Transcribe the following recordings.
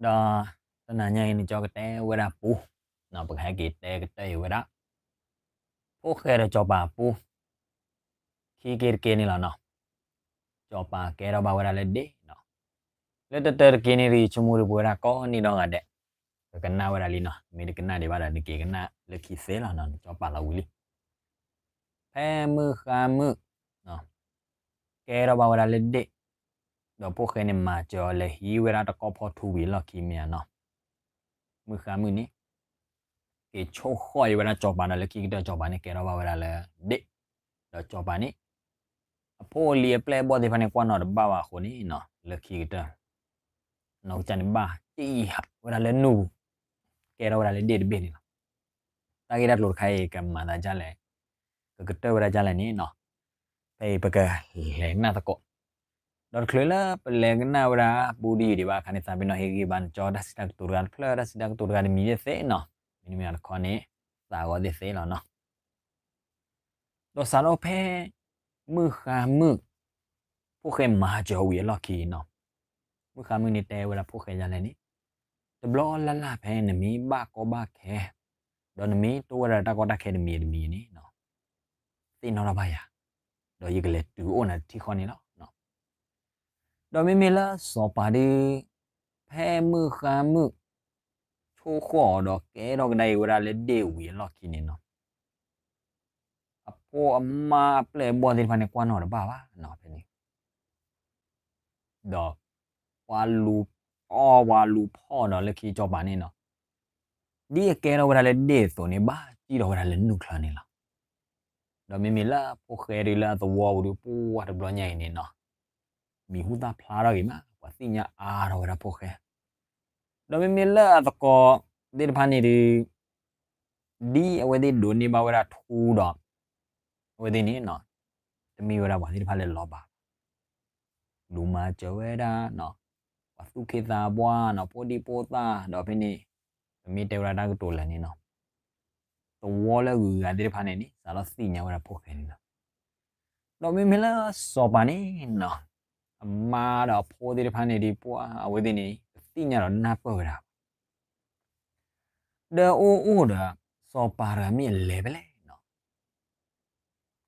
ဒီးတနၤညါအံၤန့ၣ် ကၠီကတဲဝဲဒၣ်ပူ, ပကဟဲက့ၤတဲကတၢၢ်အံၤဝဲဒၣ် ဖိၣ်ဃဲဒီးစီၤပၤအပူ ခံက့ၤတက့ၤန့ၣ်လီၤနီၤ. စီၤပၤကဲထီၣ်ဘၣ်ဝဲဒၣ်လၢဒ့ၣ်နီၤ. လၢတတၢတက့ၤန့ၣ်ဒီး ဆိကမိၣ်ဒီးပဝဲဒၣ်ကိးနံၤဒီဂၤဒဲး, ပကနၣ်ဝဲဒၣ်လံနီၤ. မ့ၢ်တကနၣ်ဒံးဘၣ်ဒီး နက့ၤကနၣ်လၢခံသ့လီၤနီၤ, နကၠီပာ်လီၤဝံၤလံ. ဖဲမုၢ်ဃါမုၣ် ကဲထီၣ်ဘၣ်ဝဲဒၣ်လၢဒ့ၣ်, ဒီးဖိၣ်ဃဲန့ၣ် မၤစၢၤအီၤလဲၤဟံးဝဲဒၣ်တကီၢ်ဖီထူဝံၤအလီၢ်ခံမ့ၢ်ဧါနီၤ. မုၢ်ဃါမုၣ်န့ၣ် က့ၤဆိၣ်ဃီၣ်အံၤဝဲဒၣ်စီၤပၤဒီး လၢခံကတၢၢ်စီၤပၤန့ၣ် ကဲထီၣ်ဘၣ်ဝဲဒၣ်လၢဒ့ၣ်, ဒီးစီၤပၤန့ၣ် အဖိအလံၤအပျဲၢ်အဘီၣ်သ့ၣ်တဖၣ်န့ၣ် ကွၢ်နီၣ်တဘၣ်ဘၣ်အဃိန့ၣ်နီၤ, လၢခံကတၢၢ် နီၢ်ကစၢ်န့ၣ်ဘၣ်ကံၣ်ဟးဝဲဒၣ်လၢနူၢ်ပူၤ, ကဲထီၣ်ဝဲဒၣ်လၢဒ့ၣ်တဘ့ၣ်န့ၣ်လီၤ. တၢ်ဂ့ၢ်တၢ်ကျိၤတခါအံၤ ကမၤသးဒ်လဲၣ်, ကကတၢၢ်ဝဲဒၣ်ဒ်လဲၣ်န့ၣ်နီၤ, ဖဲအံၤပကလဲၤကနၣ်သကိး. ဒီးတချုးလၢပလဲၤကနၣ်ဝဲဒၣ် ဘူးဒံယံၤဒံးဘၣ်အခါန့ၣ် သးပ့ၤနီၣ်ဟ့ၣ်ဂံၢ်ဘါနကၠီ တၢ်စံးတၢ်ကတိၤတဂၤတဖျၢၣ် တၢ်စံးတၢ်ကတိၤတဂၤတမံၤသ့ၣ်သ့ၣ်နီၤ, မ့တမ့ၢ်တခီန့ၣ် သးဂီၤသ့ၣ်သ့ၣ်လီၤနီၤ. ဒီးစးထီၣ်ဖဲ မုၢ်ဃါမုၣ် ဖိၣ်ဃဲမၤစၢၤဝံၤအလီၢ်ခံနီၤ, မုၢ်ဃါမုၣ်န့ၣ်တဲဝဲဒၣ်ဖိၣ်ဃဲဒ်လဲၣ်န့ၣ်, တဘျီလၢ်လၢ်ဖဲနမ့ၢ်ဘၣ်ကီဘၣ်ခဲ ဒီးနမ့ၢ်တိၢ်ဝဲဒၣ်တၢ်ကီတၢ်ခဲတမံၤတမံၤန့ၣ်နီၤ, သ့ၣ်နီၣ်ထီၣ်ဘၣ်ယၤ, ဒီးယကလဲၤတုၤအိၣ်နၤတထံၣ်ဃီန့ၣ်လီၤ. ဒီးမ့မ့ၢ်လၢစီၤပၤဒုး ဖဲမုၢ်ဃါမုၣ် ဆိၣ်ဃီၣ်အီၤဒီးကဲထီၣ်ကဒါအံၤဝဲဒၣ်လၢဒ့ၣ်ဝံၤအလီၢ်ခံန့ၣ်နီၤ, အဖိအမါအပျဲၢ်အဘီၣ်သ့ၣ်တဖၣ်န့ၣ်ကွၢ်နီၣ်တဘၣ်ဘၣ်နီၤဖဲန့ၣ်, ဒီးပှၤလူၤအီၣ်ပှၤလူၤဖီၣ်ဒီးလၢခံစီၤပၤန့ၣ်နီၤ, ဒ်အကဲထီၣ်ဝဲဒၣ်လၢဒ့ၣ်အသိးန့ၣ် ဘၣ်စံၣ်ထီၣ်ဝဲဒၣ်လၢနူၢ်ချၢန့ၣ်လီၤ. ဒီးမ့မ့ၢ်လၢဖိၣ်ဃဲဒုးလၢအသဝီပူၤဒုး ပှၤတဘျီညါအံၤန့ၣ်နီၤ, မံၤဟူသၣ်ဖျါထီၣ်ဂ့ၤမး ပှၤသ့ၣ်ညါအါထီၣ်ဝဲဒၣ်ဖိၣ်ဃဲ, ဒီးမ့မ့ၢ်လၢအသကိးသ့ၣ်တဖၣ်န့ၣ်ဒုး ဒ်အဝဲသ့ၣ်ဒိးန့ၢ်ဘၣ်ဝဲဒၣ်ထူဒီး အဝဲသ့ၣ်န့ၣ်နီၤ, တမ့ၢ်ဝဲဒၣ်ပှၤသ့ၣ်တဖၣ်လၢလီၤဘၣ်, လူၤမၤစၢၤဝဲဒၣ် ပှၤသူၣ်က့သးပှၢ်နီၤ, ဖိဒံဖိသၣ် ဒီးဖဲန့ၣ် ပမ့ၢ်တဲဝဲဒၣ်တၢ်ကတိၤလဲၣ်န့ၣ်နီၤ, သဝီလၢအဂုၤအဂၤသ့ၣ်တဖၣ်န့ၣ်န့ၣ် စးထီၣ်သ့ၣ်ညါဝဲဒၣ်ဖိၣ်ဃဲန့ၣ်လီၤ. ဒီးမ့မ့ၢ်လၢစီၤပၤန့ၣ်နီၤ, အမါဒီးအဖိသ့ၣ်တဖၣ်န့ၣ်ဒုး ပှၤအဝဲသ့ၣ်န့ၣ် တသ့ၣ်ညါဒီးနၢ်ပၢၢ်ဝဲဒၣ် ဒီးအိၣ်အိၣ်ဒီး စီၤပၤတဂၤမ့ၢ်အလဲၤဖဲလဲၣ်နီၤ,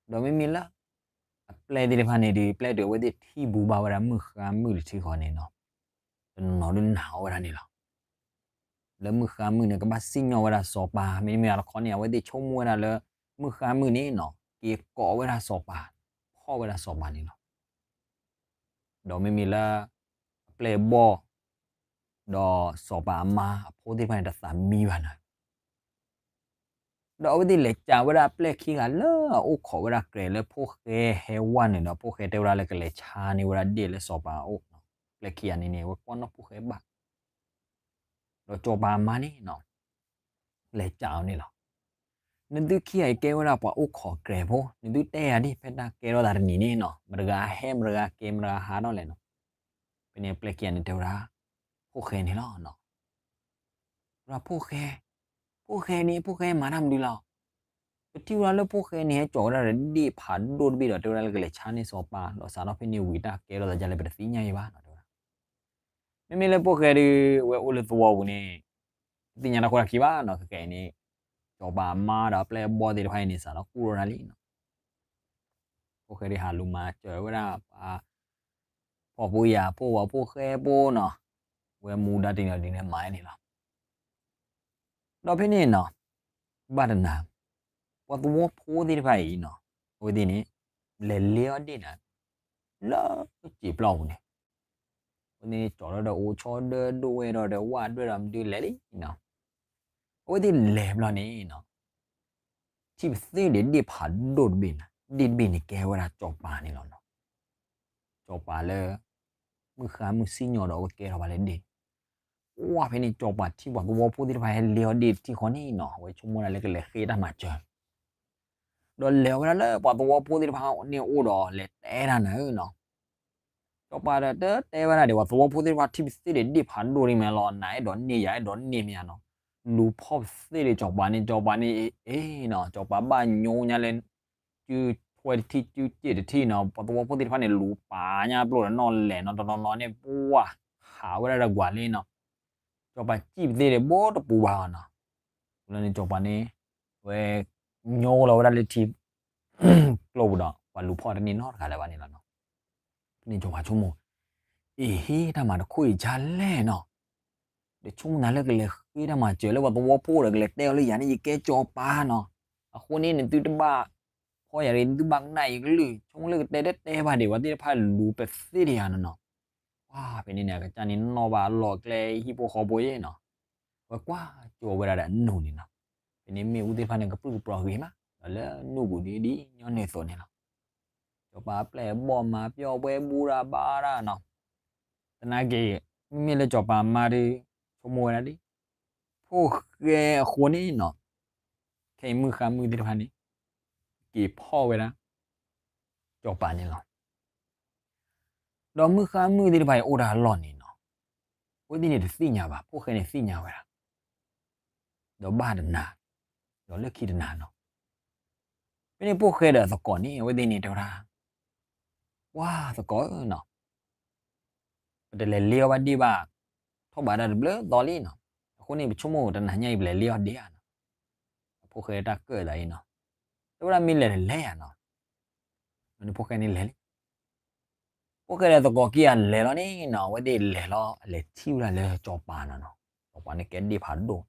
ဒီးမ့မ့ၢ်လၢ အပျဲၢ်သ့ၣ်တဖၣ်န့ၣ်ဒုး ပျဲတုၤအဝဲသ့ၣ်ထံၣ်ဘူးဘၣ်ဝဲဒၣ်မုၢ်ဃါမုၣ်တထံၣ်ဃီန့ၣ်နီၤ, တနီၤနီၤဒုးနာ်အီၤဝဲဒၣ်န့ၣ်လီၤ. လၢမုၢ်ဃါမုၣ်န့ၣ် ကဘၣ်စံၣ်ညီၣ်ဝဲဒၣ်စီၤပၤ မ့တမ့ၢ်အတခီန့ၣ် အဝဲသ့ၣ်ဆိကမိၣ်ဝဲဒၣ်လၢ မုၢ်ဃါမုၣ်န့ၣ်နီၤ က့ၤကိးဝဲဒၣ်စီၤပၤ, ဖီၣ်ဝဲဒၣ်စီၤပၤန့ၣ်လီၤ. ဒီးမ့မ့ၢ်လၢ အပျဲၢ်အဘီၣ် ဒီးစီၤပၤအမါအဖိသ့ၣ်တဖၣ်န့ၣ် တသးမံဘၣ်နီၤ. ဒီးအဝဲသ့ၣ်လဲၤစံၣ်ဝဲဒၣ်အပျဲၢ်ခံဂၤလၢအအိၣ်ခိးဝဲဒၣ်ကြဲးလၢဖိၣ်ဃဲဟဲဝဲန့ၣ်ဒီး ဖိၣ်ဃဲတဲဝဲဒၣ်လၢကလဲၤဆါန့ၢ်ဝဲဒၣ်ဒ့ၣ်လၢစီၤပၤအအိၣ်, ပျဲၢ်ခံဂၤန့ၣ်န့ၣ် အဝဲကွၢ်နီၣ်ဖိၣ်ဃဲဘၣ် ဒီးစီၤပၤအမါန့ၣ်နီၤ လဲၤစံၣ်အီၤန့ၣ်လီၤ. နသုခံဂၤအံၤကဲဝဲဒၣ်ပှၤအိၣ်ခိးကြဲးဖိ, နသုတဲယၤဒ် ဖဲတၢ်ကဲထီၣ်သးတနံၤန့ၣ်နီၤ မတၤတဂၤဟဲ မတၤတဂၤက့ၤ မတၤတဂၤဟးထီၣ်လဲၣ်နီၤ. ဖဲန့ၣ်အပျဲၢ်ခံဂၤန့ၣ်တဲဝဲဒၣ် ဖိၣ်ဃဲန့ၣ်လီၤ. ဝဲဒၣ်ဖိၣ်ဃဲ, ဖိၣ်ဃဲန့ၣ် ဖိၣ်ဃဲမၤတၢ်မနုၤလီၤ. ပထံၣ်ဝဲဒၣ်လၢဖိၣ်ဃဲန့ၣ် ဟဲစိာ်ဝဲဒၣ်ဒီးဒ့ၣ်ဖးဒိၣ်တဘ့ၣ်ဒီး တဲဝဲဒၣ်လၢကလဲၤဆါန့ၢ်စီၤပၤ ဒီးစးထီၣ်ဖဲန့ၣ်ဝံၤတၢ်ကဲထီၣ်သးဒ်လဲၣ် ပတသ့ၣ်ညါအံၤဘၣ်နီၤ တဲဝဲဒၣ်. မ့မ့ၢ်လၢဖိၣ်ဃဲဒုး အဝဲအိၣ်လၢသဝီပူၤန့ၣ် တသ့ၣ်ညါတၢ်ခိၣ်တၢ်ခံဘၣ်နီၤ ခဲကနံၣ်အံၤန့ၣ် စီၤပၤအမါဒီးအပျဲၢ်အဘီၣ်သ့ၣ်တဖၣ်အံၤန့ၣ် စးထီၣ်ကူၣ်ထီၣ်တၢ်လံနီၤ. ဖိၣ်ဃဲဒုးဟးလူၤမၤစၢၤဝဲဒၣ်ပှၤ ဖှီၣ်ဖိယာ်ဖိ ပှၤဖိၣ်ဃဲဖိနီၤ, ဝဲမူဒါတံၢ်နီၤဒ်န့ၣ်မၤန့ၣ်လီၤ. ဒီးဖဲန့ၣ်နီၤ ဘၣ်တနၤ ပှၤသဝီဖိသ့ၣ်တဖၣ်အံၤနီၤ အဝဲသ့ၣ်န့ၣ် လဲၤလ့အီၣ်ဒ့ၣ်နၤ လၢစံာ်ပျီပူၤန့ၣ် အဝဲသ့ၣ်န့ၣ် ကၠီၤထီၣ်ဒီးအိၣ်ဆီဒၢဒိၣ်ဝဲဒီး ဒီးဝၣ်ဒွဲၣ်ဒီးမနုၤလဲၣ်လံနီၤ. အဝဲသ့ၣ်လဲၤဘျီန့ၣ်နီၤ ထံၣ်ပသ့ၣ်ဒီးဒ့ၣ်ဖးဒိၣ်တဘ့ၣ်နၤ, ဒ့ၣ်တဘ့ၣ်န့ၣ်ကဲဝဲဒၣ်စီၤပၤန့ၣ်လီၤနီၤ. စီၤပၤလၢ မုၢ်ဃါမုၢ်စံၣ်ညီၣ်ဒီးအဝဲကဲထီၣ်ဘၣ်လၢဒ့ၣ်န့ၣ် ကွၢ်ဖဲန့ၣ် စီၤပၤထံၣ်ပှၤသဝီဖိသ့ၣ်တဖၣ်ဟဲလ့အီၣ်ဒ့ၣ်တထံၣ်ဃီန့ၣ်နီၤ အဝဲဆိကမိၣ်ဒၣ်လၢကလဲၤဃ့တၢ်မၤစၢၤ ဒီးလဲၤဝဲဒၣ်လၢပှၤသဝီဖိသ့ၣ်တဖၣ်န့ၣ်အိၣ်ဒီးလဲၤတဲဒၣ်နၤဧၢနီၤ. စီၤပၤဒီးတတဲဝဲဒၣ်ဒီး ပှၤသဝီဖိသ့ၣ်တဖၣ်ထံၣ်ပသ့ၣ်ဒီးဒ့ၣ်ဖးဒိၣ်န့ၣ်မ့ၢ်လီၤ နအဲၣ်ဒိးန့ၢ်ယၤအဲၣ်ဒိးန့ၢ်မ့ၢ်ဧါနီၤ. လူၤဖီၣ်ပသ့ၣ်ဒီးစီၤပၤန့ၣ် စီၤပၤန့ၣ် အ့နီၤ စီၤပၤဘၣ်ညိညါလၢ စုထွဲတထံၣ်စုစ့ၣ်တထံၣ်နီၤ ပှၤသဝီဖိသ့ၣ်တဖၣ်န့ၣ် လူၤပာ်ညါပျိၢ်ဒီးနီၢ်လဲၣ်နီၤ တနီၤနီၤန့ၣ် ပှၤဟးဝဲဒၣ်ဒီးကွၢ်လံနီၤ. စီၤပၤစံၣ်ပသ့ၣ်ဒီး ဘိတပူၤဘၣ်အီၤနီၤ. လၢန့ၣ်စီၤပၤန့ၣ် ဝဲ ညိလီၤဝဲဒၣ်လၢထံ ကျိပူၤဒီး ပှၤလူၤဖီၣ်တန့ၢ်နီတဂၤလၢၤဘၣ်န့ၣ်လီၤနီၤ. ဖဲန့ၣ်စီၤပၤဆိကမိၣ်, အ့ဟ့ တၢ်မၤတခိၣ်အံၤကလဲၣ်နီၤ, ဒီးဆိကမိၣ်သးလၢကလဲၤဃ့တၢ်မၤစၢၤလၢပှၤသဝီဖိဒီး ကလဲၤတဲအီၤလၢယၤန့ၣ် ယကဲစီၤပၤနီၤ, အဃိန့ၣ် နသုတဘၣ်ဖီၣ်ယၤဒီး သုဘၣ်ကနၣ်ယကလုၢ်, ဆိကမိၣ်လၢကတဲတတဲဘၣ်ဒံး ပှၤသ့ၣ်တဖၣ်လူၤပသ့ၣ်ဒီးယၤနီၤနီၤ. ပှၤဖဲန့ၣ်န့ၣ် အကစၢ်န့ၣ်နီၣ်ဘၣ်အလီၢ်အကျဲ ဟံၣ်ဖိဃီဖိအံၤနီၤ, ဝဲကွၢ်ကၠိဝဲဒၣ်ဒီးအနူၢ်န့ၣ်နီၤ. ဖဲန့ၣ်မ့ၣ်အူသ့ၣ်တဖၣ်န့ၣ် ကပြုၢ်ကပြီၤဂ့ၤမး ဒီးလၢနူၢ်ပူၤဒ်ဒ်ညီနုၢ်အသိးန့ၣ်လီၤ. စီၤပၤအပျဲၢ်အဘီၣ်မၤပျီၣ်ဝဲဘူရၤဘါရၤနီၤ. သနာ်က့ မ့မ့ၢ်လၢစီၤပၤမါဒီး ဆိကမိၣ်ဝဲဒၣ်ဒ် ဖိၣ်ဃဲအဃိန့ၣ်နီၤ, ခဲအံၤမုၣ်ဃါမုၣ်သ့ၣ်တဖၣ်န့ၣ် က့ၤဖီၣ်ဝဲဒၣ် စီၤပၤန့ၣ်လီၤ. ဒီးမုၣ်ဃါမုၣ်သ့ၣ်တဖၣ်အံၤအိၣ်တၢ်အလီၢ်န့ၣ်နီၤ, အဝဲသ့ၣ်န့ၣ်တသ့ၣ်ညါဘၣ်, ဖိၣ်ဃဲန့ၣ်သ့ၣ်ညါဝဲဒၣ်, ဒီးဘၣ်တနၤ, ဒီးလၢခံတနၤနီၤ, ဖဲန့ၣ်ဖိၣ်ဃဲဒီးအသကိးန့ၣ် အဝဲသ့ၣ်န့ၣ်တဲဝဲဒၣ်, ပှၤသကိးဧၢနီၤ, ပတလဲၤလ့အီၣ်ဘၣ်ဒ့ၣ်ဘၣ်, ထီၣ်ဘးဒၣ်တဘျုးသီလံနီၤ, အဃိန့ၣ် ပဆိကမိၣ်တနၤညါအံၤ ပလဲၤလ့အီၣ်ဒ့ၣ်ဧါနီၤ, အဖိၣ်ဃဲတၢ်ကၢၣ်သးအံၤနီၤ, တဲဝဲဒၣ်မ့ၢ်လဲၤတလဲၤဧါနီၤ, န့ၣ်ဖိၣ်ဃဲန့ၣ်လဲၤလံ ဖိၣ်ဃဲဒီးသကိးခံဂၤလဲၤလီၤန့ၣ်နီၤ, အဝဲသ့ၣ်လဲၤလီၤအလဲၤထံၣ်ဝဲဒၣ်လၢစီၤပၤနီၤနီၤ, စီၤပၤန့ၣ်ကဲဒ့ၣ်ဖးဒိၣ်,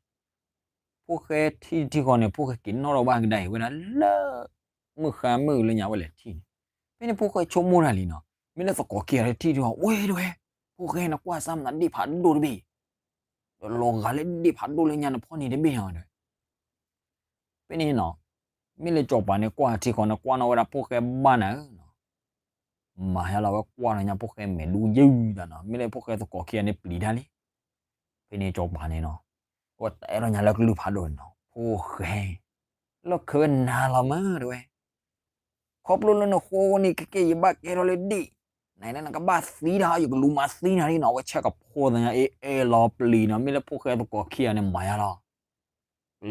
ဖိၣ်ဃဲထံၣ်တထံၣ်ဃီန့ၣ် ဖိၣ်ဃဲက့ၤနီၣ်ထီၣ်ဘၣ်ကဒါအံၤဝဲဒၣ်လၢ မုၣ်ဃါမုၣ်လၢညါဝဲလဲၤထံၣ်န့ၣ်, ဖဲန့ၣ်ဖိၣ်ဃဲဆိကမိၣ်တၢ်လံနီၤ, မ့ၢ်လၢသကိးခံဂၤလၢထံၣ်တထံၣ်ဃီ ဝဲတဝဲ, ဖိၣ်ဃဲနကွၢ်စၢ်မနုၤဒ့ၣ်ဖးဒိၣ်တဘ့ၣ် ဒီးလီၤဂာ်လၢဒ့ၣ်ဖးဒိၣ်လၢညါနဖီၣ်န့ၣ်တဘ့ၣ်နီၤ, ဖဲန့ၣ်နီၤ, မ့ၢ်လၢစီၤပၤန့ၣ်ကွၢ်ထံဃီန့ၣ် ကွၢ်နီၣ်ဝဲဒၣ်ဖိၣ်ဃဲဘၣ်နၤဧၢနီၤ, မၤဟဲလီၤဝဲကွၢ်လီၤညါဖိၣ်ဃဲမဲာ်ဒူယုၢ်တၢ်နီၤ, မ့ၢ်လၢဖိၣ်ဃဲသကိးခံဂၤန့ၣ်ပျံၤတၢ်လံ, ဖဲန့ၣ်စီၤပၤန့ၣ်နီၤ, အဝဲတဲလီၤညါလၢကလုၢ်ဖးဒိၣ်န့ၣ်နီၤ, ဖိၣ်ဃဲ, လီၢ်ခၢဝဲနၤလီၤမးတဝဲ ခီဖျိလၢနဃိန့ၣ်ကကဲယဘၣ်ကဲထီၣ်လၢဒ့ၣ်, နနကဘၣ်သံတၢ် ယကလူၤမၤသံနၤလံနီၤ, အဝဲဆဲးကဖိသးညါအ့ၣ်အဲၣ်လီၤပျံၤနီၤ, မ့ၢ်လၢဖိၣ်ဃဲသကိးခံဂၤန့ၣ်မၤယါ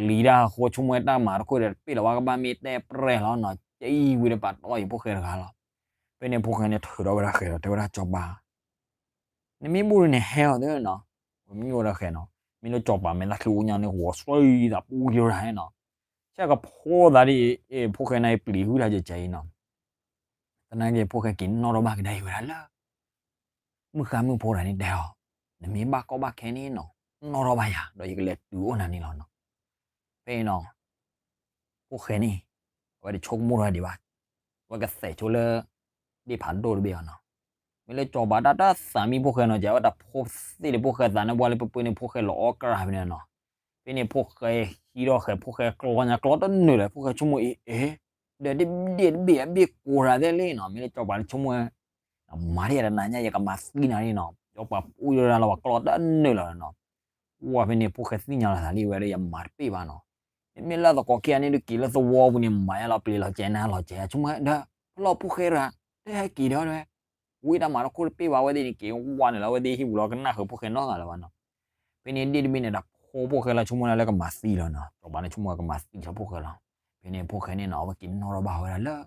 လီၤ, ပျံၤတၢ်အဃိဆိကမိၣ်ဝဲတၢ်မၤတခိၣ်ဒီး တပ့ၢ်လီၤဘၣ်ကဘၣ်မ့ၢ်တဲပြဲၢ်လီၤနီၤ, ကအံၤဝံၤဒီးပာ်တီအံၤဖိၣ်ဃဲတဂၤလီၤ, ဖဲန့ၣ်ဖိၣ်ဃဲန့ၣ်ထုးထီၣ်ဝဲဒၣ်ဃဲၤဒီးတဲဝဲဒၣ်စီၤပၤ နမ့ၢ်ဘူၣ်ဒ်န့ၣ်ဟဲအီၤသ့နီၤ, ပမ့ၢ်အိၣ်ဒီးဃဲၤနီၤ, မ့ၢ်လၢစီၤပၤမဲာ်သၣ်ချံအိၣ်ညါန့ၣ် ဂီၤဆှၢအံၤသးပူယိဒၣ်ဟဲနီၤ, ဆဲးကဖိသးဒ်အံၤ ဖိၣ်ဃဲန့ၣ်ပျံၤဟုတၢ်ကဲကဲအံၤနီၤ, သနာ်က့ဖိၣ်ဃဲက့ၤနီၣ်ထီၣ်ဘၣ်ကဒါအံၤဝဲဒၣ်လၢ မုၣ်ဃါမုၣ်ဖိတဂၤန့ၣ်တဲအီၤ, နမ့ၢ်ဘၣ်ကီဘၣ်ခဲန့ၣ်နီၤ, နီၣ်ထီၣ်ဘၣ်ယၤ ဒီးယကလဲၤတုၤအိၣ်နၤန့ၣ်လီၤနီၤ, ဖဲအံၤနီၤ ဖိၣ်ဃဲန့ၣ် အဝဲတဆိကမိၣ်ထီၣ်ဒံးဘၣ်, အဝဲကသဲးဆိလၢ ဒ့ၣ်ဖးဒိၣ်တဘ့ၣ်အီၤနီၤ, မ့ၢ်လၢစီၤပၤတၢ်တသးမံဖိၣ်ဃဲနီၤ ကဲဝဲတၢ်ဖိသ့ၣ်လၢဖိၣ်ဃဲသးန့ၣ်ပှၤလၢပပၢန့ၣ်ဖိၣ်ဃဲလီၤအီၣ်ကြၢးဖဲန့ၣ်နီၤ, ဖဲန့ၣ်ဖိၣ်ဃဲဟံးထီၣ်ဃဲၤ ဖိၣ်ဃဲကျီညါကျီတနုာ်လၢ ဖိၣ်ဃဲဆိကမိၣ်အ့ၣ်အဲၣ်, ဒီးဒ့ၣ်တဘ့ၣ်အဘ့ၣ်ကိးတၢ်သ့ၣ်လံနီၤ, မ့ၢ်လၢစီၤပၤတဆိကမိၣ် အမၤဒ်ယတနၤညါ ယကမၤသံနၤလံနီၤ, စီၤပၤပူယိဒၣ်လီၤ ပှၤကျီတနုာ်လီၤနီၤ, ဝဲဖဲန့ၣ်ဖိၣ်ဃဲသ့ၣ်ညါလီၤသးလံဝဲဒီး ယမၤတပ့ၢ်ဘၣ်နီၤ, မ့မ့ၢ်လၢသကိးခံဂၤန့ၣ်ဒုးက့ၤလၢသဝီပူၤန့ၣ် မၤယါလီၤပျံၤလီၤကဲနၤလီၤကဲ ဆိကမိၣ်ဒီး ဖဲလီၤဖိၣ်ဃဲတဂၤ တဟဲက့ၤဒီးဝဲ, ဝံတၢ်မၤတခိၣ်တပ့ၢ်ဘၣ်ဝဲသ့ၣ်န့ၣ် က့ၤဝါန့ၣ်လီၤ အဝဲသ့ၣ်ဟံၣ်ပူၤလီၤကနၣ်ဃုာ်ဖိၣ်ဃဲနီတဂၤလၢၤဘၣ်နီၤ, ဖဲန့ၣ်ဒ့ၣ်တဘ့ၣ်န့ၣ် တၢ်ဖိဖိၣ်ဃဲလီၤ ဆိကမိၣ်ဒၣ်လၢကမၤသံလီၤနီၤ, စီၤပၤန့ၣ်ဆိကမိၣ်ကမၤသံလီၤဖိၣ်ဃဲလီၤ, ဖဲန့ၣ်ဖိၣ်ဃဲန့ၣ်နီၤ အဝဲက့ၤနီၣ်ထီၣ်ဘၣ်ဝဲဒၣ်လၢ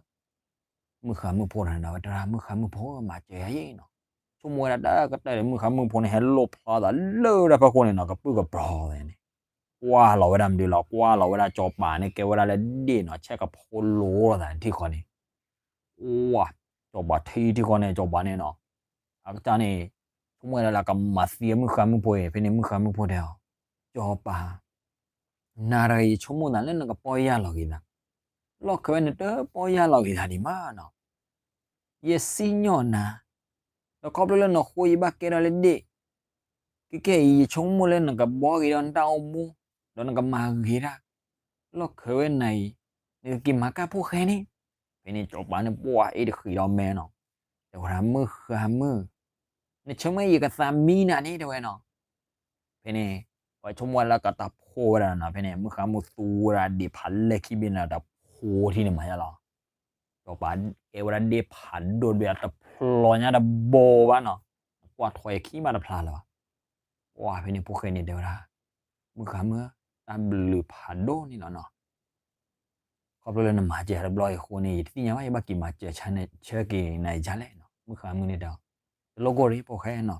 မုၣ်ဃါမုၣ်ဖိတဂၤန့ၣ် အဝဲတဲဒၣ်မုၣ်ဃါမုၣ်ဖိမၤစၢၤယၤအံၤနီၤ, ဆိကမိၣ်ဝဲဒၣ်တၢ်ကတၢၢ်ဒီး မုၣ်ဃါမုၣ်ဖိန့ၣ် ဟဲလိၣ်ဖျီသးလၢတၢ်ဖီခိၣ်န့ၣ်နီၤ ကပုၢ်ကပြီၤသးန့ၣ်, ကွၢ်လီၤဝဲဒၣ်မနုၤလီၤ ကွၢ်လီၤဝဲဒၣ်စီၤပၤန့ၣ် ကဲဝဲဒၣ်လၢဒ့ၣ်နီၤ ဆဲးကဖိလိၤလိာ်သးန့ၣ်ထံၣ်ဃီန့ၣ်, ဝါ, စီၤပၤထံၣ်ထံၣ်ဃီန့ၣ် စီၤပၤန့ၣ်နီၤ, အကစၢ်န့ၣ် ဆိကမိၣ်ဝဲဒၣ်လၢကမၤသံမုၣ်ဃါမုၣ်ဖိအံၤ ဖဲန့ၣ်မုၣ်ဃါမုၣ်ဖိတဲအီၤ, စီၤပၤ နၤတဂၤ ယဆိကမိၣ်သးလၢနကပီၢ်ယၢ်လီၤက့ၤသး, လီၢ်ခၢဝဲနတပီၢ်ယၢ်လီၤက့ၤသးဒံးမးနီၤ, ယစံၣ်ညီၣ်နၤ, ဒီးခီဖျိလၢနဃိယဘၣ်ကဲထီၣ်လၢဒ့ၣ်, ခဲကနံၣ်အံၤ ယဆိကမိၣ်လၢနကဘှီက့ၤဒီးနတၢ်အိၣ်မူ, ဒီးနကမၤဂ့ၤတၢ်, လီၢ်ခၢဝဲနၤအံၤ, နကက့ၤမၤကၢ်ဖိၣ်ဃဲန့ၣ်, ဖဲန့ၣ်စီၤပၤန့ၣ်ပှၤအ့ၣ်တဃံးဒီးမဲနီၤ, တဲဝဲဒၣ်မုၣ်ဃါမုၣ်, နဆိကမိၣ်ယကသးမံနၤန့ၣ်တဲဝဲနီၤ ဖဲန့ၣ် ပှၤဆိကမိၣ်ဝဲလၢကတၢ်ဖိဝဲဒၣ်နီၤ ဖဲန့ၣ် မုၣ်ဃါမုၣ်သူဝဲဒၣ်ဒ့ၣ်ဖးလဲၢ်ခံဘ့ၣ်န့ၣ် တၢ်ဖိထံန့ၣ်မၤယါလီၤ. စီၤပၤကဲဝဲဒၣ်ဒ့ၣ်ဖးဒိၣ်တဘ့ၣ် တဖျိညါတဘိဘၣ်နီၤ, ကွၢ်ထွဲခံဘၣ်တဖျါလၢၤဘၣ်. ပှၤဖဲန့ၣ်ဖိၣ်ဃဲန့ၣ်တဲဝဲဒၣ်, မုၣ်ဃါမုၣ်, တၢ်ဘျုးဖးဒိၣ်န့ၣ်လီၤနီၤ. ခီဖျိလၢနမၤစၢၤတဘျီအံၤအဃိန့ၣ် ယတသ့ၣ်ညါဘၣ် ယဘၣ်က့ၤမၤစၢၤဆၢက့ၤနၤယါလဲၣ်နီၤ. မုၣ်ဃါမုၣ်န့ၣ်တဲအီၤ, တလိၣ်ကိၢ်ရ့ၣ်ဖိၣ်ဃဲနီၤ,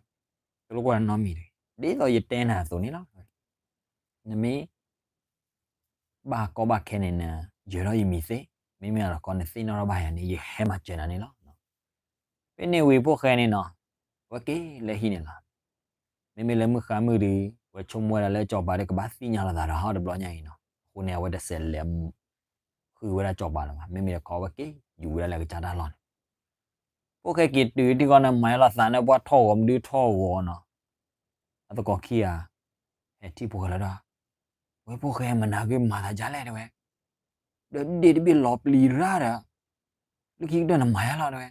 တလိၣ်ကိၢ်ရ့ၣ်နီတမံၤတဂ့ၤ. ဒ်သိးယတဲနၤအသိးန့ၣ်လီၤ. နမ့ၢ် ဘၣ်ကီဘၣ်ခဲန့ၣ် နယၢၤထီၣ်ယမံၤသ့, မ့မ့ၢ်အလီၢ်ခီနသ့ၣ်နီၣ်ထီၣ်ဘၣ်ယၤန့ၣ် ယဟဲမၤစၢၤနၤန့ၣ်လီၤ. ဖဲန့ၣ်ဝံၤဖိၣ်ဃဲန့ၣ်နီၤ, အဝဲက့ၤလၢဟံၣ်န့ၣ်လီၤ. မ့မ့ၢ်လၢမုၢ်ဃါမုၣ်ဒီး အဝဲဆိကမိၣ်ဝဲဒၣ်လၢစီၤပၤဒီးကဘၣ်သ့ၣ်ညါလိာ်သးဒီးဟီၣ်တဘျီညါအံၤနီၤ, အဃိန့ၣ်အဝဲတစဲးလဲၤ ဃုဝဲဒၣ်စီၤပၤလၢၤဘၣ်, မ့မ့ၢ်တခီအဝဲက့ၤယူၤဝဲဒၣ်လၢကစၢ်တၢ်လီၢ်န့ၣ်, ဖိၣ်ဃဲက့ၤတုၤထံၣ်ဃီန့ၣ် မၤဟဲလီၤသးန့ၣ် ပှၢ်ထီၣ်ဂီၤမနုၤထီၣ်ဂီၤနီၤ, အသကိးခံဂၤ ဟဲထံၣ်ဖိၣ်ဃဲလီၤဒီး, ဝဲဖိၣ်ဃဲမနၤဂ့ၤမၤသးဒ်လဲၣ်တဲဝဲ, ဒီးဒ့ၣ်တဘ့ၣ်လီၤပျံၤရၣ်ဒီး, လၢခံကတၢၢ်နမၤဟဲလီၤတဲဝဲ,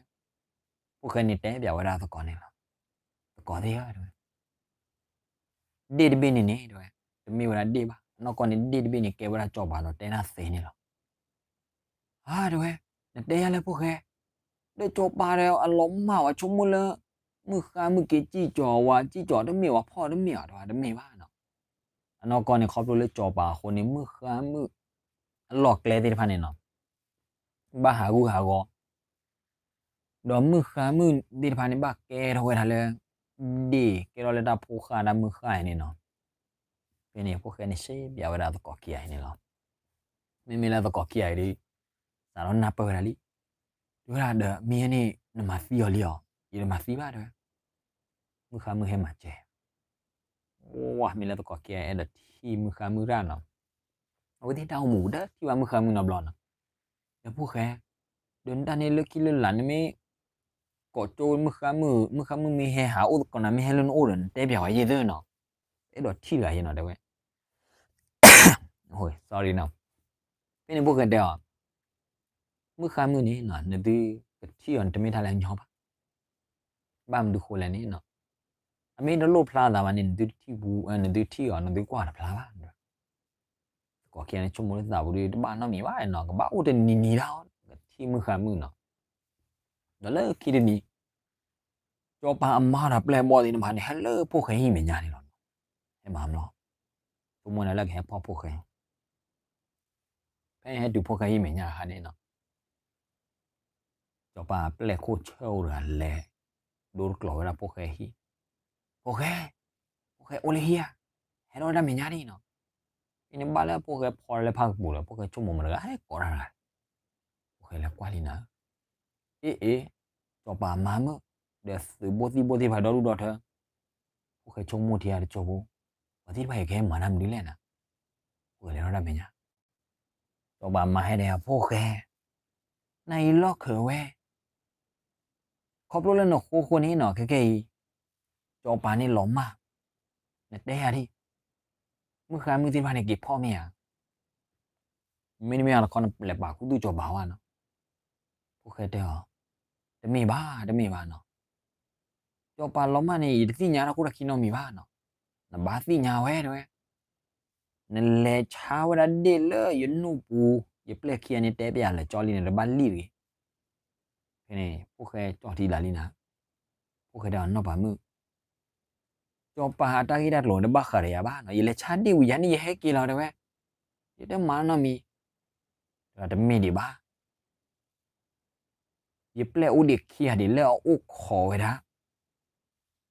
ဖိၣ်ဃဲန့ၣ်တဲပျးဝဲဒၣ်သကိးန့ၣ်လီၤ, သကိးသ့ၣ်ဧၢတဲဝဲ ဒ့ၣ်တဘ့ၣ်န့ၣ်န့ၣ်တဲဝဲ, တမ့ၢ်ဝဲဒၣ်ဒ့ၣ်ဘၣ်, အနီၢ်ကီၢ်န့ၣ်ဒ့ၣ်တဘ့ၣ်န့ၣ် ကဲဝဲဒၣ်စီၤပၤဒီးတဲတၢ်သ့န့ၣ်လီၤ. ဧါတဲဝဲ, နတဲယၤလၢဖိၣ်ဃဲ, ဒီးစီၤပၤဒီးအလီၤမၢ်ဝဲဆိကမိၣ်လၢ မုၢ်ဃါမုၣ်က့ၤစံၣ်ကၠီၤဝဲ စံၣ်ကၠီၤတမ့ၢ်ဝဲဖီၣ်တမ့ၢ်အီၤတဲဝဲ တမ့ၢ်ဘၣ်နီၤ. အနီၢ်ကီၢ်န့ၣ်ခီဖျိလၢစီၤပၤအဃိန့ၣ် မုၢ်ဃါမုၣ် အလီၢ်ကျဲသ့ၣ်တဖၣ်န့ၣ်နီၤ ဘၣ်ဟးဂူာ်ဟးဂီၤ ဒီးမုၢ်ဃါမုၣ်သ့ၣ်တဖၣ်န့ၣ် ဘၣ်ကဲထီၣ်ဝဲဒၣ်လၢ ဒ့ၣ်ကဲထီၣ်လၢတၢ်ဖိဃၢ်တၢ်မုၢ်ဃၢ်အံၤန့ၣ်နီၤ. ဖဲန့ၣ်ဖိၣ်ဃဲန့ၣ် ရှဲပျးဝဲဒၣ်သကိးခံဂၤအံၤန့ၣ်လီၤ. မ့မ့ၢ်လၢသကိးခံဂၤအံၤဒီး စးထီၣ်နၢ်ပၢၢ်ဝဲဒၣ်လံ. တဲဝဲဒၣ်ဒီးမ့ၢ်န့ၣ် နမၤသံအီၤလံအီၤ, ယတမၤသံဘၣ်တဲဝဲ. မုၢ်ဃါမုၣ်ဟဲမၤစၢၤ ဝဲမ့ၢ်လၢသကိးခံဂၤအဲၣ်ဒိးထံၣ်မုၢ်ဃါမုၣ်ရၣ်နီၤ. အဝဲသ့ၣ်တၢ်အိၣ်မူတထံၣ်ဘၣ်မုၢ်ဃါမုၣ်နီတဘျီနီၤ. ဒီးဖိၣ်ဃဲ, ဒီးနတၢ်န့ၣ်လၢခံလၢလာ် နမ့ၢ် ကိးကၠိမုၢ်ဃါမုၣ်, မုၢ်ဃါမုၣ်မ့ၢ်ဟဲဟးအိၣ်သကိးနၤ မ့ၢ်ဟဲလၢနအိၣ်ဒီး နတဲပျးဝဲယဲၢ်သၢနီၤ. အဲၣ်ဒိးထံၣ်တဂၤယဲၢ်နီၤတဲဝဲ. ဖဲန့ၣ်ဖိၣ်ဃဲတဲအီၤ, မုၢ်ဃါမုၣ်န့ၣ် နသုကထံၣ်အီၤ နတမ့ၢ်တၢ်လၢညီဘၣ်. ဘၣ်မနုၤဃိလဲၣ်န့ၣ်, အမ့ၢ်တလိၣ်ဖျါသးဘၣ်န့ၣ် နသုတထံၣ်ပူ, နသုထံၣ်အီၤ နသုကွၢ်တဖျါဘၣ်. သကိးခံဂၤန့ၣ်ဆိကမိၣ်လၢသးပူၤဒီး တဘၣ်နီတမံၤဘၣ်နီၤ, ကဘၣ်အိၣ်တနံၤနံၤဒၣ် ကထံၣ်မုၢ်ဃါမုၣ်နီၤ. ဒီးလၢခံတနံၤ စီၤပၤအမါဒီးပျဲၢ်ဘီၣ်သ့ၣ်တဖၣ်န့ၣ် ဟဲလၢဖိၣ်ဃဲဟံၣ်မဲာ်ညါန့ၣ်လီၤ. ဟဲမၤဘျီ, ဆိကမိၣ်န့ၣ်လၢကဟဲဖီၣ်ဖိၣ်ဃဲ, ဖဲဟဲတုၤဖိၣ်ဃဲဟံၣ်မဲာ်ညါအခါန့ၣ်နီၤ စီၤပၤပျဲၢ်ခိၣ်ဆၢၣ်အိၣ်တဂၤလဲၤ ဒိတကျိၤဝဲဒၣ်ဖိၣ်ဃဲဟံၣ်, ဖိၣ်ဃဲ, ဖိၣ်ဃဲအိၣ်လၢဟံၣ်ဧါ, ဟဲထီၣ်ဝဲဒၣ်မဲာ်ညါဒ်နီၤ. ဖဲန့ၣ်ဘၣ်လၢဖိၣ်ဃဲဖီလၢဖးကပူၤဒီး ဖိၣ်ဃဲဆိကမိၣ်မတၤတဂၤ ဟဲကိးတၢ်တဂၤ, ဖိၣ်ဃဲလဲၤကွၢ်လံနၤ, အ့ၣ်အ့ၣ်, စီၤပၤမါမုၣ်, ဒီးသုးဘိသံၣ်ဘိသ့ၣ်တဖၣ်ဒီဒူၣ်ဒီထၢ, ဖိၣ်ဃဲဆိကမိၣ်ထံဂၤတကၠိဖိ, ပှၤသ့ၣ်တဖၣ်အံၤကဟဲမၤတၢ်မနုၤလဲၣ်နၤ, ဖိၣ်ဃဲလဲၤထီၣ်တၢ်မဲာ်ညါ စီၤပၤမါဟဲဒဲးအဖိၣ်ဃဲ, နအံၤလီၢ်ခၢးဝဲ, ခီဖျိလၢနဃိဃိန့ၣ်နီၤ ခဲကဲအံၤ, စီၤပၤန့ၣ်လီၤမၢ်, နတဲယၤဒ်, မုၢ်ဃါမုၣ်သ့ၣ်တဖၣ်န့ၣ်က့ၤဖီၣ်မ့ၢ်ဧါ, မ့တမ့ၢ်အလီၢ်ခီနလဲၤပာ်ခူသူၣ်စီၤပၤဝဲနီၤ. ဖိၣ်ဃဲတဲအီၤ, တမ့ၢ်ဘၣ် တမ့ၢ်ဘၣ်နီၤ, စီၤပၤလီၤမၢ်န့ၣ် ယတသ့ၣ်ညါတၢ်ခိၣ်တၢ်ခံနီတမံၤဘၣ်နီၤ, နဘၣ်သ့ၣ်ညါဝဲတဲဝဲ နလဲၤဆါဝဲဒၣ်ဒ့ၣ်လၢယနူၢ်ပူၤ, ယပျဲၢ်ခံဂၤန့ၣ်တဲပျးလၢာ်ကၠီလံန့ၣ် တဘၣ်လံၣ်တဂ့ၤ. ဖဲန့ၣ် ဖိၣ်ဃဲကၠီၣ်ထံလၢာ်လံနၤ, ဖိၣ်ဃဲတဲအီၤနီၢ်ပၤမုၣ်, စီၤပၤအတၢ်ဂ့ၢ်တၢ်ကျိၤတဘၣ်ဃးဒီးယၤဘၣ်နီၤ, ယလဲၤဆါဒ့ၣ်ဝံၤယၤန့ၣ်ယဟဲက့ၤလီၤတဲဝဲ, ယတမၤနီတမံၤ, တမ့ၢ်ဒံးဘၣ် ယပျဲၢ်အိၣ်ဒံးခံဂၤဒံးလၢအအိၣ်ခိးဝဲဒၣ်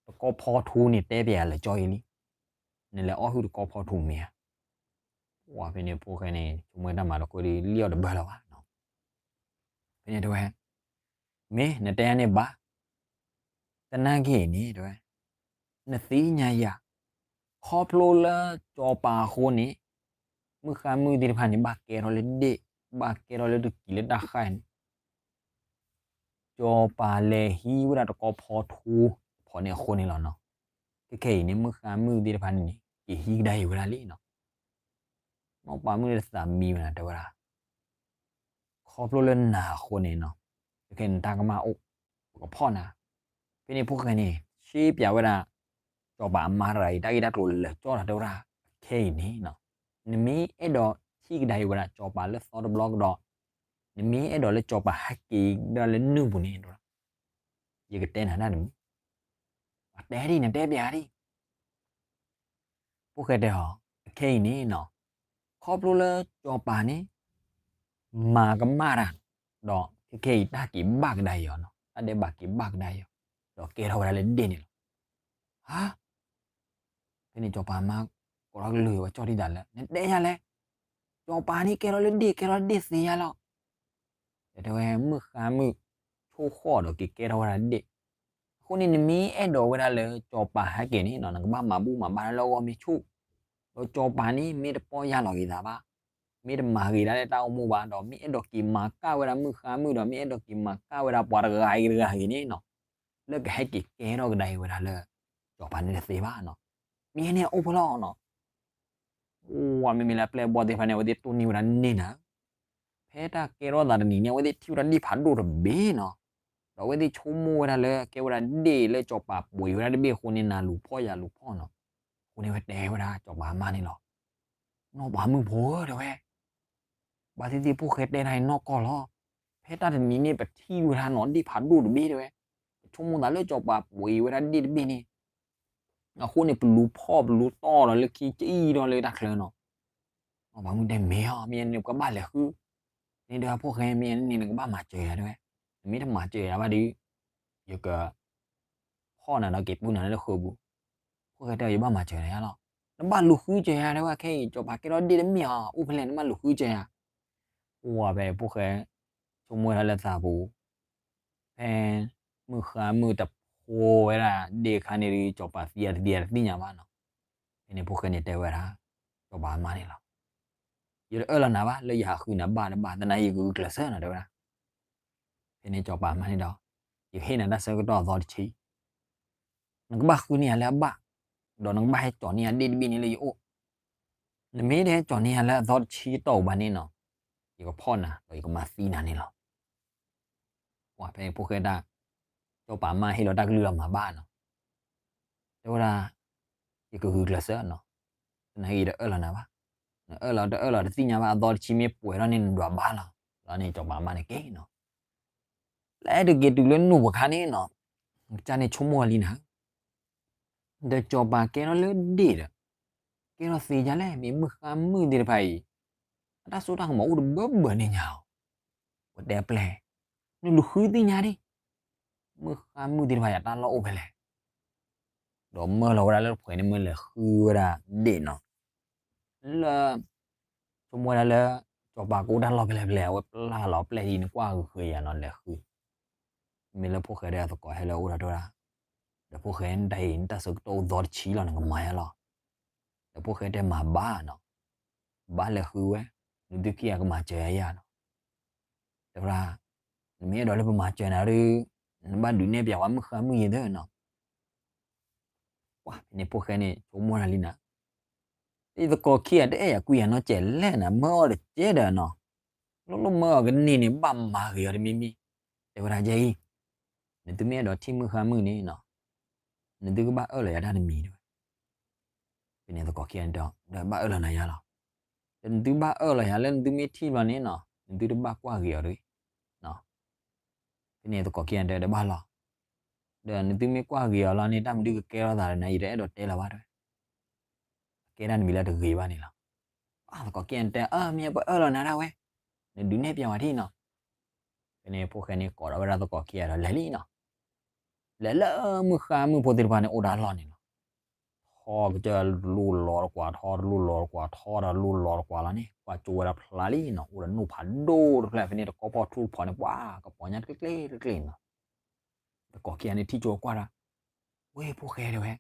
တကီဖီထူန့ၣ် တဲပျးလၢာ်ကၠီအံၤလံ, နလဲၤအီၣ်ဟုၣ်တကီဖီထူမ့ၢ်ဧါ. ဝဲဖဲန့ၣ်ဖိၣ်ဃဲန့ၣ် ဆိကမိၣ်တၢ်မၤတခီဒီး လံၣ်အီၣ်တဘၢလၢၤဘၣ်နီၤ. ဖဲန့ၣ်တဲဝဲ, မ့ၢ်နတဲယၤန့ၣ်ဘၣ်, သနာ်က့န့ၣ်တဲဝဲ, နသ့ၣ်ညါယၤ, ခီဖျိလၢစီၤပၤအဃိန့ၣ်, မုၢ်ဃါမုၣ်သ့ၣ်တဖၣ်န့ၣ် ဘၣ်ကဲထီၣ်လၢဒ့ၣ်, ဘၣ်ကဲထီၣ်လၢတကံၤလၢတၢ်ဃၢ်န့ၣ် စီၤပၤလဲၤဟံးဝဲဒၣ်တကီဖီထူဖီန့ၣ်အဃိန့ၣ်လီၤနီၤ. ခဲခဲအံၤန့ၣ် မုၢ်ဃါမုၣ်သ့ၣ်တဖၣ်န့ၣ်န့ၣ် က့ၤဟံးကဒါအံၤဝဲဒၣ်လံနီၤ. နီၢ်ပၤမုၣ်န့ၣ်တသးမံဝဲနၤတဲဝဲဒၣ် ခီဖျိလၢနၤအဃိန့ၣ်နီၤ, ခဲခဲနတၢ်ကမၣ်အိၣ်, ပကဖီၣ်နၤ. ဖဲန့ၣ်ဖိၣ်ဃဲန့ၣ် ရှဲပျးဝဲဒၣ် စီၤပၤအမါတဂၤအံၤ တၢ်ဂ့ၢ်တၢ်ကျိၤလၢာ်ကၠီဒီးတဲဝဲဒၣ်, ခဲအံၤန့ၣ်နီၤ, နမ့ၢ်အဲၣ်ဒိးထံၣ်ကဒါအံၤဝဲဒၣ်စီၤပၤလၢသီတဘျီကဒီး, နမ့ၢ်အဲၣ်ဒိးလၢစီၤပၤဟဲက့ၤကဒါလၢနုၢ်ပူၤန့ၣ် ယကတဲနၤတၢ်တမံၤ, တဲဒ်နတဲပျးဒ် ဖိၣ်ဃဲတဲအီၤ, အခဲအံၤန့ၣ်နီၤ, ခီဖျိလၢစီၤပၤန့ၣ် မၤကမၣ်တၢ်, ဒီးခဲခဲအံၤတၢ်က့ၤဘၣ်ကဒါအီၤနီၤ, တၢ်ဒဲးဘးက့ၤဘၣ်ကဒါအီၤ, ဒီးကဲထီၣ်ဝဲဒၣ်လၢဒ့ၣ်န့ၣ်လီၤ. ဟါ, ဖဲန့ၣ်စီၤပၤမါ ကိးထီၣ်ကလုၢ်ဝဲ ကၠီၣ်ထံတၢ်လၢ နတဲယၤလဲၣ်, စီၤပၤန့ၣ်ကဲထီၣ်လၢဒ့ၣ် ကဲထီၣ်လၢဒ့ၣ်သ့ယၤလီၤ. တဲဝဲ မုၣ်ဃါမုၣ် ဆိၣ်ဃီၣ်ဒီးက့ၤကဲထီၣ်ဝဲဒၣ်ဒ့ၣ်. အဃိန့ၣ် နမ့ၢ်အဲၣ်ဒိးဝဲဒၣ်လၢစီၤပၤဟဲက့ၤန့ၣ်နီၤ နကဘၣ်မၤဘူၣ်မၤဘါလၢအဂီၢ်မ့ၢ်ဆူၣ်, ဒီးစီၤပၤန့ၣ် မ့ၢ်တပီၢ်ယၢ်လီၤက့ၤသးဘၣ်, မ့ၢ်တမၤဂ့ၤဒၣ်လၢတၢ်အိၣ်မူဘၣ်, ဒီးမ့ၢ်အဲၣ်ဒိးက့ၤမၤကၣ်ဝဲဒၣ်မုၣ်ဃါမုၣ် ဒီးမ့ၢ်အဲၣ်ဒိးက့ၤမၤကၣ်ဝဲဒၣ်ပှၤတဂၤဂ့ၤတဂၤဂ့ၤန့ၣ်နီၤ လၢကဟဲက့ၤကဲထီၣ်ကဒါက့ၤဝဲဒၣ်လၢ စီၤပၤန့ၣ်တသ့ဘၣ်နီၤ. မ့ၢ်ဟဲန့ၢ်အအိၣ်ဖဲလီၤနီၤ. ပှၤမ့မ့ၢ်လၢအပျဲၢ်အဘီၣ်သ့ၣ်တဖၣ်န့ၣ် အဝဲသ့ၣ်တိၢ်န့ၢ်ဝဲဒၣ်န့ၢ်နၤ, ဖဲတၢ်ကဲထီၣ်သးတနံၤန့ၣ် အဝဲသ့ၣ်ထံၣ်ဝဲဒၣ်ဒ့ၣ်ဖးဒိၣ်တဘ့ၣ်နီၤ, ဒီးအဝဲသ့ၣ်ဆိကမိၣ်ဝဲဒၣ်လၢကဲဝဲဒၣ်ဒ့ၣ်လၢစီၤပၤပှ့ၤဝဲဒၣ်တဘ့ၣ်အဃိန့ၣ် နၤလူၤဖီၣ်ယၤလူၤဖီၣ်နီၤ. အဃိန့ၣ်ဝဲတဲဝဲဒၣ်စီၤပၤအမါန့ၣ်လီၤ. နီၢ်ပၤမုၣ်ဖိဧၢ တဲဝဲ ဘၣ်သ့ၣ်သ့ၣ်ဖိၣ်ဃဲတဲတၢ်အံၤနီၢ်ကီၢ်လီၤ. ဖဲတၢ်တနံၤန့ၣ် ပထံၣ်ဝဲဒၣ်နီၤ ဒ့ၣ်ဖးဒိၣ်တဘ့ၣ်တဲဝဲ, ပဆိကမိၣ်သးလၢစီၤပၤပှ့ၤဝဲဒၣ်ဒ့ၣ်တဘ့ၣ်န့ၣ်, အဃိန့ၣ် ပလူၤဖီၣ်ပလူၤတီၢ်ဒီးလၢခံကအံၤဒီးလၢတၢ်ချၢနီၤ. နီၢ်ပၤမုၣ်တဲမ့ၢ်အီၤ မ့ၢ်န့ၣ်ပကဘၣ်လဲၤဃု, န့ၣ်ဒီးဖိၣ်ဃဲ မ့ၢ်န့ၣ်နကဘၣ်မၤစၢၤယၤတဲဝဲ, နမ့ၢ်တမၤစၢၤယၤဘၣ်ဒီး ယက ဖီၣ်နၤဒီးက့ၤပုၢ်နၤလၢဃၢပူၤ. ဖိၣ်ဃဲတဲအီၤ ယဘၣ်မၤစၢၤနၤယါလီၤ. နဘၣ်လူၤဃုစၢၤယၤတဲဝဲ, ခဲအံၤ စီၤပၤကဲထီၣ်ဒ့ၣ်တမ့ၢ်အီၤ အိၣ်ဖဲလဲၣ် နဘၣ်လူၤဃုစၢၤယၤ. ပှၤဖဲဖိၣ်ဃဲ ဆိကမိၣ်ဝဲဒၣ်လၢသးပူၤ, ဖဲ မုၣ်ဃါမုၣ်တဖိဝဲဒၣ်ဒ့ၣ်အခါန့ၣ်ဒီး စီၤပၤသံယၤတသံယၤတသ့ၣ်ညါဘၣ်နီၤ. ဖဲန့ၣ်ဖိၣ်ဃဲန့ၣ်တဲဝဲဒၣ် စီၤပၤအမါန့ၣ်လီၤ. ယတအၢၣ်လီၤနၤဘၣ် လၢယဟးဃုနၤဘၣ်တဘၣ် သနာ်က့ယကဂုာ်ကျဲးစၢးနၤတဲဝဲဒၣ်. ဖဲန့ၣ်စီၤပၤအမါန့ၣ်ဒီး ယကဟ့ၣ်နၤတၢ်ဆၢကတီၢ်အသီတဆံ နကဘၣ်ဃုန့ၢ်ယၤလၢအဘၣ်, ဒီးနကဘၣ်ဟဲကၠီၤန့ၢ်ယၤဒ့ၣ်တဘ့ၣ်န့ၣ်လၢယအိၣ်. နမ့ၢ်တဟဲကၠီၤန့ၢ်ယၤလၢအသီတဆံတီၢ်ပူၤဘၣ်န့ၣ်နီၤ, ယကဖီၣ်နၤ ဒီးယကမၤသံနၤန့ၣ်လီၤ. ပှၤဖဲဖိၣ်ဃဲတၢ်, စီၤပၤမါဟ့ၣ်လီၤတၢ်ကလုၢ်လီၤမၤဘၣ်နီၤ, တဲဝဲဒၣ်, ယကဂုာ်ကျဲးစၢးနီၤ, သနာ်က့ယတအၢၣ်လီၤနၤဘၣ်, နအၢၣ်လီၤတအၢၣ်လီၤတသ့ၣ်ညါဘၣ် အသီတဆံမ့ၢ်ပှဲၤထီၣ်န့ၣ်နဒွးဘၣ်လီၤ. လီၤန့ၣ်စီၤပၤမါန့ၣ်က့ၤနီၤ လၢအဲၣ်ဒိးက့ၤတုၤလၢနူၢ်ပူၤခါန့ၣ်နီၤ, ကစၢ်န့ၣ်ဆိကမိၣ်ဝဲလံနၤ, ဒီးစီၤပၤကဲထီၣ်လၢဒ့ၣ်ဒီး, ကဲထီၣ်သ့ယါလဲၣ် မ့ၢ်မုၣ်ဃါမုၣ်သ့ၣ်တဖၣ်အံၤ, အတၢ်စိတၢ်ကမီၤအိၣ်တဘၢဘၢန့ၣ်ညါလီၤ. ပတဲပျဲၢ်, နလူၤဃုသ့ၣ်ညါဒံး, မုၣ်ဃါမုၣ်သ့ၣ်တဖၣ်အံၤအတၢ်လီၢ်အိၣ်ဖဲလဲၣ် ဒီးမၢလီၤဝဲဒၣ်လၢတဖှဲးန့ၣ် မၢလဲၤဃုဝဲဒၣ်ဒ့ၣ်နီၤ, လၢ ဆိကမိၣ်ဝဲဒၣ်လၢ စီၤပၤကအိၣ်တၢ်လီၢ်ဖဲလဲၣ်ဖဲလဲၣ် အဝဲပျၢ်လီၤပျဲၢ်အံၤန့ၣ် ကွၢ်ဂ့ၤဃ့ယၤနီၤ လဲၤဃု, မ့ၢ်လၢဖိၣ်ဃဲဒီးအသကိးဟဲလၢအအိၣ်ဒီးတဲဝဲဒၣ်, ဒီးဖိၣ်ဃဲ နတၢ်အံၤ နတၢ်ဆၢကတီၢ်အိၣ်သီတဆံလီၤ နကမၤယါလီၤ. ဒီးဖိၣ်ဃဲတဲမၤဘၣ်နီၤ, ဘၣ်လဲၤဃုဝဲ, နသုခံဂၤကမၤစၢၤယၤယါနီၤ တဲဝဲဒၣ်, နမ့ၢ်အဲၣ်ဒိးလၢပမၤစၢၤနၤဒီး, နဘၣ်ဒုးနဲၣ်ပၠးဝဲမုၣ်ဃါမုၣ်ယဲသၢနီၤ. ပှၤဖဲန့ၣ်ဖိၣ်ဃဲန့ၣ် ဆိကမိၣ်တၢ်လံနၤ, ယသကိးခံဂၤတအဲၣ်ယၤကွံယၤနီတစဲးလဲၣ်နၤ မၢအီၤတကဲဒီးနီၤ, လိၣ်လိၣ်မၢအီၤကန့ၢ်န့ၣ် ဘၣ်မၤဂ့ၤအီၤတမံၤမံၤ, တဲဝဲဒၣ်ယဲအံၤ, နသုမ့ၢ်အဲၣ်ဒိးထံၣ်မုၣ်ဃါမုၣ်န့ၣ်နီၤ, နသုကဘၣ်အၢၣ်လီၤယၤတၢ်တမံၤတဲဝဲ ဖဲန့ၣ်သကိးခံဂၤန့ၣ်တဲ, ဒီးဘၣ်အၢၣ်လီၤနၤယါလီၤ. ဒီးနသုဘၣ်အၢၣ်လီၤယၤလၢနသုမ့ၢ်ထံၣ်ဘျီန့ၣ်နီၤ နသုတဘၣ်ကွၢ်ဂ့ၤအီၤတဂ့ၤ. ဖဲန့ၣ်သကိးခံဂၤန့ၣ်တဲ ဒီးဘၣ်လီၤ. ဒီးနသုမ့ၢ်ကွၢ်ဂ့ၤအီၤလီၤန့ၣ် တၢ်မနုၤကကဲထီၣ်သးဒီးနၤ ယတအဲၣ်ဒိးတဲလၢၤဘၣ်တဲဝဲ. အကဲဒၣ်နမံၤလၢတဂ့ၤဘၣ်န့ၣ်လီၤ. သကိးခံဂၤန့ၣ်တဲ အၢ မ့ၢ်ပအၢၣ်လီၤနၤဒၣ်ဝဲ, နဒုးနဲၣ်ပၠးဝဲထံၣ်နီၤ. ဖဲန့ၣ်ဖိၣ်ဃဲန့ၣ် ကိးဒီးဝဲဒၣ်သကိးခံဂၤဒီးလဲၤလံနီၤ. လဲၤလၢမုၣ်ဃါမုၣ်ဖိသ့ၣ်တဖၣ်န့ၣ် အိၣ်ဒီးအလီၢ်န့ၣ်လီၤ. ထီကစၢၢ်တလူလီၤတကွၢ် ထီတလူလီၤတကွၢ် ထီဒီးလူလီၤတကွၢ်လီၤန့ၣ် ကွၢ်ကၠိဝဲဒၣ်ဖျါလံနီၤ. အိၣ်ဒီးနိၣ်ဖးဒိၣ်တဖျၢၣ် ဖဲန့ၣ်တကီဖီၣ်ထူတဖီၣ်န့ၣ် ပှၤကပီၤညါတကျ့တကျ့နီၤ. သကိးခံဂၤန့ၣ်ထံၣ်ကၠိကွၢ်ဒၣ်, ဝဲဖိၣ်ဃဲတဲဝဲ,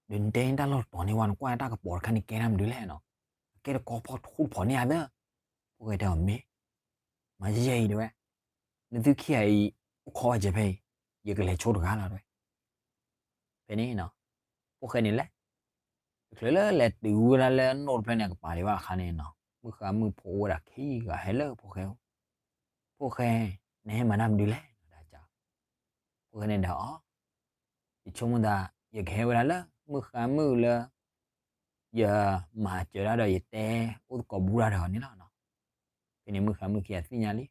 ဒီးနတဲတၢ်လီၢ်တတီၤန့ၣ်ဝဲ နကွၢ်တၢ်ကပီၤတခါန့ၣ်ကဲတၢ်မနုၤလဲၣ်နီၤ. အကဲတကီဖီၣ်ထူတဖီၣ်န့ၣ်ဧါသၢ. ဖိၣ်ဃဲတဲအီၤမ့ၢ် မၤယဲၢ်အံၤတဲဝဲ, နသုခံဂၤအံၤ အိၣ်ခိးဝဲကဲဖဲအံၤ, ယကလဲၤဆိတဂၤလီၤတဲဝဲ. ဖဲန့ၣ်နီၤ, ဖိၣ်ဃဲန့ၣ်လဲၤ, တချုးလၢလဲၤတုၤဝဲဒၣ်လၢနိၣ်တဖျၢၣ်န့ၣ် အကပၤဒံးဘၣ်အခါန့ၣ်နီၤ, မုၣ်ဃါမုၣ်ဖိအိၣ်ဝဲဒၣ်ခံဂၤဟဲလၢဖိၣ်ဃဲအိၣ်, ဖိၣ်ဃဲ, နဟဲမၤတၢ်မနုၤလဲၣ်နီၤ တၢ်က, ဖိၣ်ဃဲန့ၣ်ဒီးအီၤ, ယဆိကမိၣ်သး ယကဟဲဝဲဒၣ်လၢ မုၣ်ဃါမုၣ်လၢ ယမၤစၢၤတၢ်ဒီးယတဲအိၣ်သကိးဘူးတၢ်ဒီးအီၤန့ၣ်လီၤ. ဖဲန့ၣ်မုၣ်ဃါမုၣ်ခံဂၤသ့ၣ်ညါလံ.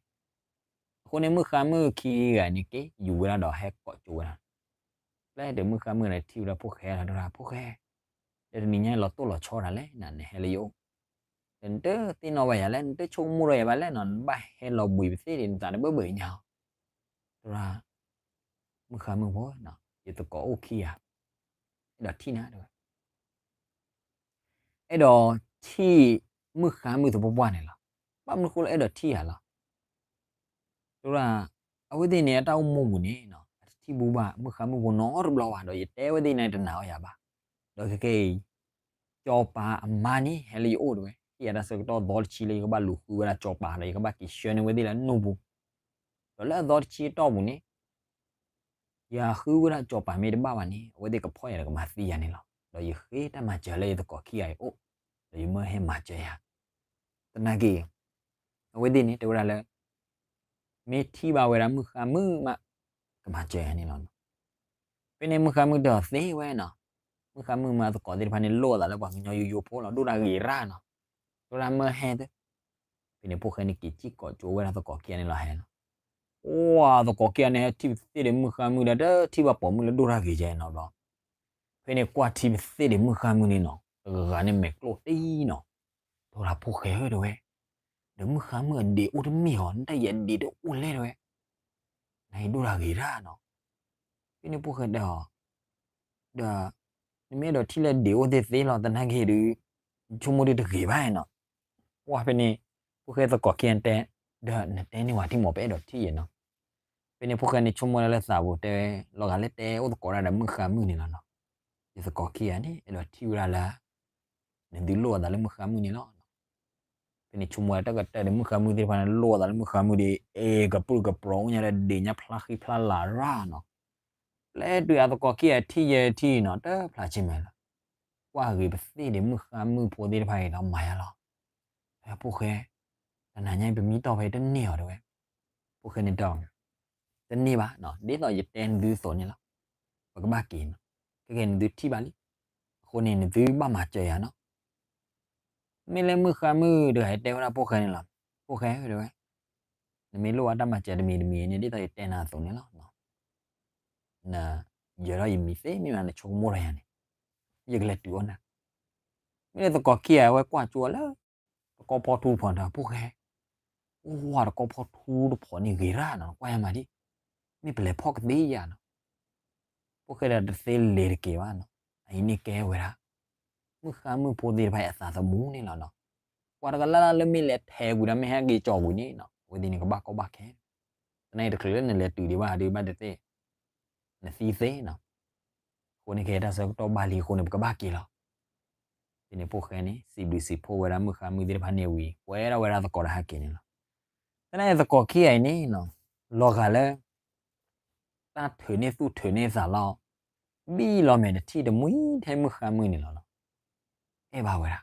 အဃိန့ၣ်မုၣ်ဃါမုၣ်ခံဂၤန့ၣ်က့ၤ ယူၤဝဲဒၣ်ဒီးဟဲကိးကၠိဝဲဒၣ်. ဖဲဒီးမုၣ်ဃါမုၣ်န့ၣ်ထံၣ်ဝဲဒၣ်ဖိၣ်ဃဲဒီးတဲဝဲဒၣ် ဖိၣ်ဃဲ, ဒီးတနံၤညါလီၤတိၢ်လီၤဆီတၢ်လဲၣ်နၤ နဟဲလၢယအိၣ်, ဒီးနတသ့ၣ်နီၣ်ဝဲယၤလဲၣ် နတဆိကမိၣ်ဒီးယၤဘၣ်လဲၣ်နီၤ နဘၣ်ဟဲလီၤဘှံးပသ့ၣ်ဒီး နသးတဘၢဘၢအံၤညါ, တဲဝဲဒၣ် မုၣ်ဃါမုၣ်ဖိ, ယသကိးအိၣ်ခံဂၤ, အဲၣ်ဒိးထံၣ်နၤတဲဝဲ. အဲၣ်ဒိးထံၣ်မုၣ်ဃါမုၣ်သပှၢ်ပှၢ်န့ၣ်လီၤ. ဘၣ်မနုၤဃိလၢအဲၣ်ဒိးထံၣ်ဧါလီၤ. တရၣ်, အဝဲသ့ၣ်န့ၣ် အတၢ်အိၣ်မူပူၤန့ၣ်နီၤ အတထံၣ်ဘူးဘၣ်မုၣ်ဃါမုၣ်ဖိနီတဘျီဘၣ်, ဒီးယတဲဝဲသ့ၣ်န့ၣ်တနာ်အီၤယၤဘၣ်. ဒီးခဲကနံၣ်အံၤ စီၤပၤအမါန့ၣ် ဟဲလၢယအိၣ်တဲဝဲ, ဟ့ၣ်ယၤတၢ်ဆၢကတီၢ်သီတဆံလၢယကဘၣ်လူၤဃုဝဲဒၣ်စီၤပၤဒီး ယကဘၣ်က့ၤဆှၢန့ၢ်ဝဲသ့ၣ်လၢအနိၣ်ပူၤ, ဒီးလၢအသီတဆံအတီၢ်ပူၤန့ၣ် ယဃုဝဲဒၣ်စီၤပၤမ့ၢ်တဘၣ်ဘၣ်န့ၣ် အဝဲသ့ၣ်ကဖီၣ်ယၤဒီးကမၤသံယၤန့ၣ်လီၤ. ဒီးယဃ့တၢ်မၤစၢၤလၢယသကိးခံဂၤအံၤအိၣ်, ဒီးယမၢဟဲမၤစၢၤယၤ. သနာ်က့ အဝဲသ့ၣ်န့ၣ် တဲဝဲဒၣ်လၢ မ့ၢ်ထံၣ်ဘၣ်ဝဲဒၣ်မုၣ်ဃါမုၣ်မး ကမၤစၢၤယၤန့ၣ်လီၤ. ဖဲန့ၣ်မုၣ်ဃါမုၣ်တဲအီၤသ့ဝဲနီၤ, မုၣ်ဃါမုၣ်မၢအသကိးသ့ၣ်တဖၣ်န့ၣ် လိၣ်အသးလၢပှၤကညီယိယိဖိလီၤ, ဒိၣ်တၢ်ဂ့ၤရၣ်နီၤ, ဒိၣ်တၢ်မၢဟဲသ့. ဖဲန့ၣ်ဖိၣ်ဃဲန့ၣ် က့ၤစံၣ်ကိးကၠိဝဲဒၣ်သကိးခံဂၤန့ၣ်လီၤဟဲနီၤ. အိၣ်သကိးခံဂၤန့ၣ် ဟဲထံၣ်ပသ့ၣ်ဒီးမုၣ်ဃါမုၣ်ဒီး တထံၣ်ဘၣ်ပိာ်မုၣ်လၢဒိၣ်တၢ်ဂ့ၤကဲနီတဘျီ. ဖဲန့ၣ်ကွၢ်ထံပသ့ၣ်ဒီးမုၣ်ဃါမုၣ်န့ၣ်နီၤ တဂၤန့ၣ်မဲာ်ကျိၣ်တံၢ်နီၤ, တဲဝဲဒၣ်ဖိၣ်ဃဲဧၢတဲဝဲ, ဒီးမုၣ်ဃါမုၣ်အဒံးအိၣ်တမ့ၢ်ဧါ, နတၢ်ယဲအဒံးတအိၣ်လဲၣ်တဲဝဲ, နဟဲဒိၣ်တၢ်ဂ့ၤတၢ်နီၤ. ဖဲန့ၣ်ဖိၣ်ဃဲတဲအီၤ, ဒီး နမ့ၢ်အဲၣ်ဒိးထံၣ်လၢဒံးအိၣ်သ့သ့လီၤ, သနာ်က့ဒီး ဆိကမိၣ်ဒုးတဂ့ၤဘၣ်နီၤ. ပှၢ်ဖဲန့ၣ် ဖိၣ်ဃဲသကိးခံဂၤတဲ, ဒီးနတဲန့ၢ်ဝဲထံၣ်မး ပအဲၣ်ဒိးထံၣ်ယဲနီၤ. ဖဲန့ၣ်ဖိၣ်ဃဲန့ၣ်ဆိကမိၣ်ဒၣ်လၢသးပူၤတဲဝဲ, လီၤဂာ်လၢတဲအိၣ်သကိးဒၣ်ဒီးမုၣ်ဃါမုၣ်န့ၣ်လီၤနီၤ. ယသကိးခံဂၤန့ၣ် အဲၣ်ဒိးထံၣ်ဝဲဒၣ်လၢ နသုလိၣ်အသးလၢမုၣ်ဃါမုၣ်န့ၣ်လီၤ. ဖဲန့ၣ်ဆိကမိၣ်ဝဲတၢ်ကတၢၢ်ဒီးမုၣ်ဃါမုၣ်သ့ၣ်တဖၣ်န့ၣ် လိၣ်အသးလၢမုၣ်ဃါမုၣ်ဒီး အဲၣ်ကပြုၢ်ကပြီၤအိၣ်ညါဒီးဒံးညါဖျါဃံဖျါလၤရၣ်နီၤ. ပျဲတုၤအသကိးခံဂၤထံၣ်ယဲထံၣ်နီၤ တဖျါဆ့မဲာ်လၢ ကွၢ်ဂ့ၤပသ့ၣ်ဒီးမုၣ်ဃါမုၣ်ဖိသ့ၣ်တဖၣ်အံၤဒီးမၤယါလီၤ. ဖဲဖိၣ်ဃဲ တနၤညါအံၤပမံတီၢ်ဖဲတန့ၢ်အီၤတဲဝဲ. ဖိၣ်ဃဲန့ၣ်တဲအီၤ, တန့ၢ်ဘၣ်, ဒ်သိးယတဲနသုအသိးန့ၣ်လီၤ. ပကဘၣ်က့ၤနီၤ. ခဲကနံၣ်အံၤနသုထံၣ်ဘၣ်လံ. အဃိန့ၣ် နသုဘၣ်မၤစၢၤယၤနီၤ. မ့ၢ်လၢမုၣ်ဃါမုၣ်တဂၤအံၤတဲဝဲဒၣ်ဖိၣ်ဃဲန့ၣ်လီၤ. ဖိၣ်ဃဲဧၢတဲဝဲ, နမ့ၢ်လိၣ်ဘၣ်တၢ်မၤစၢၤတမံၤတမံၤန့ၣ် ဒ်သိးယတဲနၤအသိးန့ၣ်လီၤ. နယၢၤထီၣ်ယမံၤသ့မ့ၢ်မး နဆိကမိၣ်ထီၣ်ယၤန့ၣ် ယကလဲၤတုၤအီၣ်နၤ. မ့ၢ်လၢသကိးခံဂၤဝဲကွၢ်ကၠိလၢ တကီၢ်ဖီထူတဖီန့ၣ် ဖိၣ်ဃဲ, အိၣ်ဝဲတကီၢ်ဖီထူတဖီန့ၣ်ဂ့ၤရၣ်နီၤ ကွၢ်ယၤမးဒ်, မ့ၢ်ပလဲၤဖီၣ်ကသ့ယၤနီၤ. ဖိၣ်ဃဲဒီးတသ့လဲၤတက့ၤဘၣ်နီၤ. အအံၤန့ၣ်ကဲဝဲဒၣ် မုၣ်ဃါမုၣ်ဖိသ့ၣ်တဖၣ်အံၤအသးသမူန့ၣ်လီၤနီၤ. ပှၤတဂၤလၢ်လၢ်လၢမ့ၢ်လဲၤထဲးကွံာ်ဒီးမ့ၢ်ဟဲက့ၤကၠီၤကွံာ်န့ၣ်နီၤ အဝဲသ့ၣ်န့ၣ်ကဘၣ်ကီဘၣ်ခဲ. သနာ်က့တချုးလၢနလဲၤတုၤဒံးဘၣ်ဒံးဘၣ်တသ့ၣ် နသံသ့နီၤ. အဃိန့ၣ်ကဲတၢ်ဆၢကတီၢ်ဘၣ်လံအဃိန့ၣ် ပကဘၣ်က့ၤလီၤ. ဖဲန့ၣ်ဖိၣ်ဃဲန့ၣ် စံးဘျုးစံးဖှိၣ်ဝဲဒၣ်မုၣ်ဃါမုၣ်သ့ၣ်တဖၣ်န့ၣ်ဝံၤ ပှဲၤထီၣ်ဝဲဒၣ်သကိးဒီးဟဲက့ၤန့ၣ်လီၤ. သနာ်က့သကိးခံဂၤအံၤန့ၣ်နီၤ လီၤဂာ်လၢ တၢ်ထုးန့ၢ်သူၣ်ထုးန့ၢ်သးလီၤ ဘံၣ်လီၤမဲာ်တထံၣ်တမှံထဲမုၣ်ဃါမုၣ်န့ၣ်လီၤနီၤ. အဲၣ်ဘၣ်ဝဲဒၣ်,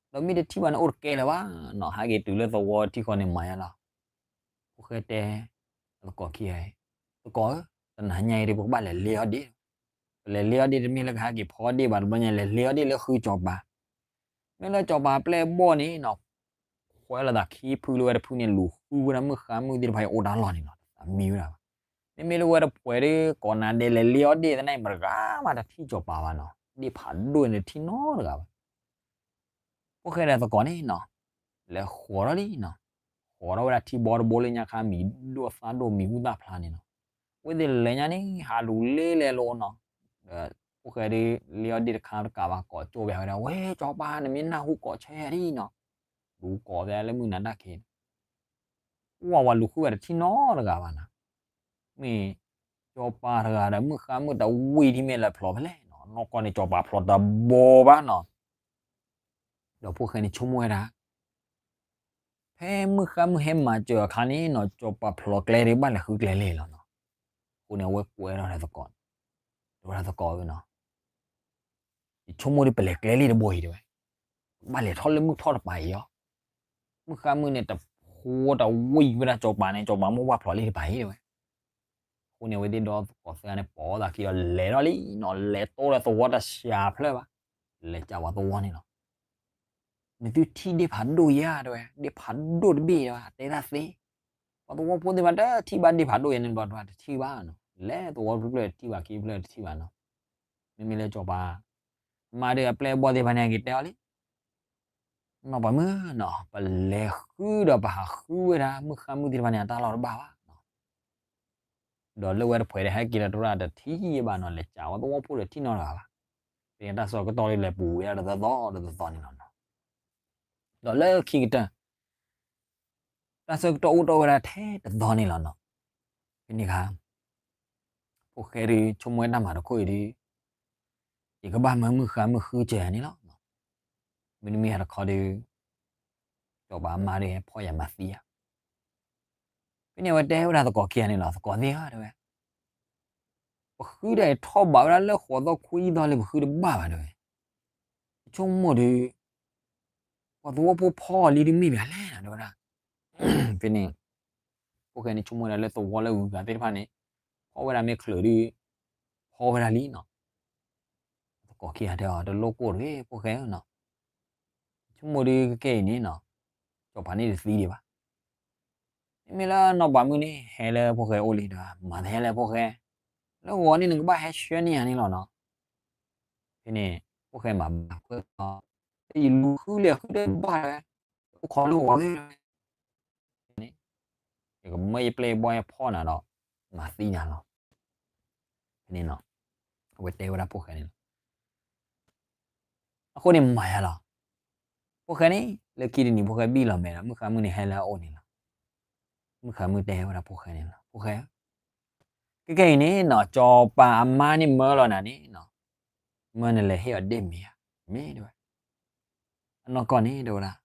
ဒီးမ့ၢ်တထံၣ်ဘၣ်န့ၣ်အိၣ်တကဲလၢၤဘၣ်နီၤ ဟဲက့ၤတုၤလၢသဝီထံဃီန့ၣ်မၤယါလီၤ. ဖိၣ်ဃဲတဲ သကိးခံဂၤအံၤ, သကိးဧၢ, တနၤညါအံၤဒ် ပကဘၣ်လဲၤလ့အီၣ်ဒ့ၣ်, ပလဲၤလ့အီၣ်ဒ့ၣ်တမ့ၢ်လၢကဟဲက့ၤဖီဒ့ၣ်ဘၣ်တဘျီညါ လဲၤလ့အီၣ်ဒ့ၣ်လၢဃုစီၤပၤ, မ့ၢ်လၢစီၤပၤပျဲၢ်ဘီၣ်န့ၣ်နီၤ ခွဲးလိာ်သးခံဖုလၢဝဲတဖုန့ၣ် လူၤဃုဝဲဒၣ်မုၣ်ဃါမုၣ်သ့ၣ်တဖၣ်အံၤအိၣ်တၢ်လီၢ်န့ၣ်လီၤ. တမံဝဲဒၣ်ဘၣ်. မ့မ့ၢ်လၢဝဲတဖှဲးဒီး ကိးနၤဒဲးလဲၤလ့အီၣ်ဒ့ၣ်သနာ်က့ မတဂၤမးတထံၣ်စီၤပၤဘၣ်နီၤ, ဒ့ၣ်ဖးဒိၣ်န့ၣ်တထံၣ်နီတဂၤဘၣ်. ဖိၣ်ဃဲဒီးသကိးန့ၣ်နီၤ လဲၤဃီၤထီၣ်လံနီၤ, ဃီၤထီၣ်ဝဲဒၣ်ထံဘီတဘိလၢညါခါ မံၤဒိၣ်သၣ်ဒိၣ် မံၤဟူသၣ်ဖျါန့ၣ်နီၤ. အဝဲသ့ၣ်လဲၤညါန့ၣ် ဟးလူၤလ့လဲၤလိၤနီၤ, ဒီးဖိၣ်ဃဲဒီး လ့အီၣ်ဒ့ၣ်တခါတကးဘၣ် ကိးကၠိဝဲဒၣ် ဝဲစီၤပၤ နမ့ၢ်နၢ်ဟူကိးဆၢယၤဒ်နီၤ, လူၤကိးသးလၢမုၢ်နၤတၢ်ခံး ဝဲဝဲလူၤဃုဝဲတထံၣ်နီတဂၤဘၣ်နီၤ. မ့ၢ်စီၤပၤတဂၤဒီးမုၣ်ဃါမုၣ်တဝံၤထံၣ်မ့ၢ်လဲၤဖျိးဖဲလဲၣ်နီၤ, နီၢ်ကီၢ်န့ၣ်စီၤပၤဖျိးတဘိဘၣ်နီၤ. ဒီးဖိၣ်ဃဲန့ၣ်ဆိကမိၣ်ဝဲဒၣ် ဖဲမုၣ်ဃါမုၣ်ဟဲမၤစၢၤအခါန့ၣ်နီၤ စီၤပၤဖျိးကျဲဒီးဘၣ်လဲၤဃုကျဲလ့ၢ်လီၤနီၤ. အဃိန့ၣ် အဝဲကွဲထီၣ်ဒီးသကိး, တဲဝဲဒၣ်သကိးဧၢနီၤ ယဆိကမိၣ်ဒီးပလဲၤကျဲလ့ၢ်တဘိအံၤတဲဝဲ, ဘၣ်လဲၤထီၣ်လၢမုၢ်ထီၣ်တပၤအံၤအီၤ, မုၣ်ဃါမုၣ်န့ၣ် တဖိတဝံၤဝဲဒၣ်စီၤပၤန့ၣ် စီၤပၤမိၢ်ပှၢ်ဖျိးလ့ၢ်တပၤအံၤတဲဝဲ. အဃိန့ၣ် အဝဲသ့ၣ်ဒီသကိးသၢဂၤန့ၣ် ပိာ်သးခံဒီးလဲၤထီၣ်လံနီၤ, လဲၤတိၢ်ဒီးသဝီတစှၤဖျၢၣ်ဘၣ်, လဲၤကးဝဲသဝီန့ၣ်လီၤ. နသုထံၣ်ဒ့ၣ်ဖးဒိၣ်ယါတဲဝဲ, ဒ့ၣ်ဖးဒိၣ်တဘ့ၣ်တဲဝဲ တဲတၢ်သ့, ပှၤသဝီဖိသ့ၣ်တဖၣ်တထံၣ်ဘၣ်ဒ့ၣ်ဖးဒိၣ်ယါန့ၣ်ဘျီတဘၣ်တထံၣ်ဘၣ်နီၤ, လဲၤသဝီတဖျၢၣ်တထံၣ်ဘၣ်ခံဖျၢၣ်တထံၣ်ဘၣ်နီၤ. မ့မ့ၢ်လၢစီၤပၤ မါဒီးအပျဲၢ်အဘီၣ်သ့ၣ်တဖၣ်န့ၣ် က့ၤတဲအီၤလံ နီၢ်ပၤမုၣ်နီၤ, ပလဲၤဃုဒီးပဟးဃုဝဲဒၣ် မုၣ်ဃါမုၣ်သ့ၣ်တဖၣ်န့ၣ် အတၢ်လီၢ်တဘၣ်ဘၣ်နီၤ. ဒီးလၢဝဲတဖှဲးဒီးဟဲက့ၤဒီးတရၣ်တထံၣ်ဘၣ်နီၤ, လဲၤကးဝဲသဝီဖိဒီးထံၣ်နီတဂၤဘၣ်. ဖဲန့ၣ်တၢ်ဆၢကတီၢ်ဒ်လဲၣ်ပူၤဝဲဒၣ်တသီသီတသီသီန့ၣ်လီၤနီၤ. ဒီးလၢခံကတၢၢ် တၢ်ဆၢကတီၢ်အိၣ်ထီၣ်ဝဲဒၣ်ထဲတသီန့ၣ်လီၤနီၤ. ဖဲန့ၣ်အခါ ဖိၣ်ဃဲဒုးဆိကမိၣ်ဝဲတၢ်မၤတခိၣ်အံၤဒုး ယကဘၣ်မၢမုၢ်ဃါမုၢ်ဃုစၢၤယၤန့ၣ်လီၤ. မ့တမ့ၢ်ဟးတခီဒုး စီၤပၤအမါဒုးဟဲဖီၣ်ယၤမၤသံဧါ. ဖဲန့ၣ်အဝဲတဲဝဲဒၣ်သကိးခံဂၤန့ၣ်လီၤ, သကိးသ့ၣ်ဧၢ တဲဝဲ, ပဃုဒၣ်အံၤထီၣ်ဘးဝဲဒၣ်လၢဃိးသီခွံသီလံ ပဃုတဘၣ်ဘၣ် တဲဝဲ. ယဆိကမိၣ်ဒုး ပှၤသဝီဖိဖီအီၤလံဒုးမ့ၢ်မနုၤလဲၣ်နီၤ တဲဝဲဒၣ်. ဖဲန့ၣ် ဖိၣ်ဃဲန့ၣ်ဆိကမိၣ်ဝဲဒၣ်လၢသဝီလၢဂုၤဂၤသ့ၣ်တဖၣ်န့ၣ် ဖီဝဲဒၣ်မ့ၢ်ချုးဒုး ဖီဝဲဒၣ်လံနီၤ. သကိးခံဂၤတဲအီၤ တလိၣ်ကိၢ်တဂ့ၤ ဖိၣ်ဃဲဧၢနီၤ. ဆိကမိၣ်ဒုးကကဲအံၤန့ၣ်နီၤ စီၤပၤန့ၣ်တသံဒံးဘၣ်. မ့မ့ၢ်လၢနီၢ်ပၤမုၣ်န့ၣ် ဟဲလၢဖိၣ်ဃဲအိၣ်လံဒီး မၤသးဟဲလၢဖိၣ်ဃဲ လၢဂီၤန့ၣ်နကဘၣ်ဟဲဆှၢန့ၢ်ယၤန့ၣ်လီၤနီၤ. ဖဲန့ၣ် ဖိၣ်ဃဲမၤဘၣ် ဖိၣ်ဃဲ ယလူၤဃုလဲၤဃုတဘၣ်ဝဲ အိၣ်ခိးလၢဂီၤသ့ၣ် န့ၣ် ယကမၢယပျဲၢ်ယဘီၣ်ဟဲဖီၣ်နၤဒီး မၤသံနၤလီၤ. ဖဲန့ၣ်နီၤ အဝဲတဲဝဲဒၣ်ဖိၣ်ဃဲန့ၣ်လီၤ. အဃိန့ၣ်မၤယၤလီၤ. ဖိၣ်ဃဲန့ၣ် လၢခံတနံၤ ဖိၣ်ဃဲဘံၣ်လီၤမဲာ်ဒီး မုၢ်ဃါမုၣ်န့ၣ်ဟဲလၢအအိၣ်န့ၣ်လီၤ. မုၢ်ဃါမုၣ်တဲဝဲဒၣ်ဖိၣ်ဃဲန့ၣ်လီၤ, ဖိၣ်ဃဲဧၢ, ခဲကနံၣ်အံၤန့ၣ်နီၤ စီၤပၤအမါန့ၣ်မၢလီၤနၤန့ၣ်နီၤ, မၢနလဲၤဟ့ၣ်အီၤဒ့ၣ်မ့ၢ်ဧါ, မ့ၢ်တဲဝဲ အနီၢ်ကီၢ်န့ၣ် တဲဝဲဒၣ်,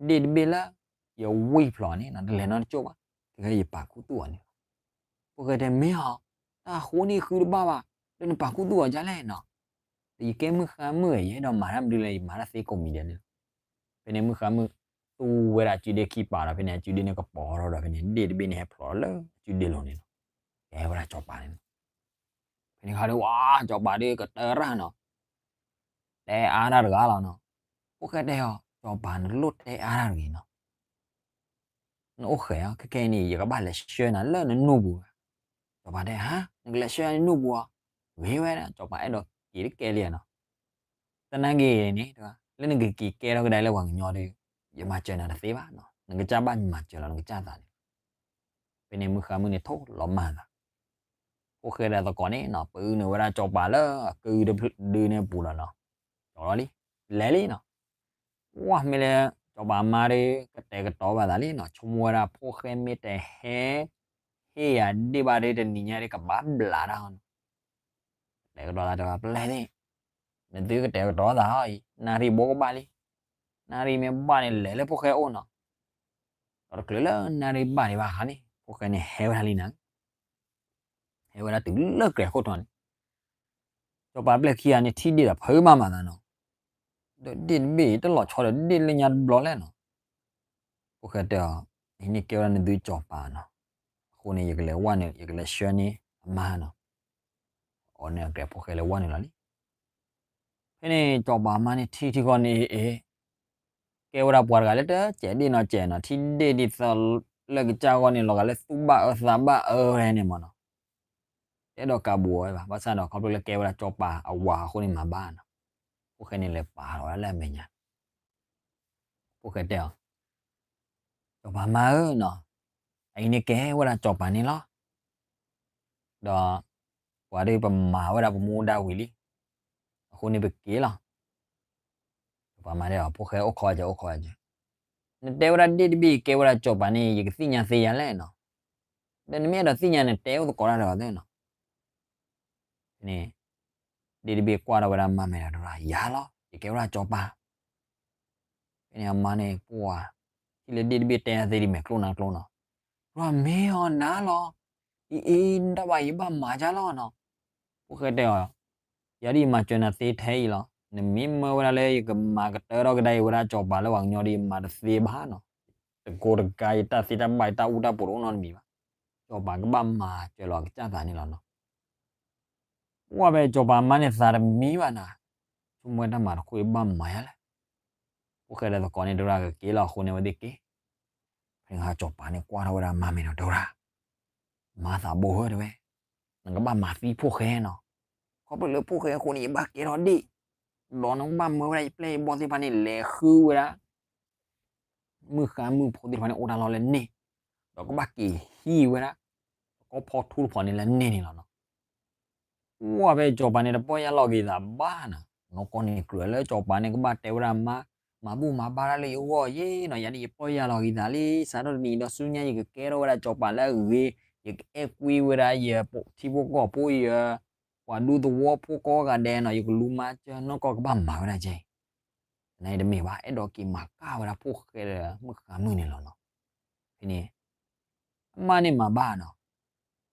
ဒ့ၣ်တဘ့ၣ်လၢ ယဝံၣ်ဖျိးန့ၣ်နီၤ တလဲၤနီတကၠိၢ်ဘၣ်, ခဲကနံၣ်အံၤယပာ်ခူသူၣ်အီၤန့ၣ်လီၤ. ဖိၣ်ဃဲတဲမ့ၢ်ဧါ, တၢ်အဃိန့ၣ်ဃုတဘၣ်ဘၣ်, ဒီးနပာ်ခူသူၣ်အီၤဒ်လဲၣ်နီၤ, ဒီးယကဲမုၢ်ဃါမုၣ်ဧါ, ယအဲၣ်ဒိးမၤတၢ်မနုၤလဲၣ်, ယမၤတၢ်သ့ကိးမံၤဒဲးန့ၣ်လီၤ. ဖဲန့ၣ်မုၢ်ဃါမုၣ်သူဝဲဒၣ်အစုဒ့ခံပာ်ဒီး ဖဲန့ၣ်အစုဒ့န့ၣ်ကပီၤထီၣ်ဒီး ဖဲန့ၣ်ဒ့ၣ်တဘ့ၣ်န့ၣ်ဟဲဖျိးလၢအစုဒ့လိၤန့ၣ်လီၤ. ကဲဝဲဒၣ်စီၤပၤန့ၣ်လီၤ. ဖဲန့ၣ်ခါဒီး ဝါ စီၤပၤဒီးကတၢၢ်တၢ်နီၤ, တဲအါတၢ်တဂၤလီၤနီၤ. ဖိၣ်ဃဲတဲအီၤ, စီၤပၤနတလိၣ်တဲအါတၢ်တဂ့ၤနီၤ, နအိၣ်ဃဲၤအီၤ, ခဲကနံၣ်အံၤန့ၣ် ယကဘၣ်လဲၤဆှၢနၤလၢနနူၢ်ပူၤ. စီၤပၤတဲ ဟါ, နကလဲၤဆှၢနနူၢ်ပူၤဧါ, ဂ့ၤဝဲဒၣ်, စီၤပၤအဲၣ်ဒိးက့ၤတကဲလံနီၤ. သနာ်က့န့ၣ် လၢနကက့ၤကဲထီၣ်ကဒါလၢပှၤကညီဒီး ယမၤစၢၤနၤတသ့ဘၣ်နီၤ, နကစၢ်ဘၣ်မၤစၢၤလီၤနကစၢ်သးန့ၣ်. ဖဲန့ၣ်မုၢ်ဃါမုၣ်န့ၣ်ထိၣ်လီၤမၢ်သး, ဖိၣ်ဃဲဒီးသကိးန့ၣ်နီၤ ပအုၣ်န့ၢ်ဝဲဒၣ်စီၤပၤလၢအကုတဒုန့ၣ်အပူၤလီၤနီၤ. ကၠီလီၤလံ, လဲၤလံနီၤ. ဝါ မ့ၢ်လၢ စီၤပၤမါဒီး ကတဲာ်ကတီၤဘၣ်သးလံနီၤ, ဆိကမိၣ်ဝဲဒၣ်ဖိၣ်ဃဲမ့ၢ်တဟဲ ဟ့ၣ်ယၤဒ့ၣ်ဘၣ်ဒီး တနံၤညါဒီးကဘၣ်ဘျးတၢ်အီၤနီၤ. ကတဲာ်ကတီၤသးတဲဝဲ ပျဲၢ်သ့ၣ်, နသုကတဲာ်ကတီၤသးအီၤအံၤ နၣ်ရံၣ်ဘိကဘၣ်လံ. နၣ်ရံၣ်မ့ၢ်ဘၣ်န့ၣ် လဲၤလၢဖိၣ်ဃဲအိၣ်နီၤ. ဒီးတချုးလၢနၣ်ရံၣ်ဘၣ်ဒံးဘၣ်အခါန့ၣ် ဖိၣ်ဃဲန့ၣ်ဟဲဝဲဒၣ်လံနီၤ. ဟဲဝဲဒၣ်တုၤလၢကြဲးခိၣ်ထံးန့ၣ်, စီၤပၤပျဲၢ်ခံဂၤန့ၣ်ထံၣ်ဒ့ၣ်ဒီးဖုးမးမၤသးနီၤ. ဒီးဒ့ၣ်တဘ့ၣ်အံၤ တလီၤဆီဒီးဒ့ၣ်လၢညါတဘျီလဲၣ်နီၤ. ဖိၣ်ဃဲတဲအီၤ, အံၤန့ၣ်ကဲဝဲဒၣ်နသုစီၤပၤနီၤ, အဃိန့ၣ် ယကလဲၤဝဲန့ၣ် ယကလဲၤဆှၢန့ၢ်အမါနီၤ. အီၤန့ၣ်အကြဲးဖိၣ်ဃဲလဲၤဝဲန့ၣ်လီၤလံ. ဖဲန့ၣ်စီၤပၤမါန့ၣ်ထံၣ်ထံဃီန့ၣ်အ့ၣ် ကဲဝဲဒၣ်ပှၤတဂၤလၢတစဲးဒ့ၣ်နီၤစဲးနီၤ, ထံၣ်ဒ့ၣ်ဒ်သိးလၢကစၢ်ဂီၢ်န့ၣ် လီၤဂာ်လၢသူၣ်ဘၣ်အၢသးဘၣ်အၢဝဲန့ၣ်မးနီၤ. တအဲၣ်ဒိးကးဘူးအီၤဝဲဘၣ်, ဘၣ်ဆၣ်ဒီး ခီဖျိလၢကဲဝဲဒၣ်စီၤပၤအဝၤအဃိန့ၣ်မၤဘၣ်နီၤ. ဖိၣ်ဃဲန့ၣ်လဲၤပာ်လီၤဝဲဒၣ်လၢအမဲာ်ညါ ဖိၣ်ဃဲတဲအီၤ, စီၤပၤမါဧၢနီၤ, အအံၤန့ၣ်ကဲဝဲဒၣ်စီၤပၤန့ၣ်လီၤ. ဒီးပှၤဒီးပမၤဝဲဒၣ်ပမူဒါဝံၤလံ, အဃိန့ၣ်ပက့ၤလီၤ. စီၤပၤမါတဲအီၤ, ဖိၣ်ဃဲအိၣ်ခိးစၢၤ အိၣ်ခိးစၢၤ, နတဲဝဲဒၣ်ဒ့ၣ်တဘ့ၣ်ကဲဝဲဒၣ်စီၤပၤန့ၣ် ယကသ့ၣ်ညါသ့ယၤလဲၣ်နီၤ. ဒီးနမ့ၢ်အဲၣ်ဒိးသ့ၣ်ညါ နတဲအိၣ်သကိးတၢ်ဒီးအီၤသ့နီၤ. ဖဲန့ၣ် ဒ့ၣ်တဘ့ၣ်ကွၢ်ထီၣ်ဝဲဒၣ်မါမဲာ်ဒီးတဲဝဲဒၣ်, ယၤလီၤ, ယကဲဝဲဒၣ်စီၤပၤ. ဖဲန့ၣ်အမါန့ၣ်ပှၤ ထံၣ်လၢဒ့ၣ်တဘ့ၣ်တဲအသ့ဒ်မဲာ်ကျိၣ်နါကျိၣ်နီၤ, ပှၤမ့ၢ်အီၤနၤလီၤ, အံၤအံၤ နတၢ်ဘၣ်ယဘၣ်မၤဒ်လဲၣ်နီၤ. ဖိၣ်ဃဲတဲအီၤ, ယၤဒ်ယမၤစၢၤနၤသ့ထဲအံၤလီၤ. နမ့ၢ်မၢဝဲဒၣ်လၢယကမၤကတၢၢ်ထီၣ်ကဒါအံၤဝဲဒၣ်စီၤပၤလၢပှၤကညီဒီး ယမၤတသ့ဘၣ်နီၤ. တကိးတကး ယတၢ်သ့တၢ်ဘၣ် ယတၢ်အူတၢ်ပူၤတအိၣ်နီတမံၤဘၣ်. စီၤပၤကဘၣ်မၤစၢၤလီၤအကစၢ်သးန့ၣ်လီၤနီၤ. ပှၤဖဲစီၤပၤမါန့ၣ်သးတမံဘၣ်နၤ, ဆိကမိၣ်ဝဲတၢ်မၤတခီအံၤဘၣ်မၤယၤလဲၣ်. ဖိၣ်ဃဲဒီးသကိးန့ၣ်တဲဝဲဒၣ်ကက့ၤလီၤအဃိန့ၣ် အဝဲသ့ၣ်က့ၤ. ဖဲန့ၣ်စီၤပၤန့ၣ်ကွၢ်ထီၣ်ဝဲဒၣ်မါမဲာ်ဒီးတဲဝဲဒၣ်, မါသးဘိဧၢ တဲဝဲ, နကဘၣ်မၤသံဖိၣ်ဃဲနီၤ. ခီဖျိလၢဖိၣ်ဃဲအဃိန့ၣ် ယဘၣ်ကဲထီၣ်ဒ့ၣ်, ဒီးနကဘၣ်မၢဝဲဒၣ်ယပျဲၢ်ယဘီၣ်သ့ၣ်တဖၣ်န့ၣ် လဲၤဃုဝဲဒၣ် မုၢ်ဃါမုၢ်ဖိသ့ၣ်တဖၣ်န့ၣ် အိၣ်တၢ်လီၢ်လၢန့ၣ်, ဒီးကဘၣ်က့ၤဟံးဝဲဒၣ် သကိးဖီထူတဖီန့ၣ်လၢန့ၣ်န့ၣ်လီၤနီၤ. ဝဲဖဲစီၤပၤန့ၣ်တပီၢ်ယၢ်လီၤက့ၤသးဘၣ်နီၤ, နီၢ်ကီၢ်န့ၣ်ကြၢးလၢစီၤပၤန့ၣ်ကဘၣ်တဲဝဲဒၣ်မါ, မၤဘူၣ်မၤဘါတၢ်လၢယဂီၢ်ယ့ၣ်နီၤ, ယၤန့ၣ်ယပီၢ်ယၢ်လီၤက့ၤသးလံ, စးထီၣ်တနံၤအံၤဒီးဆူညါ ယကကဲထီၣ်ဝဲဒၣ်စီၤပၤလၢအဂ့ၤ, ယကအဲၣ်ကွံဝဲဒၣ်ယထံဖိကီၢ်ဖိ ယပှၤဒူသဝီဖိကိးဂၤဒဲးနီၤ, ယကလူၤမၤစၢၤနီၢ်ကီၢ်ကဘၣ်မၤဝဲဒၣ်ကဲအံၤ, သနာ်က့တမ့ၢ်ဘၣ်, အဲၣ်ဒိးက့ၤမၤကၢ်ဝဲဒၣ်ဖိၣ်ဃဲဒီးမုၣ်ဃါမုၣ်န့ၣ်လီၤနီၤ. ဖဲန့ၣ် အမါန့ၣ်မၤဘၣ်နီၤ,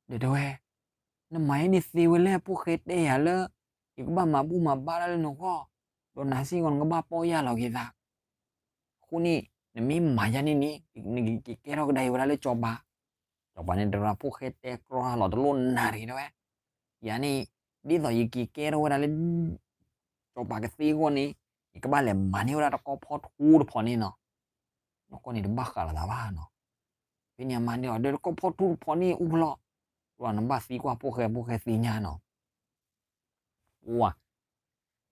ဒီးတဲဝဲ, နမၤယဲန့ၣ်သ့ဝဲလဲၣ်, ဖိၣ်ဃဲတဲယၤလၢ ယကဘၣ်မၤဘူၣ်မၤဘါတၢ်လၢနဂီၢ်, ဒီးနၤစ့ၢ်ကီးနကဘၣ်ပီၢ်ယၢ်လီၤက့ၤသး, အဃိန့ၣ် နမ့ၢ်မၤယဲန့ၣ်န့ၣ် နကက့ၤကဲထီၣ်ကဒါအံၤဝဲဒၣ်လၢစီၤပၤ, စီၤပၤန့ၣ်တဲဝဲဒၣ်ဖိၣ်ဃဲတဲကြီလီၤတလိၣ်နၤတဂ့ၤတဲဝဲ, ယၤန့ၣ် ဒ်သိးယက့ၤကဲထီၣ်ဝဲဒၣ်လၢ စီၤပၤကသ့အဂီၢ်န့ၣ် ယကဘၣ်လဲၤမၤန့ၢ်ဝဲဒၣ်တကီၢ်ဖီထူတဖီန့ၣ်နီၤ, နီၢ်ကီၢ်န့ၣ်တဘၣ်ဃးလီၤသးဘၣ်နီၤ. ဖဲန့ၣ်အမါန့ၣ်အီၤ ဒီးတကီၢ်ဖီထူတဖီန့ၣ်အိၣ်ဖဲလဲၣ်, ဒီးနဘၣ်သံကွၢ်ဖိၣ်ဃဲ ဖိၣ်ဃဲသ့ၣ်ညါနီၤ. ဝါ,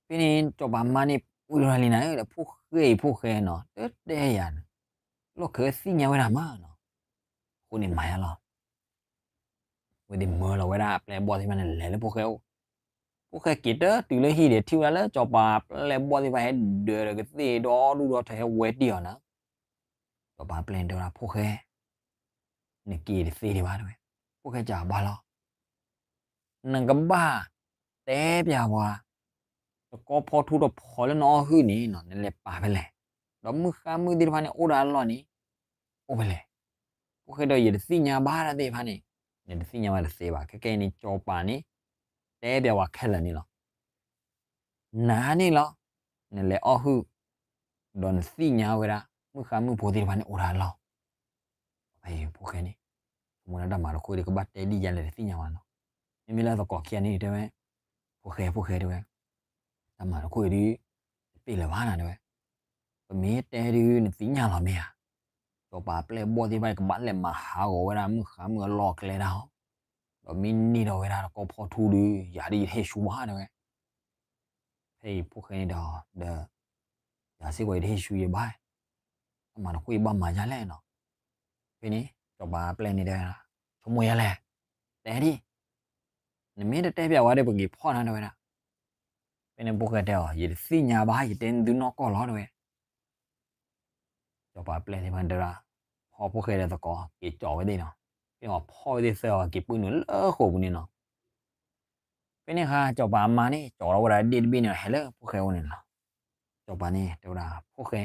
ဖဲန့ၣ်စီၤပၤမါန့ၣ်ပှ့ၤထီၣ်လံနၤဧၢ, ဒီးဖိၣ်ဃဲအံၤဖိၣ်ဃဲနီၤ တတဲယၤန့ၣ်, လီၢ်ခံသ့ၣ်ညါဝဲဒၣ်မးနီၤ. အဃိန့ၣ်မၤယါလီၤ ဝဲသ့ၣ်မၢလီၤဝဲဒၣ်အပျဲၢ်အဘီၣ်သ့ၣ်တဖၣ်န့ၣ် လဲၤလၢဖိၣ်ဃဲအိၣ်, ဖိၣ်ဃဲက့ၤတတုၤလၢဟံၣ်ဒီး ထံၣ်ဝဲဒၣ်လၢစီၤပၤပျဲၢ်ဘီၣ်သ့ၣ်တဖၣ်ဟဲဒၢးဒီးကသ့ၣ်ဒီဒူၣ်ဒီထၢဟဲဝဲတ့ၢ်အီၤနၤ. စီၤပၤပျဲၢ်န့ၣ်တဲဝဲဒၣ်ဖိၣ်ဃဲ, နက့ၤတသ့ဒံးဘၣ်တဲဝဲ, ဖိၣ်ဃဲစံးဘၣ်လီၤ နကဘၣ်တဲပျးဝဲ, တကီၢ်ဖီထူတဖီလၢနအီၣ်ဟုၣ်န့ၣ်နီၤ နလဲၤပာ်ဖဲလဲၣ်, ဒီးမုၣ်ဃါမုၣ်သ့ၣ်တဖၣ်န့ၣ်အိၣ်ဒီးအလီၢ်န့ၣ် အိၣ်ဖဲလဲၣ်. ဖိၣ်ဃဲဒီးယတသ့ၣ်ညါဘၣ်တၢ်သ့ၣ်တဖၣ်န့ၣ်, နတသ့ၣ်ညါဝဲတသ့ဘၣ်. ခဲကနံၣ်အံၤန့ၣ် စီၤပၤန့ၣ် တဲပျးဝဲခဲလၢာ်န့ၣ်လီၤ. နၤန့ၣ်လီၤ, နလဲၤအီၣ်ဟုၣ်, ဒီးနသ့ၣ်ညါဝဲဒၣ် မုၣ်ဃါမုၣ်ဖိသ့ၣ်တဖၣ်န့ၣ်အိၣ်ဒီးအလီၢ် ဖဲအံၤဖိၣ်ဃဲန့ၣ်, မ့ၢ်ဒၣ်တၢ်မၤတခီဒီးကဘၣ်တဲဒ်ယဲလဲၣ်တသ့ၣ်ညါဘၣ်နီၤ. မ့မ့ၢ်လၢသကိးခံဂၤန့ၣ်တဲဝဲ, ဖိၣ်ဃဲ ဖိၣ်ဃဲတဲဝဲ, တၢ်မၤတခီအံၤဒီး တပ့ၢ်လၢၤဘၣ်နၤတဲဝဲ, ပမ့ၢ်တဲဒုးနသ့ၣ်ညါလီၤမ့ၢ်ဧါ. စီၤပၤပျဲၢ်ဘီၣ်သ့ၣ်တဖၣ်န့ၣ် ကဘၣ်လဲၤမၤဟးဂီၤဝဲဒၣ်မုၣ်ဃါမုၣ်အလီၢ်အကျဲတၢ်အီၤ, ဒီးမ့ၢ်န့ၢ်ဒီးဝဲဒၣ်တကီၢ်ဖီထူဒီး ယၤဒုးယတဟ့ၣ်ဆူဘၣ်တဲဝဲ ဖဲအံၤဖိၣ်ဃဲန့ၣ်ဒီး, ဒီး, ယၤစ့ၢ်ကီးယတဟ့ၣ်ဆူယဘၣ်, တၢ်မၤတခီအံၤဘၣ်မၤဒ်လဲၣ်နီၤ. ဖဲန့ၣ် စီၤပၤပျဲၢ်န့ၣ်တဲ, ဆိကမိၣ်ယဲလဲၣ်, တဲဒ်, နမ့ၢ်တတဲပျးဝဲဒီးပက့ၤဖီၣ်နၤတဲဝဲဒၣ်. ဖဲန့ၣ်ဖိၣ်ဃဲတဲအီၤ ယတသ့ၣ်ညါဘၣ် ယတဲသုနီၢ်ကီၢ်လီၤတဲဝဲ စီၤပၤပျဲၢ်သ့ၣ်တဖၣ်န့ၣ်တဲဝဲဒၣ်, ဖီဖိၣ်ဃဲဒီးသကိးက့ၤကၠီဝဲသ့ၣ်နီၤ, ဖဲအီၤဖီၣ်ဝဲသ့ၣ်သၢဂၤက့ၤပုၢ်နုာ်လၢဃိာ်ပူၤန့ၣ်နီၤ. ဖဲန့ၣ်အခါ စီၤပၤအမါန့ၣ် ကၠီထီၣ်ဝဲဒၣ်ဒ့ၣ်တဘ့ၣ်န့ၣ်ဒီးဟဲလၢဖိၣ်ဃဲအိၣ်န့ၣ်လီၤ. စီၤပၤန့ၣ်တဲဝဲဒၣ် ဖိၣ်ဃဲ,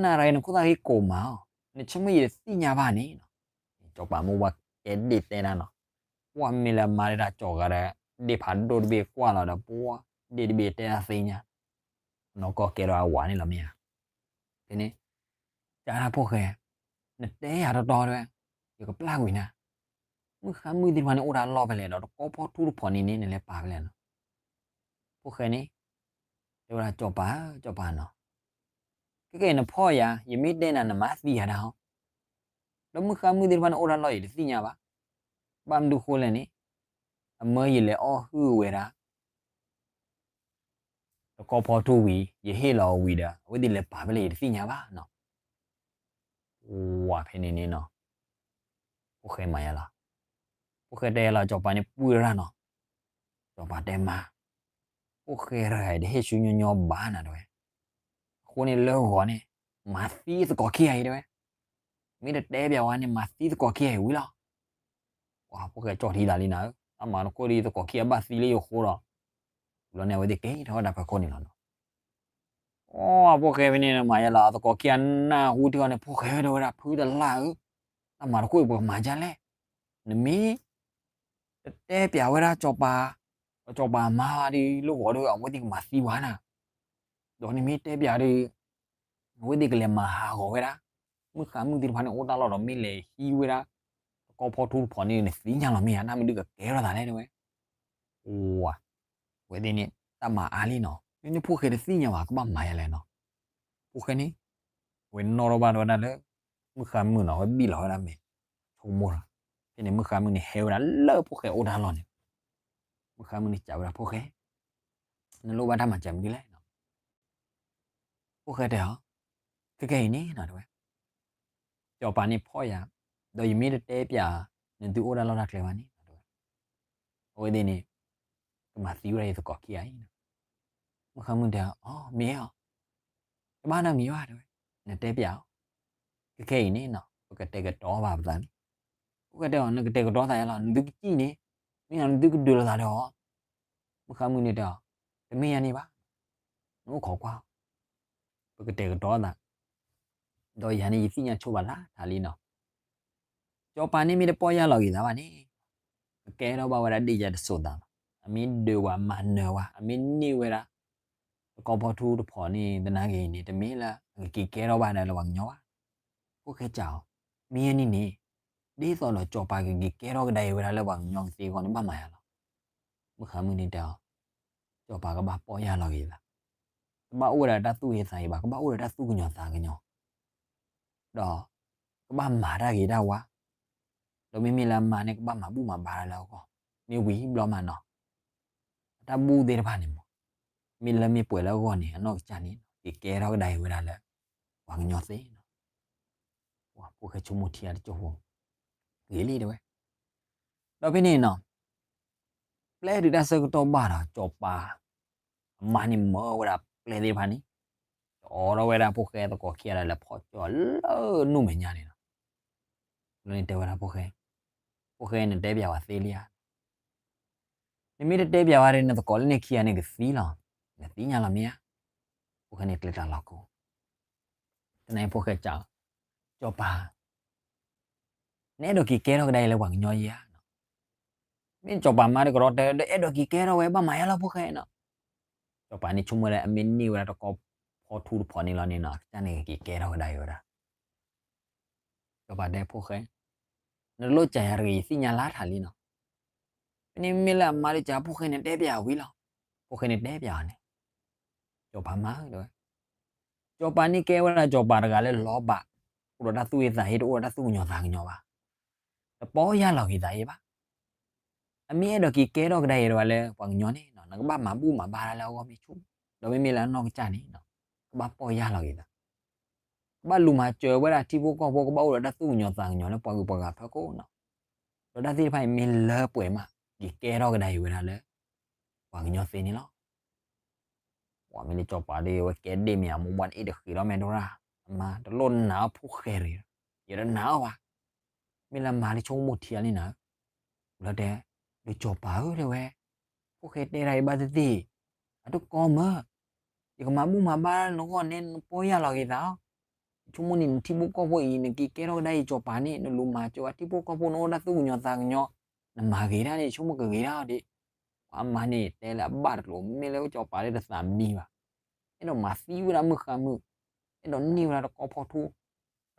နၤတဂၤအံၤနခိၣ်သၣ်ဃံကိးမးအီၤ, နဆိကမိၣ်ယတသ့ၣ်ညါဘၣ်န့ၣ်နီၤ. စီၤပၤမ့ၢ်ဝဲကဲဒ့ၣ်တဲဒၣ်နီၤ, ပှၢ်မ့ၢ်လၢမါဒၣ်ကၠီၤဂၤဒီး ဒ့ၣ်ဖးဒိၣ်တဘ့ၣ်ကွၢ်လီၤဒီး ပှၢ်ဒ့ၣ်တဘ့ၣ်တဲဒၣ်သ့ၣ်ညါ, နီၢ်ကီၢ်ကဲထီၣ်အဝၤန့ၣ်လီၤမ့ၢ်ဧါ. ဖဲန့ၣ် တဲဒၣ်ဖိၣ်ဃဲ, နတဲယၤတီတီတဲဝဲ, ယကပျၢ်ကွံာ်နၤ, မုၣ်ဃါမုၣ်သ့ၣ်တဖၣ်န့ၣ်အိၣ်တၢ်လီၢ်ဖဲလဲၣ်ဒီး တကီၢ်ဖီထူတဖီန့ၣ်န့ၣ် နလဲၤပာ်ဖဲလဲၣ်နီၤ. ဖိၣ်ဃဲန့ၣ် တဲဝဲဒၣ် စီၤပၤဧၢ စီၤပၤနီၤ, ခဲကနံၣ်အံၤနဖီၣ်ယၤ ယမ့ၢ်တဲနၤ နမၤသံယၤဒၣ်အီၤ, ဒီးမုၣ်ဃါမုၣ်သ့ၣ်တဖၣ်န့ၣ်အိၣ်တၢ်လီၢ်ယတသ့ၣ်ညါဘၣ်. ဘၣ်မနုၤဃိလဲၣ်န့ၣ်, အမၢယလဲၤအီၣ်ဟုၣ်ဝဲဒၣ် တကီၢ်ဖီထူဝံၤ ယဟ့ၣ်လီၤအီၤဝံၤဒီး အဝဲသ့ၣ်လဲၤပာ်ဖဲလဲၣ်ယတသ့ၣ်ညါဘၣ်နီၤ. ဝဲဖဲန့ၣ်န့ၣ်နီၤ, ဖိၣ်ဃဲမၤယါလီၤ. ဖိၣ်ဃဲတဲယါလီၤ စီၤပၤန့ၣ်ပှၢ်တရၣ်နီၤ. စီၤပၤတဲမါ, ဖိၣ်ဃဲတဂၤအံၤတဟ့ၣ်ဆူညီညီဘၣ်နၤတဲဝဲ. အဃိန့ၣ်လၢဂီၤန့ၣ် မၤသံသကိးခံဂၤအံၤတဲဝဲ. မ့ၢ်တတဲပျးဝဲန့ၣ် မၤသံသကိးခံဂၤအံၤဝံၤလီၤ. ပှၤဖိၣ်ဃဲကၠီၣ်ထံသးလံနၤဧၢ, တၢ်မၤတခီဒီးသကိးခံဂၤဘၣ်သံလၢယဃိဒီး, လီၤန့ၣ် အဝဲသ့ၣ်က့ၤထီၣ်ဝဲဒၣ်ဖီခိၣ်န့ၣ်လီၤနီၤ. အိ ဖိၣ်ဃဲဖဲန့ၣ်မၤယါလီၤ သကိးခံဂၤနၢ်ဟူထံအီၤန့ၣ် ဖိၣ်ဃဲတဲဝဲဒၣ် ဖုတလၢ်ဧၢ, တၢ်မၤတခီအံၤပကမၤဒ်လဲၣ်. နမ့ၢ်တတဲပျးဝဲဒၣ်စီၤပၤ, စီၤပၤမါဒ်လၢဂီၤဒီး အဝဲသ့ၣ်ကမၤသံဝဲနၤ, ဒီးနမ့ၢ်တဲပျးဒီး အဝဲသ့ၣ်ကလဲၤမၤဟးဂီၤဝဲဒၣ် မုၣ်ဃါမုၣ်သ့ၣ်တဖၣ်န့ၣ်အိၣ်တၢ်လီၢ်ဒီး မ့ၢ်လဲၤဟံးဝဲဒၣ် တကီၢ်ဖီထူတဖီန့ၣ် နသ့ၣ်ညါလီၤမ့ၢ်ဧါ, နမ့ၢ်ဒုးကကဲထီၣ်သးလဲၣ်တဲဝဲ. အိ အဝဲသ့ၣ်န့ၣ် တၢ်မၤအါလံနီၤ, မ့မ့ၢ်ဖိၣ်ဃဲတသ့ၣ်ညါဘၣ် ကဘၣ်မၤယါလဲၣ်နီၤ. ဖိၣ်ဃဲန့ၣ် ဝဲနီၣ်ထီၣ်ဘၣ်ဝဲဒၣ်လၢ မုၣ်ဃါမုၣ်နီၤ, ဝဲဘံၣ်လီၤဝဲဒၣ်မဲာ်, ဆိကမိၣ်လီၤ. ဖဲန့ၣ်မုၣ်ဃါမုၣ်န့ၣ်ဟဲဝဲဒၣ်လၢဖိၣ်ဃဲအိၣ်တၢ်လီၢ်န့ၣ်, မုၣ်ဃါမုၣ်န့ၣ်စံးဝဲဒၣ် ဖိၣ်ဃဲ, နလိၣ်ဘၣ်တၢ်မၤစၢၤမနုၤလဲၣ်နီၤ. ဖိၣ်ဃဲတဲအီၤ, ခဲကနံၣ်အံၤန့ၣ်နီၤတဲဝဲ, စီၤပၤန့ၣ်ဖီၣ်ယၤ, ဒီးယမ့ၢ်တတဲပျး နသုအိၣ်တၢ်လီၢ်တၢ်ကျဲဘၣ်န့ၣ်နီၤတဲဝဲ. အဝဲသ့ၣ်န့ၣ် ကမၤသံဝဲဒၣ်ယသကိးခံဂၤအံၤနီၤ. မုၣ်ဃါမုၣ်တဲအီၤ, မ့ၢ်အီၤ, တဘၣ်နီတမံၤဘၣ် တဲဝဲ, နတဲပျးအီၤ, ခဲခဲအံၤန့ၣ်နီၤ ပကတဲာ်ကတီၤဘၣ်ပသးန့ၣ်. ဖိၣ်ဃဲတဲအီၤ, နကတဲာ်ကတီၤသးယါလီၤ, နသုကစံၣ်န့ၣ်, မ့ၢ်နီၤ နသုကဒုးလိာ်သးဒီးအီၤ. မုၣ်ဃါမုၣ်န့ၣ်တဲအီၤ, တမ့ၢ်ယါန့ၣ်ဘၣ်, နအိၣ်ခိးကွၢ်အီၤ, ပကတဲာ်ကတီၤသး, ဒီးယၤန့ၣ်ယသ့ၣ်ညါဆိပာ်လၢထးလံနီၤ. စီၤပၤန့ၣ်မ့ၢ်တပီၢ်ယၢ်လီၤက့ၤသးဘၣ်န့ၣ်, ကကဲထီၣ်ဘၣ်ဝဲဒၣ်ဒ့ၣ်ယၤတစိၤသးလီၤ. အမ့ၢ်ဒုးဝဲမၤနၢၤဝဲ အမ့ၢ်န့ၢ်ဝဲဒၣ် တကီဖီထူတဖီန့ၣ် သနာ်က့န့ၣ် တမ့ၢ်လၢအကက့ၤကဲထီၣ်ဘၣ်ဒၣ်လၢပှၤကညီဘၣ်. ဖိၣ်ဃဲစံးအီၤ, မ့ၢ်ယါန့ၣ်န့ၣ် ဒ်သိးဒီးစီၤပၤကက့ၤကဲထီၣ်ကဒါအံၤဝဲဒၣ်လၢပှၤကညီကသ့အဂီၢ်န့ၣ် ဘၣ်မၤယါလီၤ. မုၣ်ဃါမုၣ်န့ၣ်တဲအီၤ, စီၤပၤကဘၣ်ပီၢ်ယၢ်လီၤက့ၤသး, တဘၣ်အိၣ်ဝဲဒၣ်တၢ်သူၣ်ဂ့ၤသးဂ့ၤဘၣ်, ကဘၣ်အိၣ်ဒီးတၢ်သူၣ်ကညီၤသးကညီၤ, ဒီးကဘၣ်မၤတၢ်ဂ့ၤတၢ်ဝါ, ဒီးမ့မ့ၢ်လၢအမါန့ၣ် ကဘၣ်မၤဘူၣ်မၤဘါလၢအဂီၢ်, မ့ၢ်ဝံၤဘျီမးနီၤ, အတၢ်ဘူၣ်သ့ၣ်တဖၣ်န့ၣ်မး, မ့ၢ်လၢမ့ၢ်ပှဲၤလၢအဂီၢ်န့ၣ် အနီၢ်ကစၢ်န့ၣ် ကကဲထီၣ်ကဒါအံၤဝဲဒၣ်လၢ ပှၤကညီသ့နီၤ. ဖိၣ်ဃဲဆိကမိၣ်ထံအတကၠိၢ်ဖိ, ဂ့ၤလံတဲဝဲ. ဒီးဖဲန့ၣ်နီၤ, ပျဲတုၤတၢ်ဆၢကတီၢ်ဘၣ်ဒီး စီၤပၤအမါန့ၣ်မၢဝဲဒၣ်ပျဲသ့ၣ်တဖၣ်န့ၣ်, အိးထီၣ်ဝဲဒၣ်ဖိၣ်ဃဲသကိးခံဂၤဒီး လဲၤဖီၣ်ကၠီလၢနူၢ်မဲာ်ညါန့ၣ်လီၤ. လၢန့ၣ်တဲဝဲဒၣ်ဖိၣ်ဃဲ, ဖိၣ်ဃဲ နတဲပျးဝဲသ့လံဧါ. နမ့ၢ်တတဲပျးဝဲဒီး နသကိးလၢန့ၣ်ခံဂၤန့ၣ်ကသံလီၤ. နသ့ၣ်ညါလီၤမ့ၢ်ဧါ. ဖိၣ်ဃဲန့ၣ်ကျဲတၢ်လီၤကိး, သနာ်က့ဖိၣ်ဃဲစံး, စီၤပၤ နအဲၣ်ဒိးက့ၤကဲထီၣ်ကဒါအံၤလၢပှၤကညီဧါနီၤ. မ့ၢ်စီၤပၤမါတကရီတဲ ဒီးအဲၣ်ဒိးက့ၤကဲထီၣ်ဝဲ ဘၣ်မၤယါလီၤဖိၣ်ဃဲနီၤ. စီၤပၤန့ၣ်ဆိကမိၣ်လၢ အမ့ၢ်န့ၢ်ဝဲဒၣ်တကီဖီထူတဖီန့ၣ်လီၤန့ၣ်နီၤ အကစၢ်န့ၣ်ကက့ၤကဲထီၣ်ကဒါအံၤဝဲဒၣ်. စီၤပၤတဲဖိၣ်ဃဲ, နတလိၣ်စံးယၤတဂ့ၤ ယသ့ၣ်ညါလၢထးလံနီၤ. ဖဲန့ၣ်မ့ၢ်လၢအမါဒ်ကးဖိၣ်ဃဲန့ၣ်တဲပျးဝံၤလီၤ. ဖိၣ်ဃဲန့ၣ်တဲပျးအီၤန့ၣ်, စီၤပၤမါဧၢ တဲဝဲ, စီၤပၤန့ၣ်ကဲဝဲဒၣ်စီၤပၤတဂၤလၢလီၤဘၣ်, အိၣ်ဒီးတၢ်သူၣ်ဂ့ၤသးဟ့ တအိၣ်ဒီးတၢ်သူၣ်ကညီၤသးကညီၤဘၣ်. တပီၢ်ယၢ်လီၤက့ၤသးအံၤဘၣ်. အမ့ၢ်အဲၣ်ဒိးက့ၤကဲထီၣ်ကဒါအံၤတဂၤလၢပှၤကညီန့ၣ်နီၤ နကဘၣ်မၤဘူၣ်မၤဘါလၢအဂီၢ်မ့ၢ်ဆူၣ်, ဒီးမ့မ့ၢ်လၢအနီၢ်ကစၢ်န့ၣ်နီၤ ကဘၣ်ပီၢ်ယၢ်လီၤက့ၤသး, ကဘၣ်လူၤမၤစၢၤဝဲဒၣ်ထံဖိကီၢ်ဖိ ကဘၣ်အိၣ်ဒီးတၢ်သူၣ်ကညီၤသးကညီၤလၢပှၤဂုၤပှၤဂၤဖီခိၣ်နီၤ. ဒီးတၢ်သ့ၣ်တဖၣ်အံၤမ့ၢ်လၢပှဲၤမး က့ၤကဲထီၣ်ကဒါအံၤဝဲဒၣ်လၢ ပှၤကညီသ့န့ၣ်လီၤ. ပှၤမ့ၢ်လၢစီၤပၤဒီး အဝဲကဲဒ့ၣ်မ့ၢ်အမိၢ်ဘၣ်န့ၣ် အ့ၣ်တဃံးထီၣ်မဲာ်ဒိၣ်ရၣ်, အမါတလိၣ်နာ်အီၤဖိၣ်ဃဲတဂ့ၤ, ယတနာ်အီၤဘၣ်. မ့ၢ်လၢမါလၢဆိကမိၣ်ထံအါလံနၤ, လၢတဲ, ဒီးစီၤပၤဧၢ တဲဝဲ, ဖိၣ်ဃဲတဲဒၣ်အံၤဘၣ်သ့ၣ်သ့ၣ်, အတကီမၢ်, ယကမၤဘူၣ်မၤဘါနဂီၢ်န့ၣ် နပီၢ်ယၢ်လီၤက့ၤသး, ယဆိကမိၣ်န့ၣ် နထံဖိကီၢ်ဖိအံၤ နက့ၤကဲထီၣ်ကဒါအံၤစီၤပၤန့ၣ် နလူၤမၤစၢၤဝဲထံဖိကီၢ်ဖိ နအိၣ်တၢ်သူၣ်ကညီၤသးကညီၤ, နမၤဂ့ၤဒၣ်န့ၣ် ယဆိကမိၣ်ကဂ့ၤဒၣ်အီၤဒံး. ပှၤအမါန့ၣ်တဲလၢအဘၣ်တကျိၤ မ့ၢ်လၢစီၤပၤလၢတသးမံဘၣ်, အဲၣ်ဒိးမၤသံဝဲဒၣ်မုၣ်ဃါမုၣ်, အဲၣ်ဒိးန့ၢ်ဝဲဒၣ်တကီဖီထူ,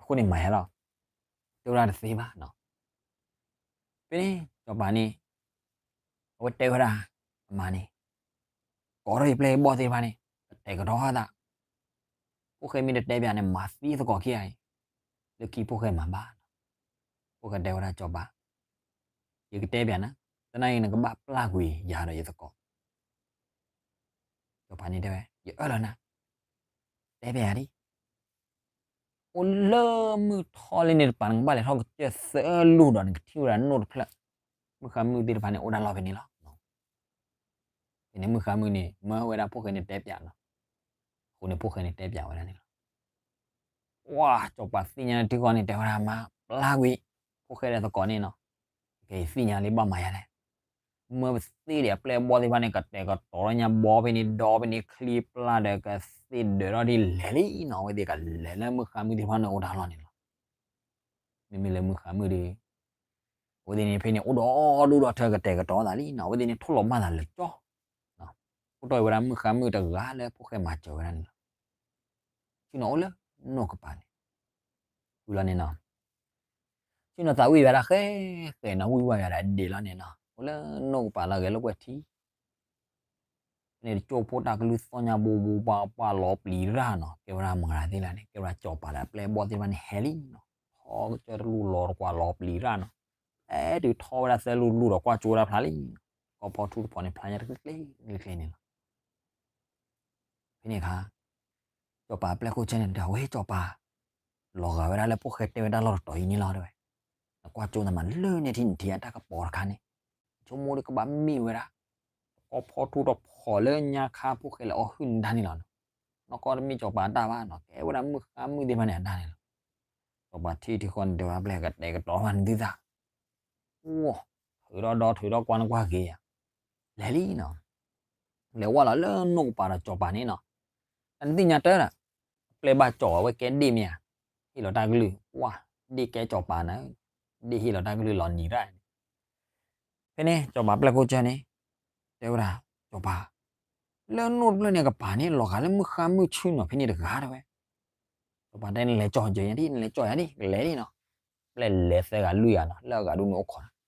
အဃိန့ၣ်မၤယါလီၤ, တဲဝဲဒၣ်တသ့ဘၣ်နီၤ. ဖဲန့ၣ် စီၤပၤန့ၣ် အဝဲတဲဝဲဒၣ် အမါန့ၣ်, ကိးထီၣ်ယပျဲၢ်ယဘီၣ်သ့ၣ်တဖၣ်န့ၣ် ကတဲာ်ကတီၤသး, ဖိၣ်ဃဲမ့ၢ်တတဲပျးန့ၣ် မၤသံသကိးခံဂၤအံၤ, လၢခံဖိၣ်ဃဲမၤဘၣ်နီၤ. ဖိၣ်ဃဲတဲဝဲဒၣ်စီၤပၤ, ယကတဲပျးနၤ, သနာ်က့နကဘၣ်ပျၢ်ကွံာ်ယၤဒီးယသကိး. စီၤပၤန့ၣ်တဲဝဲ, ယအၢၣ်လီၤနၤ, တဲပျးယၤဒ် အိၣ်လၢမုၢ်ထီၣ်လံန့ၣ်တပၤ နကဘၣ်လဲၤထီၣ်ကစၢၢ်သၢလူၢ်ဒီး နကထံၣ်ဝဲဒၣ်နိၣ်တဖျၢၣ်, မုၣ်ဃါမုၣ်သ့ၣ်တဖၣ်န့ၣ် အိၣ်ဒၣ်လီၢ်ဖဲန့ၣ်လီၤ. ဖဲန့ၣ်မုၣ်ဃါမုၣ်န့ၣ် မၢဝဲဒၣ်ဖိၣ်ဃဲန့ၣ်တဲပျးနီၤ, အဃိန့ၣ်ဖိၣ်ဃဲန့ၣ်တဲပျးဝဲဒၣ်န့ၣ်လီၤ. ပှၤစီၤပၤသ့ၣ်ညါထံဃီန့ၣ် တဲဝဲဒၣ်မါ ပျၢ်ကွံာ် ဖိၣ်ဃဲဒီးသကိးန့ၣ်နီၤ, ကဲယသ့ၣ်ညါလံ ဘၣ်မၤယၤလဲၣ်. မၢပသ့ၣ်ဒီးအပျဲၢ်အဘီၣ်သ့ၣ်တဖၣ်န့ၣ် ကတဲာ်ကတီၤထီၣ်ညါဘီဖဲန့ၣ် ဒီဖဲန့ၣ် ချံပျၢ်ဒီးကသ့ၣ်ဒၢးထီၣ်ဒ်လဲၣ်လံနီၤ, အဝဲသ့ၣ်ကလဲၤလၢမုၣ်ဃါမုၣ်သ့ၣ်တဖၣ်န့ၣ်အိၣ်တၢ်လီၢ်န့ၣ်လီၤ. မ့မ့ၢ်လၢမုၣ်ဃါမုၣ်ဒီး အဝဲသ့ၣ်န့ၣ်ဖဲန့ၣ် အိၣ်ဒီးဒူၣ်ဒီးထၢကတဲာ်ကတီၤသးလံနီၤ, အဝဲသ့ၣ်န့ၣ်ထိၣ်လီၤမၢ်သးလၢကၠီ, အိၣ်တီၢ်ဝဲဒၣ်မုၣ်ဃါမုၣ်တဂၤလၢဖိၣ်ဃဲမၤစၢၤဝဲဒၣ်န့ၣ်လီၤ. ဆ့ၣ်နီၤအိၣ်လၢနိၣ်ကပၤန့ၣ်, ဝံၤလီၤန့ၣ်နီၤ, ဆ့ၣ်နီၤသးဝံၣ်ဝဲဒၣ်ဃဲဃဲနီၤ, ဝံၣ်ဝဲဒၣ်ဒံးလီၤန့ၣ်နီၤ, အိၣ်လၢနိၣ်ကပၤလီၤဂဲၤလိာ်ကွဲထံ ဖဲန့ၣ်တကၠိဖိတၢ်ကလုၢ်သီၣ်ညါဘိဘိပှၢ်ပှၢ်လီၤပျံၤရၣ်နီၤ, ကဲဝဲဒၣ်မတၤသ့ၣ်လဲၣ်န့ၣ် ကဲဝဲဒၣ်စီၤပၤဒီးအပျဲၢ်အဘီၣ်သ့ၣ်တဖၣ်န့ၣ်ဟဲလံနီၤ, ထီကစၢၢ်တလူၢ်လီၤတကွၢ်လီၤပျံၤရၣ်နီၤ, အဲတုၤထီဝဲဒၣ်သၢလူၢ်တလူၢ်ဒီးကွၢ်ကၠိဝဲဒၣ်ဖျါလံ, ကီၢ်ဖီထူတဖီန့ၣ် ဖျါညါတကျ့ကျ့န့ၣ်လီၤ. ဖဲန့ၣ်အခါ စီၤပၤအပျဲၢ်ခိၣ်ဆၢန့ၣ် ဒီးဝဲစီၤပၤ လီၤဂာ်ဝဲဒၣ်လၢဖိၣ်ဃဲတဲဝဲတၢ်လီၢ်တတီၤအံၤန့ၣ်လီၤ တဲဝဲ, နကွၢ်ကၠိနမၤလၢန့ၢ်ထံၣ်နထံၣ်အတၢ်ကပီၤတခါန့ၣ်, ဆိကမိၣ်ဒီးကဘၣ်မ့ၢ်ဝဲဒၣ်, က တကီၢ်ဖီထူတဖီၣ်လၢညါခါဖိၣ်ဃဲလဲၤအီၣ်ဟုၣ်န့ၣ်ဒၣ်န့ၣ်လီၤနီၤ. နီၢ်ကီၢ်တမ့ၢ်စီၤပၤတၢ်ဘၣ်နီၤ, ကဲဝဲဒၣ်မုၣ်ဃါမုၣ်သ့ၣ်တဖၣ်န့ၣ်အတၢ်န့ၣ်လီၤ. စီၤပၤထံၣ်ထံဃီန့ၣ် တဲဝဲဒၣ်ပျဲၢ်ကတဲာ်ကတီၤဘၣ်နသုသး, အိၣ်, ထုးထီၣ်ဒီထုးထီၣ်ကွၢ်နကွၢ်ဂ့ၤယၤ, လဲၤလံနီၤ. လဲၤဝဲလီၤလၢနိၣ်ကပၤဒီးစီၤပၤန့ၣ်နီၤ, တၢ်နသ့ၣ်ညါတၢ်ဒီး ပျဲၢ်ဘၣ်စီၤအဝဲကဲဒ့ၣ်မ့ၢ်ဧါ, ဟ့ၣ်လီၤတၢ်ကလုၢ်, ဝါ, ဒ့ၣ်ကဲစီၤပၤနၤ, ဒ့ၣ်ဟ့ၣ်လီၤတၢ်ကလုၢ်လီၤနံၤရၣ်. ဖဲန့ၣ် စီၤပၤပျဲၢ်ခိၣ်ဆၢန့ၣ် တဲဝဲဒၣ်, စီၤပၤ, လၢနိၣ်တဖျၢၣ်န့ၣ်ကပၤန့ၣ် လီၤဂာ်လၢမုၣ်ဃါမုၣ်ဆူၣ်နီၤဖဲန့ၣ်တဂၤတဲဝဲ. စီၤပၤတဲ နလဲၤကၠီၤယၤဒံး, နလဲၤကၠီၤယၤဒံး, ကလဲၤဒံးနီၤ. ပျဲၢ်လဲၤသၢဂၤလွံၢ်ဂၤနီၤ, လၢအဂၤဒူၣ်န့ၣ်အိၣ်ခိးနီ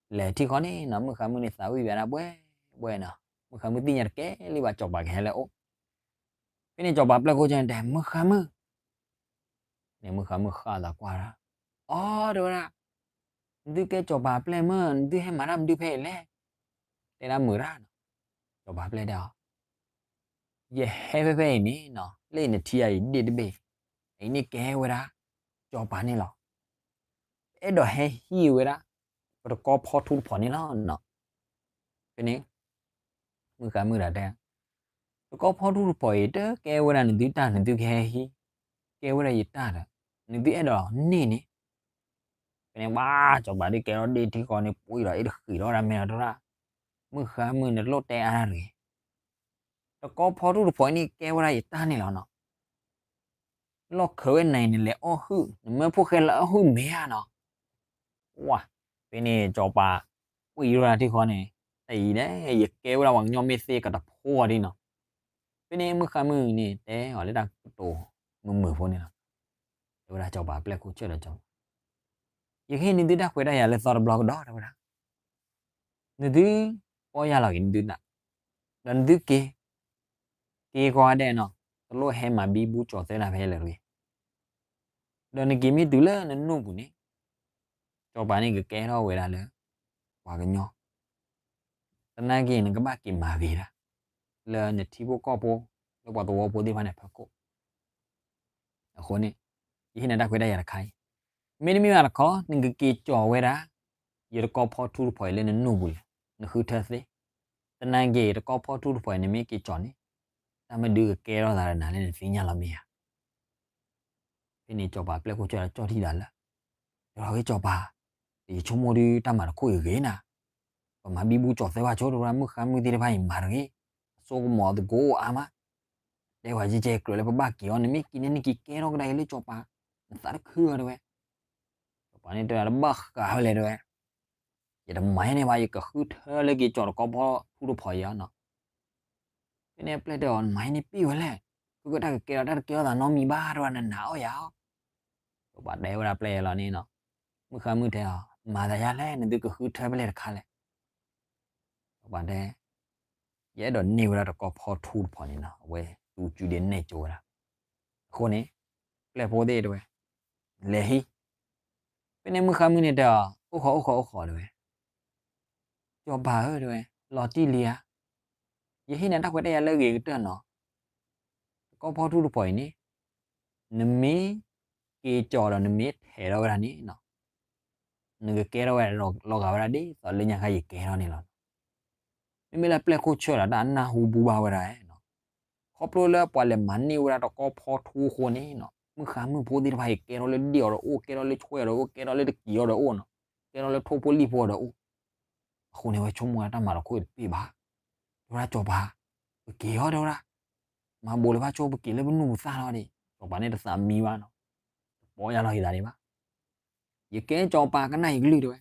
ၤ. လဲၤထံဃီန့ၣ်နီၤ မုၣ်ဃါမုၣ်န့ၣ်သးဝံၣ်ဝဲဒၣ်ဘှဲဘှဲနီၤ, မုၣ်ဃါမုၣ်သ့ၣ်ညါတကဲလံဘၣ် စီၤပၤကဟဲလၢအအိၣ်. ဖဲန့ၣ်စီၤပၤပျဲၢ်ခိၣ်ဆၢန့ၣ်တဲ မုၣ်ဃါမုၣ် န့ၣ်မုၣ်ဃါမုၣ်ဃၣ်သးကွၢ်ဒၣ်, အီ တဲဝဲဒၣ်, နသုကဲစီၤပၤပျဲၢ်မုၣ် နသုဟဲမၤတၢ်မနုၤဖဲအံၤလဲၣ်, တဲဒၣ်မုာ်တၢ်နီၤ. စီၤပၤပျဲၢ်တဲအီၤ, ယဟဲဖဲဖဲအံၤန့ၣ်နီၤ လၢနထံၣ်အံၤဒ့ၣ်တဘ့ၣ်, အံၤန့ၣ်ကဲဝဲဒၣ် စီၤပၤန့ၣ်လီၤ. အဲၣ်ဒိးဟဲဟံးဝဲဒၣ် ပတကီၢ်ဖီထူတဖီၣ်န့ၣ်လီၤနီၤ. ဖဲန့ၣ် မုၣ်ဃါမုၣ်ဒၣ်တဲ, တကီၢ်ဖီထူတဖီၣ်အံၤ တကဲဝဲဒၣ်နသုတၢ် နသုကဟဲဟံး, ကဲဝဲဒၣ်ယတၢ်ဒီး နသုအဲၣ်ဒိးန့ၢ်န့ၣ်. ဖဲန့ၣ်ဘၣ် စီၤပၤဒ်ကဲထီၣ်ဒ့ၣ်ထံဃီန့ၣ် ပှံၢ်ဒီးအ့ၣ်တဃံးထီၣ်ဝဲဒၣ်မဲာ်ဒီးတရၣ်, မုၣ်ဃါမုၣ်နတလိၣ်တဲအါတၢ်တဂ့ၤ, တကီၢ်ဖီထူတဖီၣ်အံၤန့ၣ် ကဲဝဲဒၣ်ယတၢ်န့ၣ်လီၤနီၤ. လီၢ်ခၢးဝဲနၤအံၤ နလဲၤအီၣ်ဟုၣ် နမၢဖိၣ်ဃဲလၢအီၣ်ဟုၣ်မဲာ်ဧါနီၤ. ဝါ, ဖဲန့ၣ်စီၤပၤ ပှံၢ်ယိၣ်ဒၣ်ထံဃီန့ၣ်, တၢ်အံၤဒၣ် ယကဲဝဲဒၣ်ပှၤကညီမ့ၢ်သ့ကတဖိအီၤဒ်နီၤ. ဖဲန့ၣ်မုၣ်ဃါမုၣ်န့ၣ် တဲအီၤလၢတၢ်ကတိၤမုာ်မုာ်ဖိန့ၣ်လီၤ. တဲဝဲဒၣ်စီၤပၤပျဲၢ်ခိၣ်ဆၢဒီးစီၤပၤ, ယကဟ့ၣ်နသုတၢ်ခွဲးတၢ်ယာ်လၢသီတဘျီကဒီး တဲဝဲဒၣ် နသု ပီၢ်ယၢ်လီၤက့ၤနသုသး, ဒီးနသုက့ၤ, က့ၤကိးဂၤဒဲးနီၤ, တလိၣ်ဟဲမၤဘံဘူကၠီၤသဲနၤဖဲလဲၣ်တဂ့ၤ. ဒီးနက့ၤမ့ၢ်တုၤလၢနနိၣ်ပူၤန့ၣ်, စီၤပၤန့ၣ်ကကဲထီၣ်ဝဲဒၣ်လၢ ပှၤကညီ, သနာ်က့ နကဘၣ်က့ၤမၤဂ့ၤဒၣ် လၢနထံဖိကီၢ်ဖိ လၢပှၤသဝီဖိသ့ၣ်တဖၣ်န့ၣ်အဖီခိၣ်. အဃိန့ၣ် ယဟ့ၣ်နၤတၢ်ခွဲးတၢ်ယာ်တခါအံၤ, မ့တမ့ၢ်ဘၣ်တခီ နကက့ၤကၠီၤဝဲဒၣ် ယတကီၢ်ဖီထူတဖီၣ်အံၤလၢနနိၣ်ပူၤလဲၣ်, နဃုထၢသ့. သနာ်က့ တကီၢ်ဖီထူတဖီၣ်အံၤ နမ့ၢ်က့ၤကၠီၤန့ၣ် တၢ်မ့ၢ်ဒုးကကဲထီၣ်သးဒီးနၤလၢနသ့ၣ်ညါလီၤမ့ၢ်ဧါ. ဖဲန့ၣ်စီၤပၤပျဲၢ်ခိၣ်ဆၢဒီးကၠီၣ်ထံၣ်ဒၣ်လၢ, ယဂ့ၤစီၤပၤ, ယဆိကမိၣ်ဒုးတၢ်မၤတခီအံၤဂ့ၤနၤ, ပမၤဘံဘူကၠီၤသဲဘၣ်ဆိ တရၣ်မုၣ်ဃါမုၣ်သ့ၣ်တဖၣ်အံၤမၤတဂ့ၤ, အစိကမီၤသကိးအိၣ်အါမး, တဲဝဲကဲကဲကြၢးလၢပဘၣ်က့ၤအီၤ နမ့ၢ်က့ၤန့ၣ်နက့ၤကဲထီၣ်ကဒါက့ၤလၢစီၤပၤ, နသးတခုဧါတဲဝဲ. စီၤပၤန့ၣ်တဲဝဲဒၣ်တဘၣ်ဃးဝဲလဲၣ်တဲဝဲ, ယတမၤန့ၢ်ဘၣ် ယကဃုထၢလၢက့ၤကၠီၤတကီၢ်ဖီထူတဖီၣ်အံၤနီၤ. ဖဲန့ၣ်ပျဲၢ်တဲအီၤ နမၤန့ၢ်ပ့ၢ်ဝဲလဲၣ်, ဃုကတၢ်ကကဲထီၣ်တၢ်တကဲထီၣ်သးနီတမံၤဘၣ် တဲဝဲ နနာ်အီၣ်ယၤအီၤ. စီၤပၤတဲဝဲဒၣ်ပျဲၢ်ယဲလီၤန့ၣ်နီၤ, မုၣ်ဃါမုၣ်တဲအီၤ မၤသးယါလဲၣ် နသုကဃုထၢဖဲလဲၣ်တခါလဲၣ်. စီၤပၤတဲ ယအဲၣ်ဒိးန့ၢ်ဝဲဒၣ်တကီၢ်ဖီထူတဖီၣ်န့ၣ်နီၤ, အဝဲသူစုဒ့နဲၣ်ကၠိဝဲဒၣ်. အဃိန့ၣ် ပျဲၢ်ဖိသ့ၣ်တဲဝဲ လဲၤဟံး. ဖဲန့ၣ်မုၣ်ဃါမုၣ်န့ၣ်တဲအီၤ အိၣ်ဃီအိၣ်ဃီအိၣ်ဃီတဲဝဲ, စီၤပၤဧၢတဲဝဲ, လီၤတံၢ်လံဧါ, ယဟ့ၣ်နၤတၢ်ခွဲးတၢ်ယာ်လၢအဂ့ၤကတၢၢ်နီၤ. တကီၢ်ဖီထူတဖီၣ်အံၤန့ၣ် နမ့ၢ်က့ၤကၠီၤဒီးနမ့ၢ်ထဲးထီၣ်ဝဲဒၣ်န့ၣ်နီၤ, နကကဲထီၣ်ဝဲဒၣ်လီၤဂာ်ဝဲဒၣ်ဒ်သိးလၢညါခါယကဲထီၣ်န့ၣ်လီၤ. မ့မ့ၢ်လၢပျဲၢ်ခိၣ်ဆၢဒီးတၢ်အနၢ်ဟူဘူဘၣ်ဝဲဒၣ်နီၤ, ခီဖျိလၢပှၤလဲၤမၤန့ၢ်ဝဲဒၣ်တကီၢ်ဖီထူအဃိန့ၣ်နီၤ, မုၣ်ဃါမုၣ်ဖိသ့ၣ်တဖၣ်အံၤကဲထီၣ်လၢဒ့ၣ်အီၤဒီးအိၣ်, ကဲထီၣ်လၢဆွဲအီၤဒီးအိၣ်, ကဲထီၣ်လၢတကံၤအီၤဒီးအိၣ်နီၤ, ကဲထီၣ်လၢထိၣ်ဖိလံၣ်ဖိအီၤဒီးအိၣ်. အဃိန့ၣ် အဝဲဆိကမိၣ်ဝဲတၢ်မၤတခီအံၤတပ့ၢ်ဘၣ်. တဲဝဲဒၣ်စီၤပၤ, ပက့ၤအီၤတဲဝဲဒၣ်, မၤဘူးလၢၤဘၣ်ဆိ ပက့ၤလၢပနူၢ်ပသၣ်လီၤဒံး. စီၤပၤန့ၣ်တသးမံဘၣ်နီၤ, တပီၢ်ယၢ်လီၤက့ၤသးဒံးဘၣ်. ယကဲစီၤပၤကနၣ်ယကလုၢ်တဲဝဲ,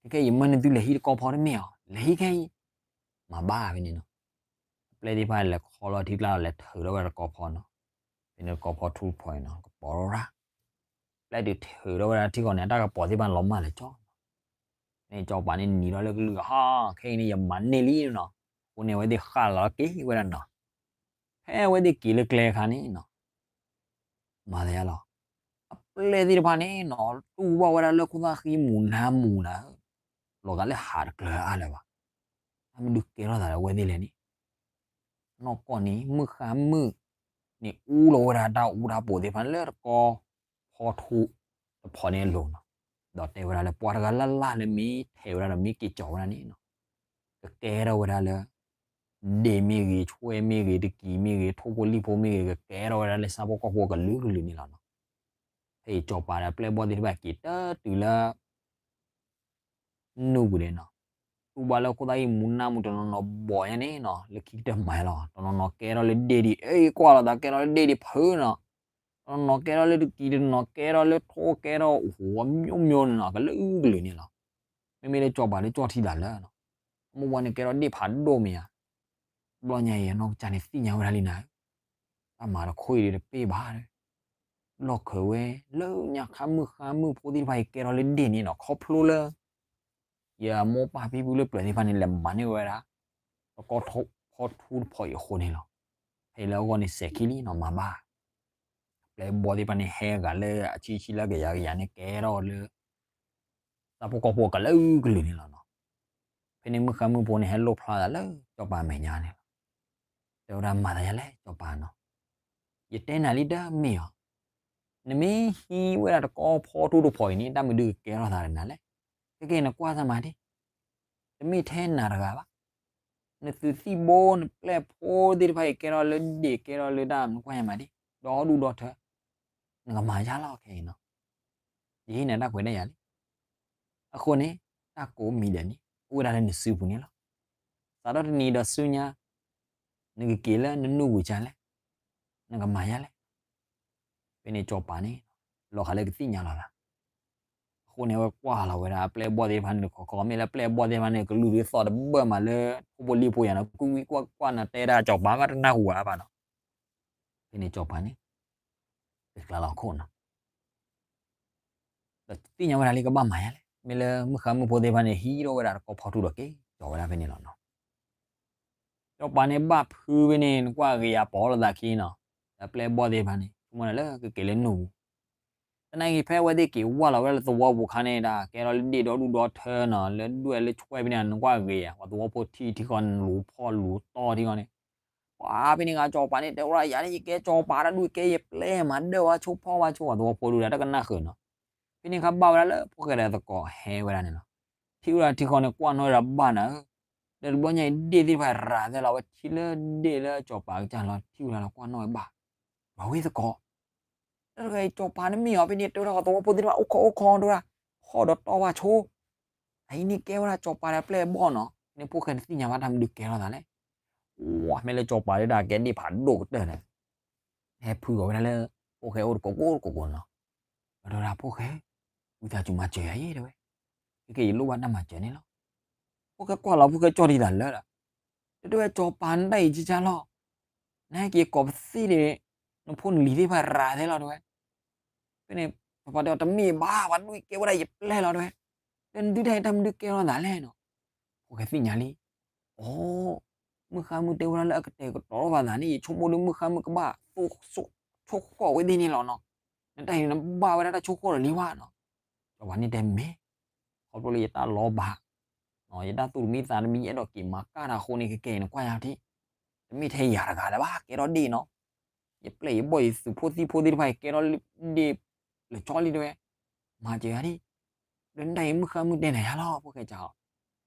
ခဲကဲယမၢနသုလဲၤဟံးတကီၢ်ဖီတမ့ၢ်အီၤ, လဲၤဟံးခဲအံၤ, မၤဘၣ်ဖဲန့ၣ်နီၤ. ပျဲၢ်သ့ၣ်တဖၣ်လဲၤခီလီၤထံကျါဒီးလဲၤထုးထီၣ်ဝဲဒၣ်တကီၢ်ဖီနီၤ, ဖဲန့ၣ်တကီၢ်ဖီထူတဖီအံၤနီၤ ကပီၤထီၣ်ဝဲဒၣ်. ပျဲၢ်ဒုးထုးထီၣ်ဝဲဒၣ်ထံဃီန့ၣ် အတၢ်ကပီၤသ့ၣ်တဖၣ်န့ၣ်လီၤမၢ်လၢာ်ကၠီနီၤ. ဖဲန့ၣ်စီၤပၤန့ၣ်နံၤထီၣ်လၢကလုၢ်ဟီ, ခဲအံၤန့ၣ်ယမၤန့ၢ်လံနီၤ. အဃိန့ၣ် အဝဲသ့ၣ်ဃၣ်လီၤက့ၤဝဲဒၣ်နီၤ. ဖဲအဝဲသ့ၣ်က့ၤလၢကျဲအခါန့ၣ်နီၤ, မၤသးယါလီၤ, အပျဲၢ်သ့ၣ်တဖၣ်န့ၣ်နီၤ တူၢ်ဘၣ်ဝဲဒၣ်လၢခိၣ်သၣ်ဃံမူၤနါမူၤနၤ, လီၤဂာ်လၢဟးတကျၢၤအါလၢၤဘၣ်. တၢ်မ့ၢ်ဒုးကဲထီၣ်သးဒီးအဝဲသ့ၣ်လဲၣ်န့ၣ်, နီၢ်ကီၢ်န့ၣ် မုၣ်ဃါမုၣ်န့ၣ် အူလီၤဝဲဒၣ်တၢ်အူတၢ်ပူၤသ့ၣ်တဖၣ်လၢတကီၢ်ဖီထူတဖီန့ၣ်အလိၤနီၤ. ဒီးတဲဝဲဒၣ်လၢပှၤတဂၤလၢ်လၢ်လၢမ့ၢ်ထဲးဝဲဒၣ်ဒီးမ့ၢ်က့ၤကၠီၤဝဲဒၣ်န့ၣ်နီၤ, က ကကဲထီၣ်ဝဲဒၣ်လၢ ဒ့ၣ်မ့ၢ်ဂ့ၤ, ဆွဲမ့ၢ်ဂ့ၤ, တကံၤမ့ၢ်ဂ့ၤ, ထိၣ်ဖိလံၣ်ဖိမ့ၢ်ဂ့ၤ, ကကဲထီၣ်ဝဲဒၣ်လၢဆၣ်ဖိကီၢ်ဖိကလုာ်ကလုာ်န့ၣ်လီၤနီၤ. ဖဲအံၤစီၤပၤဒီးပျဲၢ်ဘီၣ်သ့ၣ်တဖၣ်က့ၤတတုၤလၢ နူၢ်ပူၤဒဲးနီၤ, တူၢ်ဘၣ်လၢခိၣ်သၣ်အံၣ်မူနၢ်မူတနီၤနီၤဘီၣ်ညါန့ၣ်နီၤ, လၢခံကတၢၢ်မၤလီၤ, တနီၤနီၤကဲထီၣ်လၢဒ့ၣ်ဒံး, အ့ ကွၢ်လီၤသးကဲထီၣ်လၢဒ့ၣ်ဒံးဖုနီၤ, တနီၤနီၤကဲထီၣ်လၢတကံၤ, တနီၤကဲထီၣ်လၢထိၣ်, ကဲထီၣ်အိၣ်ဃိးမံၤမံၤန့ၣ်နီၤ, ကလုာ်ကလုာ်န့ၣ်လီၤ. မ့မ့ၢ်လၢစီၤပၤလၢကၠီၣ်ထံသးလၢနီၤ, အမိၢ်ဝဲန့ၣ်ကဲထီၣ်ဒ့ၣ်ဖးဒိၣ်မ့ၢ်ဧါ, ဘျီညါအံၤအနီၢ်ကစၢ်န့ၣ်သ့ၣ်ညါဝဲဒၣ်လံနၤ, တၢ်မၤတခီအံၤဒီးတပ့ၢ်ဘၣ်ဒီး လီၢ်ခၢးဝဲ လၢညါခါမုၢ်ဃါမုၢ်ဖိသ့ၣ်တဖၣ်အံၤကဲထီၣ်လၢဒ့ၣ်န့ၣ်နီၤ, ခီဖျိလၢ ယမိၢ်ပၢ်ဖံဖုလၢပျၢၤသ့ၣ်တဖၣ်န့ၣ် လဲၤမၤန့ၢ်ဝဲဒၣ် တကီၢ်ဖီထူတဖီအံၤအဃိန့ၣ်လီၤ. ဖဲအံၤလၢအဂီၢ်န့ၣ်စဲးခံလံနီၤ, မၤဘၣ်. ပျဲၢ်ဘီၣ်သ့ၣ်တဖၣ်န့ၣ် ဟဲဂၤလၢအဆံဆံလၢကယၤကယၤန့ၣ် ကဲထီၣ်လၢ ဆၣ်ဖိကီၢ်ဖိကလုာ်ကလုာ်န့ၣ်လီၤနီၤ. ဖဲန့ၣ်မုၢ်ဃါမုၢ်ဖိန့ၣ် ဟဲလိၣ်ဖျါသးလၢစီၤပၤအမဲာ်ညါန့ၣ်လီၤ. တဲဝဲဒၣ်မၤသးယၤလဲၣ်စီၤပၤနီၤ, ယတဲနၤလံတမ့ၢ်ဧါ, နမ့ၢ်ဟံးဝဲဒၣ်တကီၢ်ဖီထူတဖီအံၤန့ၣ် တၢ်မနုၤကကဲထီၣ်သးဒီးနၤလဲၣ်. ခဲကနကွၢ်သးမးဒ်, တမ့ၢ်ထဲနၤတဂၤဘၣ်. နသုးသံၣ်ဘိ နပျဲၢ်ဖိသ့ၣ်တဖၣ်အံၤကဲထီၣ်လၢဒ့ၣ် ကဲထီၣ်လၢတၢ်နကွၢ်ယၤမးဒ်, ဒီဒူၣ်ဒီထၢ, နကမၤယၤလီၤခဲအံၤနီၤ. ယဟ့ၣ်နၤတၢ်ခွဲးတၢ်ယာ်လံ. အဃိန့ၣ် တၢ်ကိးမံၤဒဲးန့ၣ် အိၣ်ဝဲဒၣ်လၢနစုပူၤန့ၣ်လီၤ. စးထီၣ်တနံၤဒီးဆူညါ နကက့ၤလၢနနူၢ်ပူၤကလဲၣ်, နကမၤယၤလဲၣ်. ဖဲန့ၣ်စီၤပၤန့ၣ် လီၤဂာ်လၢကသ့ၣ်ညါလီၤသး. အဃိန့ၣ် အဝဲကွၢ်လီၤဝဲဒၣ်အပျဲၢ်အဘီၣ်သ့ၣ်တဖၣ်န့ၣ်တခီခီ, မ့ၢ်လၢပျဲၢ်အဘီၣ်သ့ၣ်တဖၣ်န့ၣ် ကလုၢ်ဒုးသီၣ်တဘၢၣ်မးလၢ ထိၣ်ဖိလံၣ်ဖိယၤနီၤ, ကွံာ်ကွံာ်ကွၢ်ကွၢ်နီၤ, တဲဒၣ်စီၤပၤဘၣ်တနၢ်ဟူဘၣ်ဘၣ်နီၤ. ဖဲန့ၣ်စီၤပၤန့ၣ် က့ၤကျါလီၤခိၣ်နီၤ. ဒီးသ့ၣ်ညါဝဲဒၣ်လံကဘၣ်မၤယၤလဲၣ်, မ့ၢ်လၢမုၢ်ဃါမုၢ်ဖိသ့ၣ်တဖၣ်န့ၣ် ဟံးထီၣ်ဝဲဒၣ်တကီၢ်ဖီထူဒီးက့ၤကီၤဝဲဒၣ်ဖဲန့ၣ်လီၤနီၤ. စီၤပၤန့ၣ်ဘၣ်ဖုဝဲန့ၣ် နကွၢ်ဂ့ၤယၤပီၤလိာ်သးခံနီၤ, ဒီးပျဲၢ်ဘီၣ်သ့ၣ်တဖၣ်န့ၣ် ဆိကမိၣ်ဒၣ်လၢကက့ၤလၢနူၢ်ပူၤ. သနာ်က့ဖဲအဝဲသ့ၣ်က့ၤ ဝၢ်လီၤဝဲဒၣ်လၢသဝီပူၤခါန့ၣ် တၢ်ကဲထီၣ်လၢဒ့ၣ်ဒီဒူၣ်ဒီထၢနီၤ, လၢဒွဲၣ်လၢဆွဲဖဲန့ၣ် နကွၢ်ဂ့ၤယၤ, ပှၤသဝီဖိထံထံဃီန့ၣ် လူၤဖီၣ်လူၤတီၢ်ထံဃီန့ၣ်, ပှၤဖဲန့ၣ်ဂၤစီၤပၤန့ၣ် တဲဝဲဒၣ်ယၤန့ၣ် ယကဲစီၤပၤတၢ်ဒုးကဲယပျဲၢ်မၤဒၢၣ်ဝဲဆိဖီၣ်ဝဲဆိ ပှၤသဝီဖိဒုးဒၣ်တကနၣ်ဃုာ်နီၤ. ဖဲန့ၣ်ခါဘၣ်ဝဲဒၣ်လၢဖိၣ်ဃဲဒီးသကိးဟဲဝဲဒၣ်န့ၣ်လီၤ. ထံၣ်ဝဲဒၣ်ထံဃီန့ၣ် ကွၢ်နီၣ်ဝဲဒၣ်ဘၣ်နၤဧၢ, ဒီးတဘျီညါအံၤဒ့ၣ်သ့ၣ်တဖၣ်ရၤသဲလီၤ, အဝဲထံၣ်လၢဒ့ၣ်လၢစီၤပၤကစၢ်လီၤ, ထံၣ်ဝဲဒၣ်လီၤကွၢ်နီၣ်ဝဲဘၣ်, ပှၤဝဲသကိး တၢ်တဂၤအံၤစီၤပၤတမ့ၢ်အီၤ, ဖဲန့ၣ်တဲဝဲဒၣ် ပှၤသဝီဖိသ့ၣ်တဖၣ်အိၣ်ခိးအိၣ်ခိးတရၣ်, ဖီၣ်ဒီးတီၢ်ဘၣ်ဆိ, အအံၤန့ၣ်ကဲဝဲဒၣ်စီၤပၤဒီးပျဲၢ်အဘီၣ်နီၤ. ဖဲန့ၣ်ဖိၣ်ဃဲန့ၣ်သ့ၣ်ညါဘၣ်တၢ်မနုၤကဲထီၣ်သးလဲၣ်. ဝဲမ့ၢ်လၢစီၤပၤဒၣ်ကဲဒ့ၣ်ဖးဒိၣ်ကတၢၢ်န့ၣ်, ဟဲဖုဂီၤဝဲဒၣ်လၢ ဖိၣ်ဃဲအိၣ်တကိးကိးတကိးကိးနီၤ. ဒီးတဲဝဲဒၣ်ဖိၣ်ဃဲ, ဝံသးစူၤမၤစၢၤယၤအံၤတဲဝဲ, ခဲကဲယလိၣ်ဘၣ်တၢ်မၤစၢၤန့ၣ်လီၤ. ဖိၣ်ဃဲကွၢ်လီၤ ဖိၣ်ဃဲကၠီၣ်တံၢ်သးလၢဒီး, ဒီးတဲဝဲစီၤပၤနတၢ်အံၤကကၢ်လီၤ, နဟဲက့ၤကိးပသံၣ်ဒီး နဖိနလံၤသ့ၣ်တဖၣ်ရၤသဲလီၤတဲဝဲ. ဖဲန့ၣ် စီၤပၤတဲအီၤတမ့ၢ်ဘၣ်, ပှၤဒုးကဲဝဲဒၣ်ယပျဲၢ်လီၤတဲဝဲ. ဒီးနဒုးတၢ်အံၤတၢ်မနုၤကဲထီၣ်သးလဲၣ်နီၤ. ဖိၣ်ဃဲသ့ၣ်ညါလံ, အိ, မုၢ်ဃါမုၢ်တဲဝဲဒၣ်လၢအကတဲာ်ကတီၤထီၣ်ဘၣ်သးန့ၣ် ယဆိကမိၣ်ဒီးမုၢ်ဃါမုၢ်ကဘၣ်သိၣ်ဆိၣ်ဃီၣ်ဝဲသ့ၣ်န့ၣ်လီၤနီၤ. နတၢ်အံၤနဘၣ်ဝဲဒၣ်တၢ်ဆိၣ်ဃီၣ်ဒီးလံဘၣ်နီၤ. စီၤပၤန့ၣ်တဲမ့ၢ်, ခီဖျိလၢယတၢ်လီၤဘၣ်, ယတၢ်သူၣ်တမံသးတမံ ယအဲၣ်ဒိးက့ၤမၤကၢ်တၢ်အဃိန့ၣ် ခဲကဲအံၤနကွၢ်ယၤထံၣ်, တမ့ၢ်ထဲယၤတဂၤလၢၤဘၣ် ကဲထီၣ်ဒ့ၣ်နီၤ. ယပျဲၢ်ယဘီၣ်ယသုးဖိသံဖိသ့ၣ်တဖၣ်အံၤ ကဲထီၣ်ဒ့ၣ်လၢာ်ကၠီလံတဲဝဲ, မၤစၢၤယၤဒံး, ဒီးနတၢ်အံၤမုၢ်ဃါမုၢ်တဲနၤယၤလီၤ ဖိၣ်ဃဲကၢ်အ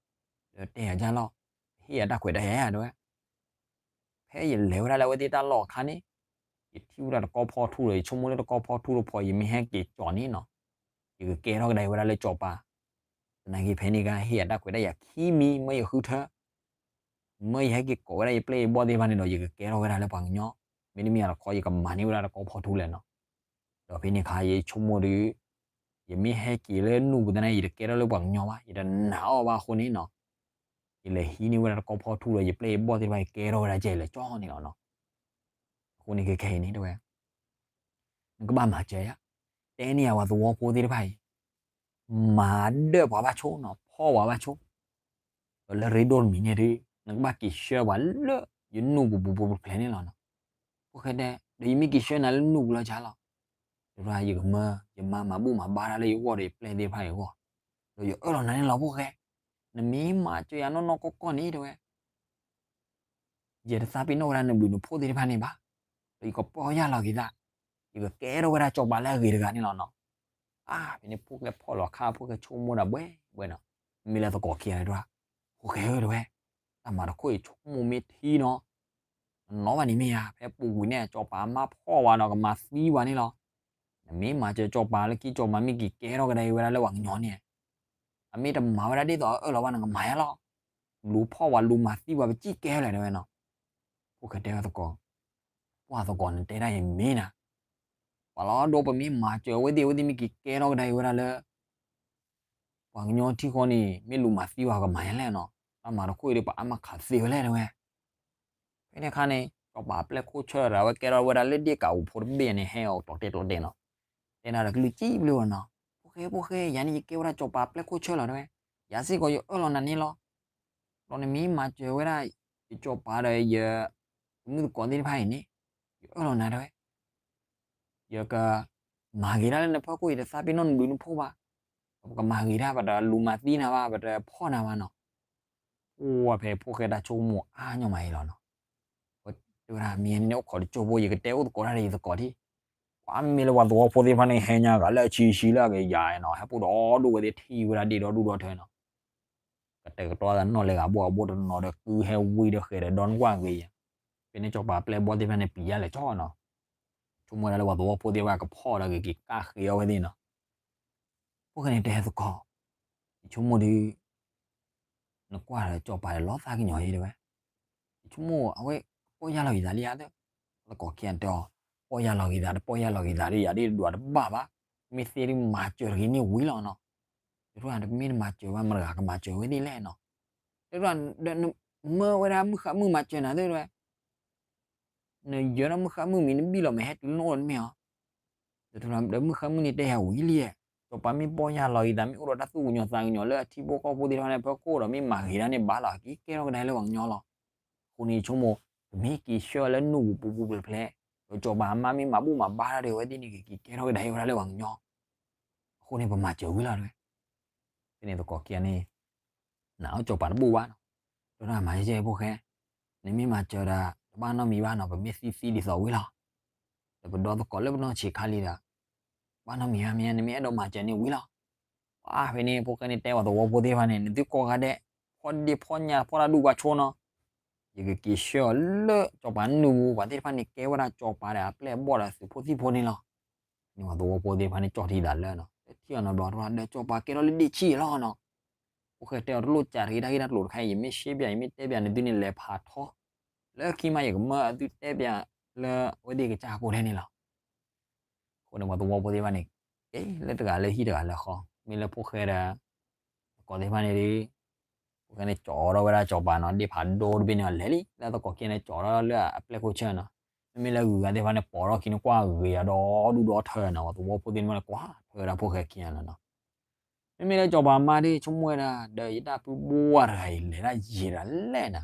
ီၤ, ဒီးတဲယၤကၢ်လီၤ, ဟ့ၣ်ယၤတၢ်ခွဲးတၢ်ယာ်ယၤတဲဝဲ. ဖဲယလဲၤဝဲဒၣ်လၢအဝဲသ့ၣ်တၢ်လီၢ်အခါန့ၣ်, ယထံၣ်ဝဲဒၣ်တကီၢ်ဖီထူဒီး ယဆိကမိၣ်လၢတကီၢ်ဖီထူတဖီ ယမ့ၢ်ဟဲက့ၤကၠီၣ်န့ၣ်နီၤ, ယကကဲထီၣ်ကဒါအံၤဝဲဒၣ်လၢစီၤပၤ. သနာ်က့ဖဲန့ၣ်ကဟ့ၣ်ယၤတၢ်ခွဲးတၢ်ယာ်ခံမံၤ မ့ၢ်ယဃုထၢ မ့ၢ်ယဟဲက့ၤကိးဝဲဒၣ်ယပျဲၢ်ယဘီၣ်သ့ၣ်တဖၣ်န့ၣ်ဒီး ယကကဲထီၣ်ဝဲဒၣ်လၢပှၤကညီ, မ့တမ့ၢ်အတခီ ယကမၤန့ၢ်ဝဲဒၣ်တကီၢ်ဖီထူလဲၣ်နီၤ. ဒီးဖဲန့ၣ်အခါ ယဆိကမိၣ်ဒီး ယမ့ၢ်ဟဲက့ၤလၢနူၢ်ပူၤသနာ်က့ ယတကဲထီၣ်လၢပှၤကညီဘၣ်, ယတနာ်အီၤဘၣ်အဃိန့ၣ်နီၤ, ယလဲၤဟံးန့ၢ်ဝဲဒၣ်တကီၢ်ဖီထူဒီး ယပျဲၢ်ယဘီၣ်သ့ၣ်တဖၣ် ယကဲထီၣ်ဝဲဒၣ်ကဲလၢာ်ကၠီန့ၣ်လီၤနီၤ. အဃိန့ၣ်ခဲခဲအံၤန့ၣ်တဲဝဲ နကဘၣ်မၤစၢၤယၤ, တဲန့ၢ်ယၤပှၤသဝီဖိသ့ၣ်တဖၣ်အံၤ မၤဒၢၣ်ပှၤဘၣ်ဆိနီၤ, ဖီၣ်ပှၤဘၣ်ဆိ, ဒီးလၢရ့ဒိၣ်တမံၤန့ၣ်ဒီး နကဘၣ်က့ၤဆှၢပှၤလၢယနူၢ်ပူၤပူၤပူၤပူၤဖျဲးန့ၣ်လီၤနီၤ. ဖိၣ်ဃဲတဲ, ဒီးယမ့ၢ်က့ၤဆှၢနၤလၢနူၢ်ပူၤလီၤကၢ်လီၤ, ဒီးယကမၤ ယမၤမၤဘူၣ်မၤဘါတၢ်လၢယဂီၢ်ဒီးယပျဲၢ်သ့ၣ်တဖၣ်အံၤအဂီၢ်, ဒီးယအၢၣ်လီၤနၤန့ၣ်လီၤဖိၣ်ဃဲ, နမ့ၢ်မၤစၢၤယၤနီၢ်နီၢ်ကီၢ်ကီၢ်န့ၣ်တဲဝဲ ယတသးပ့ၤနီၣ်ဝဲဒၣ်နဘျုးနဖှိၣ်သ့ၣ်တဖၣ်န့ၣ်ဘၣ်, ဒီးယကပီၢ်ယၢ်လီၤက့ၤသး, ယကကဲထီၣ်ဝဲဒၣ်စီၤပၤလၢအဂ့ၤတဂၤန့ၣ်လီၤနီၤ. အါ ဖဲန့ၣ်ဖိၣ်ဃဲဖီၣ်လီၤခါ ဖိၣ်ဃဲဆိကမိၣ်ဒၣ်ဘှဲဘှဲနီၤ, မ့ၢ်လၢသကိးခံဂၤတဲဝဲ, ဖိၣ်ဃဲဧၢတဲဝဲ, တၢ်မၤတခိၣ်အံၤဆိကမိၣ်မ့ၢ်ထံနီၤ, နနီၢ်ဘၣ်န့ၣ်မ့ၢ်ဧါ, ဖဲပူၤကွံာ်န့ၣ် စီၤပၤအမါဖီၣ်ဝဲဒီးကမၤသံဝဲန့ၣ်လီၤ. နမ့ၢ်မၤစၢၤစီၤပၤလၢခံ စီၤပၤမ့ၢ်က့ၤကဲထီၣ်ကဒါအံၤဝဲဒၣ်လၢပှၤကညီန့ၣ်, အမ့ၢ်တမၤဝဲဒၣ်ဒ်သိးအအၢၣ်လီၤဘၣ် နကမၤယါလီၤ. လူၤဖီၣ်ဝဲ လူၤမၤသံဝဲ ပစံၣ်ကဲလဲၣ် တဲဝဲနီၤ. ဖိၣ်ဃဲတဲဝဲသကိး, ပှၢ်သကိး နတဲဒၣ်အံၤမ့ၢ်နၤ, ပှၤလီၤဒိ ပမ့ၢ်မၤစၢၤအဝဲသ့ၣ် အဝဲသ့ၣ်မ့ၢ်က့ၤကဲထီၣ်ကဒါအံၤဝဲဒၣ်လၢ ပှၤကညီထံဃီန့ၣ် မ့ၢ်လူၤမၤသံဝဲ ကမၤယါလဲၣ်နီၤ. တၢ်မၤတခိၣ်အံၤဒီး ပအါမးခးသ့ဝဲလဲၣ် တဲဝဲ. ဖဲန့ၣ်အခါန့ၣ် စီၤပၤအပျဲၢ်ခိၣ်ဆၢဒီး အဝဲကဲထီၣ်ဝဲဒၣ်လၢဒ့ၣ်ကးအူဖိတဘ့ၣ်န့ၣ် ဟဲအီၤကျိးတဲာ်ကျိးတဲာ်နီၤ. တဲနၤဒီးကလုၢ်ကံဘျုးဝဲနီၤ, ဖိၣ်ဃဲ ဖိၣ်ဃဲ ယၤန့ၣ် ယကဲဝဲဒၣ်စီၤပၤအပျဲၢ်ခိၣ်ဆၢလီၤ တဲဝဲ. ယၤစ့ၢ်ကီး ယအၢၣ်လီၤနၤန့ၣ်လီၤ. ဒီးနမ့ၢ်မၤစၢၤဝဲဒၣ် ယစီၤပၤဒီးယ သမုၢ်သကိးသ့ၣ်တဖၣ်အံၤန့ၣ် ယအၢၣ်လီၤနၤ တဲဝဲ. ယကမၤဂ့ၤတၢ်လၢနဖီခိၣ်, ယတသးပ့ၤနီၣ်နဘျုးနဖှိၣ်ဘၣ်. ပကမၤဂ့ၤတၢ် ပတလူၤမၤသံနၤဘၣ်, ပတဖီၣ်နၤဘၣ်နီၤ. အိၣ်ဝဲဖဲဖိၣ်ဃဲတၢ်ဆိကမိၣ်အါညီမးအံၤလီၤနီၤ. တဲဝဲဒၣ် မ့ၢ်န့ၣ် အိၣ်ခိးတကၠိဖိ ယကတဲအိၣ်သကိးတၢ်ဒီးယသကိးထံၣ်. ပှၤမ့ၢ်လၢပှၤသဝီဖိသ့ၣ်တဖၣ်န့ၣ် ဟဲညါဂၤလၢအဆံဆံလၢအကယၤနီၤ, ဟဲပိၢ်ဒီးဒိၣ်ဝဲသ့ၣ် ထံၣ်ဝဲဒၣ်ဒ့ၣ်ဒီဒူၣ်ဒီထၢနီၤ. ကတဲာ်ကတီၤသးနီၢ်လဲၤဂၤဘိၣ်အဘိတနီၤဒီး ကုဟဲဝံဒီးဃဲၤဒီးဒီနကွၢ်ဂ့ၤယၤ. ဖဲန့ၣ်စီၤပၤအပျဲၢ်အဘီၣ်သ့ၣ်တဖၣ်န့ၣ် ပျံၤယါလဲၤကၠီနီၤ. ဆိကမိၣ်ဝဲဒၣ်လၢပှၤသဝီဖိသ့ၣ်တဖၣ်ကဖီၣ်ဒီး ကက့ၤကၣ်ဃ့အီၤဝဲသ့ၣ်နီၤ. ဖိၣ်ဃဲန့ၣ်တဲသကိး, ယဆိကမိၣ်ဒီး နကွၢ်ဒီးစီၤပၤဒီးလီၤသးကညီၤအံၤ တဲဝဲ. ယဆိကမိၣ်အဝဲ ပီၢ်ယၢ်လီၤက့ၤသးလံဧါ, သကိးခံဂၤတဲအီၤ, ပီၢ်ယၢ်လီၤက့ၤသး တပီၢ်ယၢ်လီၤက့ၤသးဒီး ယၤဒ်ဒွးတဘၣ်ဘၣ်. မ့ၢ်သ့ဒ်မၤစၢၤတဂ့ၤန့ၢ်ဝံၤလီၤနီၤ. တရၣ် တမ့ၢ်တမၤစၢၤဘၣ် မတၤတဂၤကမၤစၢၤဝဲသ့ၣ်လဲၣ်နီၤ. တရၣ် ဒီးနမၢဝဲဒၣ်မုၢ်ဃါမုၣ်မၤစၢၤနၤသ့ၣ် တဲဝဲ. နယၢၤဒီးမုၢ်ဃါမုၣ်မံၤနဘံၣ်လီၤ မ့ၢ်ဟဲတုၤလၢနအိၣ်ဒီးနမ့ၢ်အီၤ. ဒီးမုၢ်ဃါမုၣ်န့ၣ်တဲယၤဝံၤလံ, စီၤပၤမ့ၢ်ပီၢ်ယၢ်လီၤက့ၤသး မ့ၢ်အိၣ်ဒီးတၢ်သူၣ်ကညီၤသးကညီၤလၢအထံဖိကီၢ်ဖိသ့ၣ်တဖၣ်န့ၣ် ဖီခိၣ်ဒီး မ့ၢ်မၤဂ့ၤတၢ်န့ၣ် ဘၣ်လီၤက့ၤကဲထီၣ်ကဒါလၢပှၤကညီလီၤ. အဃိန့ၣ်ဆိကမိၣ် ပမ့ၢ်က့ၤဆှၢလၢနူၢ်ပူၤပူၤဖျဲးဖျဲး, ဒီးစီၤပၤအမါမ့ၢ်မၤဘူၣ်မၤဘါတၢ်ဒီး အဝဲသ့ၣ်န့ၣ် ကက့ၤကဲထီၣ်ကဒါအံၤဝဲဒၣ်လၢပှၤကညီ. အဃိန့ၣ် ပမၤစၢၤဝံၤလီၤ တဲဝဲ. ဖဲန့ၣ်သကိးခံဂၤန့ၣ် နာ်အီၤစီၤပၤတဘူၣ်ဘၣ်နီၤ. တရၣ် မၤယဲယဲဖိၣ်ဃဲ, နမ့ၢ်မၤစၢၤဒီး တဘၣ်နီတမံၤဘၣ်နီၤ, ပမ့ၢ်သံသံဒ်သိးဝံၤလီၤ. ဒီးပဒီသကိးလၢပနီၢ်ဆံးခါလံဒီး ဘၣ်နီတမံၤဘၣ် မ့ၢ်ဧါ, နမ့ၢ်အဲၣ်ဒိးမၤစၢၤန့ၣ်ဝံၤလီၤ. ပှၤဖဲန့ၣ် ဖိၣ်ဃဲန့ၣ်တဲပှၤသဝီဖိသ့ၣ်တဖၣ်န့ၣ် နသုကိးဂၤဒဲး, ဖီၣ်ဒ့ၣ်ဖီၣ်ညၣ် ဖီၣ်တၢ်ဒူၣ်ကွၢ်ဆိနီၤ, ယကက့ၤဆှၢအီၤလၢစီၤပၤနူၢ်ပူၤ, ပှၤသ့ၣ်တဖၣ်န့ၣ်ကဲဝဲဒၣ်စီၤပၤဒီးအပျဲၢ်အဘီၣ်ဒီးသုးဖိသံၣ်ဖိန့ၣ်လီၤ. န့ၣ်ပှၤသဝီဖိသ့ၣ်တဖၣ်န့ၣ် ကၠီၣ်ထံသးလၢနီၤ, တထံၣ်အီၤနီတဘျီတဘျီဒီး စီၤပၤကဲထီၣ်လၢဒ့ၣ်ဆံၣ်အံၤလီၤနီၤ. ဖိၣ်ဃဲတဲအီၤ တလိၣ်စးတဂ့ၤ တၢ်ဂ့ၢ်တၢ်ကျိၤတခါအံၤ ယမ့ၢ်ရှဲပၠး ယမ့ၢ်တဲပၠးနသုန့ၣ် လဲၤဖးထီ, လၢခံမး ယကမၢအသုတဲပၠးလၢအဝဲသ့ၣ်ကစၢ်အကိးထဲန့ၣ်လီၤ. အဃိန့ၣ် ပှၤသဝီဖိသ့ၣ်တဖၣ်န့ၣ် က့ၤလၢတဂၤလၢဟံၣ်တဂၤလၢဃီ, မ့ၢ်လၢဖိၣ်ဃဲဒီး သကိးသ့ၣ်တဖၣ်န့ၣ်ဒီး ဖိၣ်ဃဲန့ၣ်ကၠီထီၣ်ဝဲဒၣ်စီၤပၤနီၤ, ဒ့ၣ်ဖးဒိၣ်တဘ့ၣ်န့ၣ် လဲၤလံ, လၢသကိးခံဂၤန့ၣ် ကၠီထီၣ်လၢအပျဲၢ်ခိၣ်ဆၢနီၤ. မ့မ့ၢ်လၢဂုၤဂၤသ့ၣ်တဖၣ်န့ၣ် ပိာ်ထီၣ်ခံန့ၣ် ကွၢ်ဂ့ၤယၤဒီဒူၣ်ဒီထၢနီၤ, ပှၤသဝီဖိသ့ၣ်တဖၣ်န့ၣ် ကွၢ်ထွဲဝဲဒၣ်ဖိၣ်ဃဲခံဂၤလီၤနီၤ. မ့မ့ၢ်လၢစီၤပၤမါဒီး ဆိကမိၣ်ဝဲဒၣ် ဒီးယတၢ်ဖုဘိဝါတဂၤအံၤ လဲၤတၢ်ယံာ်ဒၣ်လဲၣ်နၤ,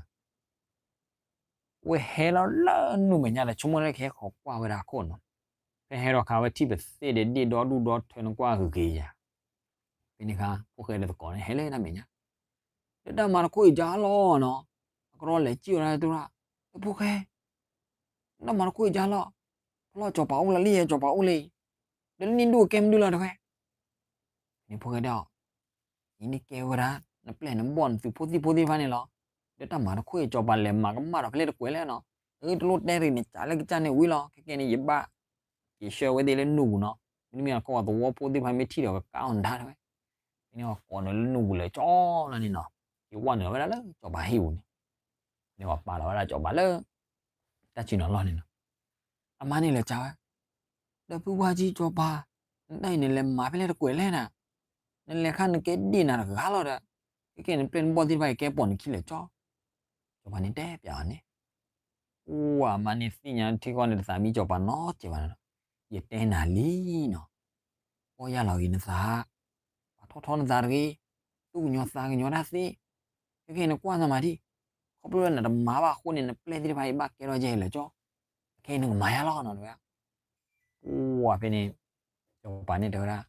ဝဲဟဲလီၤလၢနူၢ်မဲာ်ညါဒီး ဆိကမိၣ်လၢကဟဲဃီၤကွၢ်ဝဲဒၣ်အခိၣ်နီၤ. ဖဲဟဲထီၣ်ခါ ဝဲထံၣ်ပသ့ၣ်ဒီးဒ့ၣ်ဒီဒူၣ်ဒီထၢန့ၣ် ကွၢ်ဂ့ၤဂ့ၤယၤ. ဖဲန့ၣ်အခါ ဖိၣ်ဃဲဒီးသကိးန့ၣ် ဟဲလၢတၢ်မဲာ်ညါ, ဒီးတၢ်မၤတခိၣ်အံၤကါလီၤနီၤ. အကရီလဲၤစံၣ်ဝဲဒၣ်တရၣ်, ဒီးဖိၣ်ဃဲ, တၢ်မၤတခိၣ်အံၤကါလီၤ, ဖီၣ်လီၤစီၤပၤအိၣ်လၢလံ, စီၤပၤအိၣ်လံ, ဒီးလၢန့ၣ်ဒူၣ်ကဲမနုၤလီၤ တဲဝဲ. န့ၣ်ဖိၣ်ဃဲတဲအီၤ, အံၤန့ၣ်ကဲဝဲဒၣ် နပျဲၢ်နဘီၣ် နသုးဖိသံၣ်ဖိသ့ၣ်တဖၣ်န့ၣ်လီၤ. ဒီးတၢ်မၤတခိၣ်အံၤ စီၤပၤလဲၤမၤကမၣ်ဒီးဖဲလဲၣ်တကွဲးလဲၣ်နီၤ. အတလိၣ်တဲတဂ့ၤ နစးလၢကစၢ်န့ၣ်ဝံၤလီၤ. ခဲကဲန့ၣ် ယဘၣ်က့ၤဆှၢဝဲသ့ၣ်လၢနူၢ်ပူၤနီၤ. မ့တမ့ၢ် ကီၢ်ပှၤသဝီဖိသ့ၣ်တဖၣ်မ့ၢ်ထံၣ်ဒီး ကကါအီၤနဒါ တဲဝဲ. ဖဲန့ၣ် ကိးနုာ်လၢနူၢ်ပူၤလဲၤကၠီလီၤန့ၣ်နီၤ. က့ၤဝဲနုာ်ဝဲဒၣ်လၢစီၤပၤဟံၣ်ပူၤန့ၣ်, န့ၣ်ပှၤပာ်လီၤဝဲဒၣ်စီၤပၤလၢ တၢ်စုနီၤလီၢ်န့ၣ်နီၤ. အမါန့ၣ်လဲၤစံးဝဲ, ဒီပုၢ်ဝဲၢ်ကၠံ စီၤပၤ, နတၢ်အံၤန့ၣ် လဲၤမၤဖဲလဲၣ်တကွဲးလဲၣ်နၤ. နလဲၤခါ နကဲဒ့ၣ်နၤတဂၤလီၤဒီး, ခဲကဲန့ၣ် ပျဲၢ်နဘီၣ်သ့ၣ်တဖၣ်အံၤ ကဲပိာ်နခံလဲၤကၠီ. စီၤပၤန့ၣ်တဲပၠးအီၤန့ၣ်, အိၣ် အမါန့ၣ်သ့ၣ်ညါထံဃီန့ၣ် တသးမံစီၤပၤနီတစဲးဘၣ်နီၤ. ယတဲနၤလံနီၤ, ပီၢ်ယၢ်လီၤဂ့ၤနသး, ပာ်ထီၣ်ထီနသးတဂ့ၤ, သူၣ်ကညီၤသးကညီၤတၢ်သ့, ခဲကဲန့ၣ် နကွၢ်သးမၤဒံး, ခီဖျိလၢနတမၤဘၣ်အဃိန့ၣ် နပျဲၢ်သ့ၣ်တဖၣ်အံၤ ဘၣ်ကဲထီၣ်ယဲၢ်လဲၤကၠီ, ခဲအံၤနကမၤယါလီၤနီၤ တဲဝဲ. အိၣ် ဖဲန့ၣ် စီၤပၤန့ၣ်တဲဝဲဒၣ်,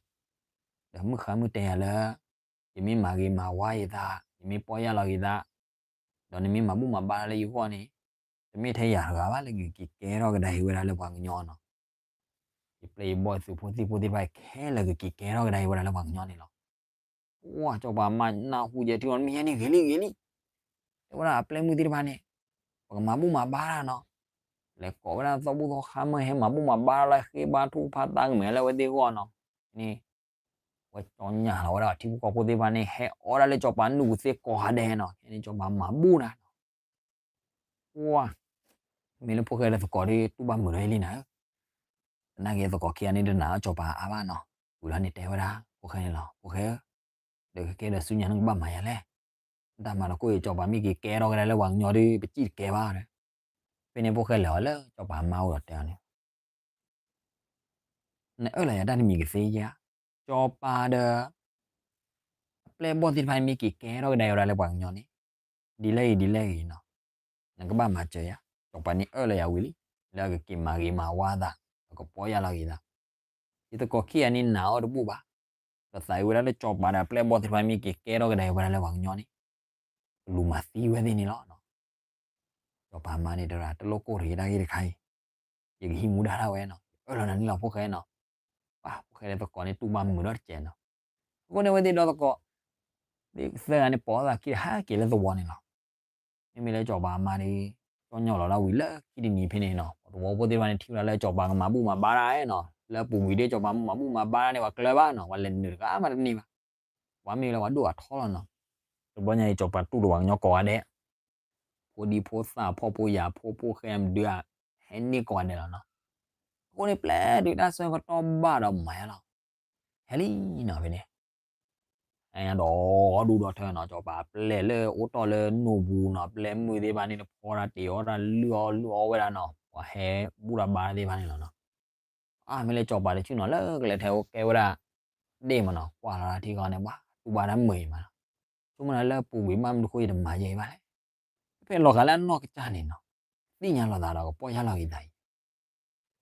ဒီးမုၢ်ဃါမုၢ်တဲယၤလၢ ယမ့ၢ်မၤဂ့ၤမၤဝါယသး, ယမ့ၢ်ပီၢ်ယၢ်လီၤဂ့ၤသး, ဒီးနမ့ၢ်မၤဘူၣ်မၤဘါလၢယဂီၢ်န့ၣ်, တမ့ၢ်ထဲယၤတဂၤဘၣ်လၢ ကက့ၤကဲထီၣ်ကဒါအံၤဝဲဒၣ်လၢပှၤကညီနီၤ. ယပျဲၢ်ယဘီၣ် သုးဖိသံၣ်ဖိသ့ၣ်တဖၣ်ခဲလၢာ် ကက့ၤကဲထီၣ်ကဒါအံၤဝဲဒၣ်လၢပှၤကညီန့ၣ်လီၤ. အိၣ် စီၤပၤမါနၢ်ဟူယဲထံဃီ မ့ၢ်ယဲန့ၣ်ဂ့ၤလံဂ့ၤလံ. တဲဝဲဒၣ်အပျဲၢ်မုၣ်သ့ၣ်တဖၣ်န့ၣ် ပကမၤဘူၣ်မၤဘါတၢ်နီၤ, လဲၤကိးဝဲဒၣ်သီဘူၣ်သီခါမၢ် ဟဲမၤဘူၣ်မၤဘါတၢ်လၢဃ့ဘါထူၣ်ဖးသးကမဲာ်လၢအဝဲသ့ၣ်ဂီၢ်နီၤ, န့ၣ် ဝဲကၠီညၣ်လီၤဝဲဒၣ်ထံဖိကီၢ်ဖိသ့ၣ်တဖၣ်န့ၣ် ဟဲအီၣ်ဒၣ်လၢကၠီၤပၤနုာ်ပူၤသ့ၣ်ကိးဂၤဒဲးနီၤ, ခဲန့ၣ်ကၠီၤပၤမၤဘူၣ်နၤနီၤ, ဝါ မ့ၢ်လၢဖိၣ်ဃဲဒီးသကိးဒီးတူၢ်ဘၣ်မုာ်ဒီးအံၤလံနၤဧၢ, သနာ်က့သကိးခံဂၤန့ၣ်တနာ်အီၤကၠီၤပၤအါဘၣ်နီၤ, ဝံၤလီၤန့ၣ်တဲဝဲဒၣ်ဖိၣ်ဃဲန့ၣ်လီၤ, ဖိၣ်ဃဲဧၢ, ဒီးကကဲဒီးဆူညါနကဘၣ်မၤယၤလဲၣ်, တၢ်မၤတခိၣ်အံၤကၠီၤပၤမ့ၢ်က့ၤကဲထီၣ်ကဒါလၢပှၤကညီဒီး ပစံၣ်တကဲဘၣ်ဒီး, ဖဲန့ၣ်ဖိၣ်ဃဲလဲၤအီၤလၢကၠီၤပၤမါအိၣ်ဒီးတဲအီၤန့ၣ် နအၢၣ်လီၤယၤတၢ်တမံၤကသ့ဧါ, ကၠီၤပၤဒီး အပျဲၢ်အဘီၣ်သ့ၣ်တဖၣ်မ့ၢ်က့ၤကဲထီၣ်ကဒါဝဲဒၣ်လၢပှၤကညီန့ၣ်, ဒ်လဲၣ်ဂ့ၤဒ်လဲၣ်ဂ့ၤနီၤ, နကဘၣ်မၤစၢၤယၤ, ကၠီၤပၤန့ၣ်အၢၣ်လီၤယၤဝံၤလံ, လၢအကက့ၤမၤဂ့ၤမၤဝါသး, ဒီးကပီၢ်ယၢ်လီၤဂ့ၤသး, ယသကိးခံဂၤန့ၣ်နာ်အီၤတဘူၣ်ဘၣ်, ဒီးသးအုးဝဲဒၣ်လၢကၠီၤပၤဒီးအပျဲၢ်အဘီၣ်သ့ၣ်တဖၣ်မ့ၢ်က့ၤကဲထီၣ်ကဒါဝဲဒၣ်လၢပှၤကညီန့ၣ် ကလူၤမၤသံဝဲသ့ၣ်န့ၣ်လီၤ. စီၤပၤမါန့ၣ်တဲဝဲဒၣ် တလိၣ်ကိၢ်တဂ့ၤတၢ်ဂ့ၢ်တခါအံၤ, ယကဟံးမူဒါဒၣ်ဝဲနီၤ, ယအၢၣ်လီၤနၤန့ၣ်လီၤဖိၣ်ဃဲနီၤ. ပှၤဖိၣ်ဃဲဒီးသကိးန့ၣ် တူၢ်ဘၣ်မုာ်ဒီတစဲးနီၤ. အဃိန့ၣ်အဝဲသ့ၣ်ဒီသကိး သၢဂၤန့ၣ် ပိာ်အသးခံဒီးဟဲက့ၤလၢသဝီန့ၣ်လီၤ. မ့မ့ၢ်လၢစီၤပၤမါဒီး ကၠီၣ်ညီၣ်လီၤဒၣ်ဝံၤလၢခံတနံၤဖဲန့ၣ်နီၤ, ပှၤသဝီဖိသ့ၣ်တဖၣ်န့ၣ် ထံၣ်ဝဲဒၣ်လၢစီၤပၤကမၤဘူၣ်မၤဘါတၢ်နီၤ, လၢအပူၤကွံာ်ဒီးစီၤပၤမၤဘူၣ်မၤဘါတၢ်န့ၣ် ပှၤကျၢၤဘၣ်နီၤ, ပှၤလဲၤနုာ်တဂၤမးတန့ၢ်ဘၣ်. ပှၤမ့ၢ်လၢပှၤဒိၣ်အထီလီၤနီၤ. တဘျီညါအံၤ စီၤပၤတူၢ်လိာ်ပှၤကညီကိးဂၤဒဲး, ဖိဒံဖိသၣ် ဖှီၣ်ဖိယာ်ဖိ ဖိၣ်ဃဲမဒုဧါ, ဟဲန့ၢ်ကိးဂၤဒဲးလီၤနီၤ. အဃိန့ၣ် ပျဲတုၤတၢ်ဆၢကတီၢ်ဘၣ်ဒီးမၤယါလီၤ. ဟဲလံနီၤဖဲန့ၣ် ဟဲညါဒီးဒူၣ်ဒီထၢနီၤ, စီၤပၤအပျဲၢ်လၢအိၣ်တီၢ်လၢနိၣ်ပူၤနီၤ, ပျဲၢ်မုၣ်သ့ၣ်တဖၣ်န့ၣ် တဖီတၢ်တ့ၢ်အီၣ်တၢ်လုၢ်အီၣ်လုၢ်အီဝဲဒၣ်နီၤ, ပှၤဟဲဘူၣ်တၢ်ဘါတၢ်သ့ၣ်တဖၣ်န့ၣ်လီၤနီၤ. အါမ့ၢ်လၢစီၤပၤတဆ့ၣ်နီၤလၢကလဲၤထဲအိၣ်ကဲဝဲဒၣ် ဒ့ၣ်မးနီၤ, ကွၢ်လီၤတၢ်ထံဃီန့ၣ် ပှၤတူၢ်ဘၣ်တၢ်မုာ်အံၤမးနီၤ. ဆိကမိၣ်လၢပူၤကွံာ်ဘၣ်မနုၤဃိ ယတမၤယဲအံၤဘၣ်လဲၣ်. ဖဲလီၤဂာ်လၢအနီၢ်ကစၢ်န့ၣ်နီၤ, သ့ၣ်ညါလီၤသးဒီးကပီၢ်ယၢ်လီၤဂ့ၤသးအံၤ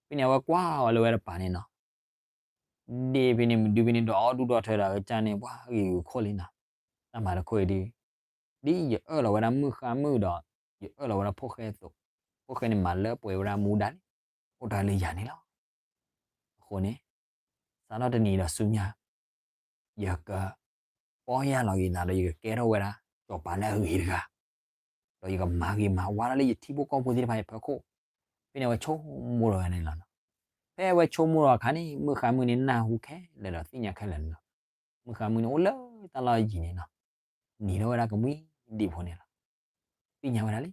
ဖဲန့ၣ်အဝဲကွၢ်ဝဲလၢဝဲတပၤန့ၣ်နီၤ, ဒ့ၣ်ဖဲန့ၣ်မဒုဖဲန့ၣ် ဒီးအီၣ်ဒူၣ်ဒီထၢဒီးအကစၢ်န့ၣ် ပှၤဂ့ၤဂ့ၤခိၣ်လံနီၤ. တၢ်မၤတခိၣ်အံၤဒီး ဒ်ယအၢၣ်လီၤဝဲဒၣ်မုၣ်ဃါမုၣ်ဒီး ယအၢၣ်လီၤဝဲဒၣ်ဖိၣ်ဃဲအသိး, ဖိၣ်ဃဲန့ၣ်မၤလၢပှဲၤဝဲဒၣ်မူဒါန့ၣ် အိၣ်တ့ၢ်လၢယၤန့ၣ်လီၤ. အဃိန့ၣ် စးထီၣ်တနံၤဒီးဆူညါ ယကပီၢ်ယၢ်လီၤဂ့ၤသးဒီး ယကကဲထီၣ်ဝဲဒၣ် စီၤပၤလၢအဂ့ၤတဂၤ, ဒီးယကမၤဂ့ၤမၤဝါဒၣ်လၢယထံဖိကီၢ်ဖိသ့ၣ်တဖၣ်အံၤအဖီခိၣ်, ဖဲန့ၣ်အဝဲဆိကမိၣ်ထီၣ်ဝဲဒၣ်န့ၣ်လီၤနီၤ. ဖဲအဝဲဆိကမိၣ်ထီၣ်အခါန့ၣ် မုၣ်ဃါမုၣ်န့ၣ်နၢ်ဟူခဲလၢာ်ဒီးသ့ၣ်ညါခဲလၢာ်န့ၣ်လီၤ. မုၣ်ဃါမုၣ်န့ၣ်အိၣ်လၢတၢ်လီၢ်ယံၤန့ၣ်နီၤ, နံၤထီၣ်ဝဲဒၣ်ကမှံဒံးဖိန့ၣ်လီၤ. သ့ၣ်ညါဝဲဒၣ်လံ,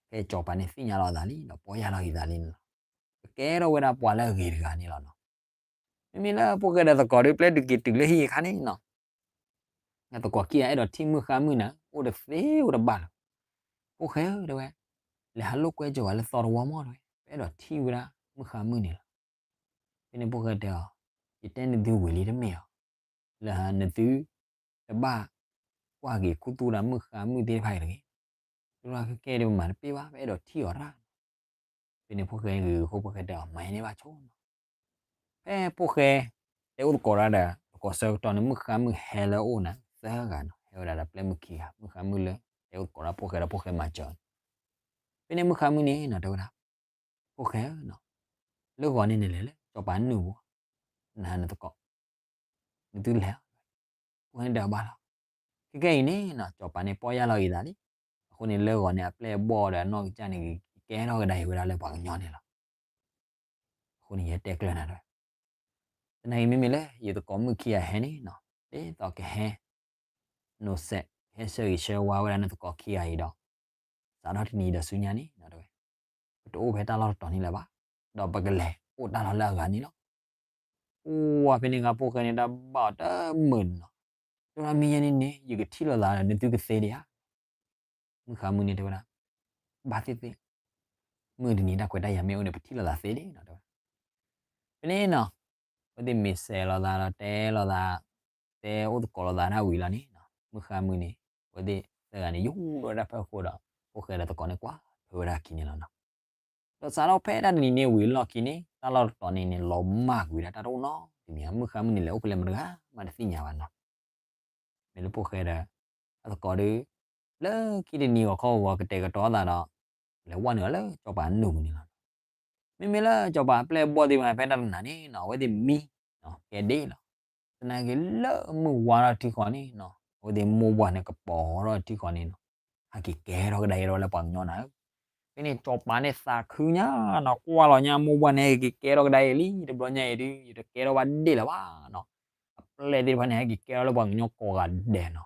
ဖဲစီၤပၤန့ၣ်သ့ၣ်ညါလီၤသးလံ ဒီးပီၢ်ယၢ်လီၤဂ့ၤသးလံန့ၣ်လီၤ. ကကဲထီၣ်ဝဲဒၣ်ပှၤလၢအဂ့ၤတဂၤန့ၣ်လီၤနီၤ. မ့မ့ၢ်လၢဖိၣ်ဃဲဒီးသကိးဒီး ပျဲတုၤက့ၤတုၤလၢဟံၣ်အခါန့ၣ်နီၤ, နသကိးခံဂၤအဲၣ်ဒိးထံၣ်မုၣ်ဃါမုၣ်န့ၣ် အိၣ်တသ့အိၣ်တဘၣ်လၢၤ. ဖိၣ်ဃဲဧၢ တဲဝဲ, လဲၤဟးလိာ်ကွဲကၠိၤဝဲလၢသီတဝီမး တဲဝဲ, ပအဲၣ်ဒိးထံၣ်ဝဲဒၣ်မုၣ်ဃါမုၣ်န့ၣ်လီၤ. ဖဲန့ၣ်ဖိၣ်ဃဲတဲအီၤ, ယတဲနသုဝံၤလံတမ့ၢ်ဧါ, လၢနသုတဘၣ်ကွၢ်က့ၤခူသူၣ်ဒီးမုၣ်ဃါမုၣ်သ့ၣ်တဖၣ်အံၤတဂ့ၤ. သရၣ်ခဲကဲဒီးပမၤတပ့ၢ်ဘၣ်, ပအဲၣ်ဒိးထံၣ်အီၤတၢ် ဖဲန့ၣ်ဖိၣ်ဃဲဂ့ၤဂ့ၤဃိဖိၣ်ဃဲတဲအီၤ မၤယဲန့ၣ်ဘၣ်ဆိနီၤ. ဖဲဖိၣ်ဃဲ တဲအိၣ်သကိးတၢ်ဒီး သကိးဆၢကတီၢ်န့ၣ် မုၣ်ဃါမုၣ်ဟဲလၢအအိၣ်န့ၣ် သၢဂၤနီၤ, ဟဲဝဲဒၣ်ဒီးပျဲၢ်မုၣ်ခံဂၤ, မုၣ်ဃါမုၣ်လၢ တဲအိၣ်သကိးတၢ်ဖိၣ်ဃဲဒီးဖိၣ်ဃဲမၤစၢၤန့ၣ်, ဖဲန့ၣ်မုၣ်ဃါမုၣ်န့ၣ်နီၤ တဲဝဲဒၣ်, ဖိၣ်ဃဲဧၢနီၤ, လၢဂီၤန့ၣ်န့ၣ်လဲၤလၢစီၤပၤနုာ်ပူၤ, နဟးနသကိး နသုလဲၤ, ဖိၣ်ဃဲန့ၣ်တဲအီၤဘၣ်လီၤ. ခဲကဲအံၤန့ၣ်နီၤ စီၤပၤန့ၣ်ပီၢ်ယၢ်လီၤဂ့ၤသးလံ. အဃိန့ၣ်လၢဂီၤန့ၣ် အပျဲၢ်အဘီၣ်ဒီးအနီၢ်ကစၢ်န့ၣ် ကကဲထီၣ်ကဒါအံၤဝဲဒၣ်လၢပှၤကညီန့ၣ်လီၤ. အဃိန့ၣ် ယတဲကျၢၤနၤတဲဝဲ, သနာ်က့မ့မ့ၢ်လၢယသကိးမုၣ်ခံဂၤဟဲန့ၣ်နီၤ, ဒ်သိးကဟဲ နိးစဲးကဟဲဆၢဂ့ၤဆၢဝါဝဲဒၣ်နသကိးခံဂၤအံၤဒီး စးထီၣ်တနံၤဒီးဆူညါန့ၣ်နီၤတဲဝဲ, ပတအိၣ်ဖဲတၢ်လီၢ်တတီၤန့ၣ်လၢၤဘၣ်, ဒီးပကလဲၤအိၣ်တၢ်လီၢ်လၢအဂၤန့ၣ်လီၤ. အိၣ်ဝဲဖဲန့ၣ်အခါ ဖိၣ်ဃဲန့ၣ် တၢ်ဘၣ်အီၤတမုာ်န့ၣ်နီၤ, တဲဝဲဒၣ်မ့ၢ်ယဲန့ၣ်န့ၣ် ယကထံၣ်လိာ်သးဒီးနသုကသ့ဒံးဧါ. မုၣ်ဃါမုၣ်န့ၣ်တဲဝဲဒၣ်, ဘၣ်သ့ၣ်သ့ၣ်, မုၢ်တနံၤတၢ်ခွဲးတၢ်ယာ်မ့ၢ်အိၣ်န့ၣ် ပထံၣ်လိာ်သးသ့ဒံးနီၤတဲဝဲ. ဖဲန့ၣ်နီၤ အဝဲသ့ၣ်မ့ၢ်စဲးလိာ်သးဒီးတဲလိာ်သး, တဲအိၣ်သကိးလိာ်သးဒၣ်ဝံၤလီၤန့ၣ်နီၤ, မုၣ်ဃါမုၣ်န့ၣ် အဝဲသ့ၣ်သၢဂၤန့ၣ် ယူၤဒိၣ်ဝဲဒၣ်ဖၢၣ်ဃိဒီး ဖိၣ်ဃဲဒီးသကိးန့ၣ်ကွၢ်ထွဲဝဲဒၣ်အခံန့ၣ်လီၤနီၤ. ဒီးစးထီၣ်ဖဲတၢ်တနံၤန့ၣ်ဝံၤအလီၢ်ခံန့ၣ် တၢ်လီၢ်တတီၤန့ၣ်န့ၣ် လီၤမၢ်ကွံာ်ဝဲဒၣ်တၢ်တအိၣ်နီတမံၤဧါ, မုၣ်ဃါမုၣ်န့ၣ်လဲၤအိၣ်ဖဲလဲၣ်မတဂၤမးတသ့ၣ်ညါဘၣ်နီၤ. မ့ၢ်လၢဖိၣ်ဃဲဒီး အသကိးဒီး လၢခံတနံၤဂီၤခီဂီၤကတဲာ်ကတီၤသးဒီး လဲၤဝဲနုာ်လၢစီၤပၤနုာ်ပူၤန့ၣ်လီၤ. မ့မ့ၢ်လၢစီၤပၤအပျဲၢ်အဘီၣ်သ့ၣ်တဖၣ်ဖဲတၢ်တနၤန့ၣ်နီၤ အဝဲသ့ၣ်မံ ကဲဒ့ၣ်လီၤ. သနာ်က့လၢမုၢ်ဝါထီၣ်ထံဃီန့ၣ်နီၤ အဝဲသ့ၣ်မိၢ်ပှၢ်န့ၣ်ကပီၤထီၣ်ထံဃီန့ၣ်နီၤ, ဟ အက့ၤကဲထီၣ်ကဒါအံၤဒီးလၢပှၤကညီနၤဧၢ. ဖဲန့ၣ်စီၤပၤန့ၣ်သးခုညါနီၤ, ကွၢ်လီၤညါမိၢ်ပှၢ်န့ၣ် က့ၤကဲထီၣ်ကဒါအံၤလံ, တဘျီညါအံၤဒုး ယတကဲထီၣ်ဘၣ်ဒ့ၣ်လၢၤဘၣ်နီၤ. အပျဲၢ်သ့ၣ်တဖၣ်န့ၣ် ဟဲက့ၤကဲထီၣ်လၢပှၤကညီကိးဂၤဒဲးနီၤ.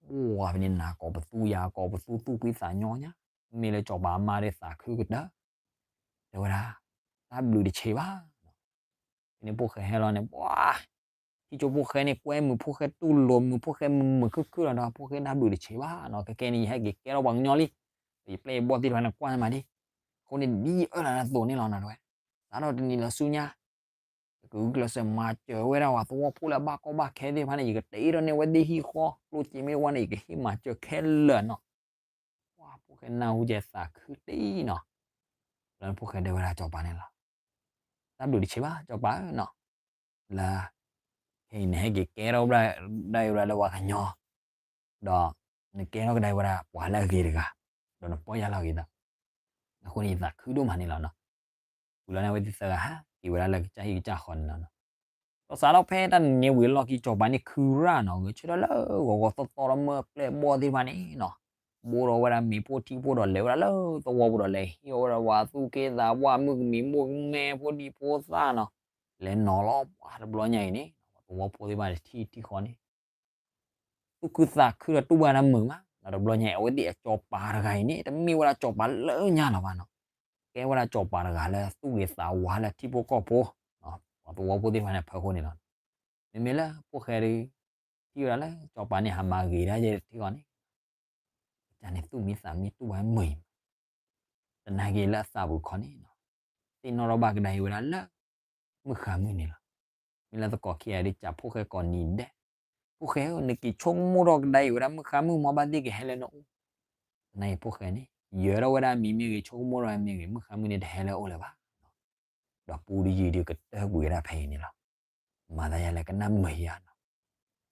ပှၢ်ဖဲန့ၣ်နၤကိးပသူယၤကိးပသူ သူၣ်ဖှံသးညီညါ, မ့ၢ်လၢစီၤပၤအမါဒုးသးခုကတၢၢ် တဲဝဲဒၣ်, တၢ်ဘျုးတဆံးဘၣ်. ဖဲန့ၣ်ဖိၣ်ဃဲဟဲလီၤန့ၣ် ပှၤ ထံကၠိဖိၣ်ဃဲန့ၣ် ကွဲမုာ်ဖိၣ်ဃဲတူၢ်လိာ်မုာ်ဖိၣ်ဃဲမုာ်မုာ်ခုၣ်ခုၣ်လီၤဒီး ဖိၣ်ဃဲတၢ်ဘျုးတဆံးဘၣ်နီၤ, ခဲကဲန့ၣ် ယဟဲက့ၤကဲထီၣ်ပှၤကညီလံ. ယပျဲၢ်ယဘီၣ်သ့ၣ်တဖၣ်န့ၣ်ကွၢ်မးဒံး, အဃိန့ၣ်ဒ်ယအၢၣ်လီၤနၤအသိးန့ၣ်လီၤနီၤ တဲဝဲ. စးထီၣ်တနံၤလၢဆူညါ ကကုၢ်ကျဲးစၢးမၤစၢၤဝဲဒၣ်ပှၤသဝီဖိလၢအဘၣ်ကီဘၣ်ခဲသ့ၣ်တဖၣ်န့ၣ် ယကတ့ထီၣ်န့ၢ်ဝဲသ့ၣ်ဟံၣ်ဃီ, ကျိၣ်စ့မ့ၢ်ဝဲန့ၣ် ယကဟ့ၣ်မၤစၢၤခဲလၢာ်နီၤ. ပှၤဖိၣ်ဃဲနၢ်ဟူကဲသးခုတံၢ်နီၤ. လၢဖိၣ်ဃဲတဲဝဲဒၣ်စီၤပၤန့ၣ်လီၤ, တၢ်ဘျုးတဆံးဘၣ်စီၤပၤဧၢနီၤ, လၢ ခဲအံၤနဟဲက့ၤကဲထီၣ်ဒၣ်အံၤဝဲဒၣ်လၢပှၤကညီ, ဒီးနကဲထီၣ်ကဒါအံၤဝဲဒၣ်ပှၤလၢအဂ့ၤတဂၤ, ဒီးနပီၢ်ယၢ်လၢအဂ့ၤသး, အဃိန့ၣ်ယသးခုဒိၣ်မးန့ၣ်လီၤနီၤ. ဝံၤလီၤန့ၣ် အဝဲသ့ၣ်သၢဂၤဟဲက့ၤဝဲဒၣ်လၢကစၢ်ဟံၣ်ကစၢ်ဃီန့ၣ်လီၤနီၤ. ဒီးစးထီၣ်ဖဲတၢ်နံၤန့ၣ်ဝံၤအလီၢ်ခံ စီၤပၤန့ၣ်ခုရၣ်နီၤ, ဂဲၤဆၢထၢၣ်လၢဂီၤဂီၤသီသီဒီးမၢပျဲၢ်ဘီၣ်သ့ၣ်တဖၣ်န့ၣ်နီၤ, ဘိဒီးဝဲဒၣ်မ့ၤဖိထံဖိဒီးလဲၤဝဲဒၣ်လၢသဝီပူၤဒီး လဲၤဟ့ၣ်အီၣ်ဝဲဒၣ်ပှၤသူၣ်က့သးပှၢ်မုၣ်ကမံၤမိၢ်ကမဲဖိဒံဖိသၣ်နီၤ, လဲၤနီၤလီၤပှၤတဘျီညါအံၤန့ၣ် သဝီဖိသ့ၣ်တဖၣ်န့ၣ်ထံထံဃီန့ၣ် သူၣ်ခုသးခုဒီးတူၢ်ဘၣ်တၢ်မုာ်မးနီၤ. တဘျီညါအံၤ အဝဲသ့ၣ်အစီၤပၤတဂၤအံၤန့ၣ် တမ့ၢ်ဝဲဒၣ်စီၤပၤလၢညါလၢၤဘၣ်နီၤ, ကဲဝဲဒၣ်စီၤပၤတဂၤလၢသူၣ်ဂ့ၤသးဝါလၢထံဖိကီၢ်ဖိ, ပှၤသဝီဖိသ့ၣ်တဖၣ်န့ၣ်အဖီခိၣ်န့ၣ်လီၤ. မ့မ့ၢ်လၢဖိၣ်ဃဲဒုး ထံၣ်ဝဲဒၣ်လၢစီၤပၤန့ၣ်ဟးမၤဂ့ၤဒၣ်ယဲထံဃီန့ၣ် ကန့ၣ်သူၣ်မံသးမံတူၢ်ဘၣ်မုာ်အံၤ, သနာ်က့လၢအသးပူၤတခီန့ၣ်နီၤ, သ့ၣ်နီၣ်ထီၣ်ဘၣ်ကဒါအံၤဝဲဒၣ်လၢ မုၣ်ဃါမုၣ်န့ၣ်လီၤ. မ့ၢ်လၢသကိးခံဂၤဒုး ကးဖိၣ်ဃဲကိးနံၤဒဲး, ဖိၣ်ဃဲဧၢ နက့ၤဆိကမိၣ်ထီၣ်ကဒါအံၤဝဲဒၣ် မုၣ်ဃါမုၣ်မ့ၢ်ဘၣ်သ့ၣ်ကဟဲလၢနအိၣ်, သနာ်က့ဖိၣ်ဃဲန့ၣ် ယၢၤထီၣ်ဝဲဒၣ်မံၤမ့ၢ်ဂ့ၤ ဆိကမိၣ်ထီၣ်မ့ၢ်ဂ့ၤ မုၣ်ဃါမုၣ်န့ၣ်တဟဲလၢအအိၣ်လၢၤဘၣ် ဒီးပူတယုၢ်ဒုးကတၢၢ်ကွံာ်ဝဲဒၣ်ဖဲအံၤန့ၣ်လီၤ. မၤသးယၤလၢကနၣ်မုာ်ယၤနီၤ,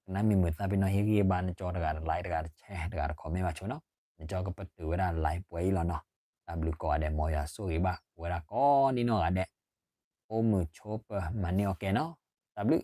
ကနၣ်မုာ်မုာ်သးပ့ၤနီၢ်ဟ့ၣ်ဂံၢ်ဘါနကၠီတဂၤတlikeတဂၤတshareတဂၤတcommentဘၣ်ဆိနီၤ, နကၠီကပတုာ်ဝဲဒၣ်likeပှဲၤအံၤလီၤနီၤ. တၢ်ဘျုးကိးဂၤဒဲး မ်ယွၤဆိၣ်ဂ့ၤဘၣ်ဝဲဒၣ်ကိးနီၢ်နီၢ်ဂၤဒဲး, အိၣ်မုာ်ဆိးပၢၤမၤန့ၢ်အီၣ်ကဲနီၤ, တၢ်ဘျုး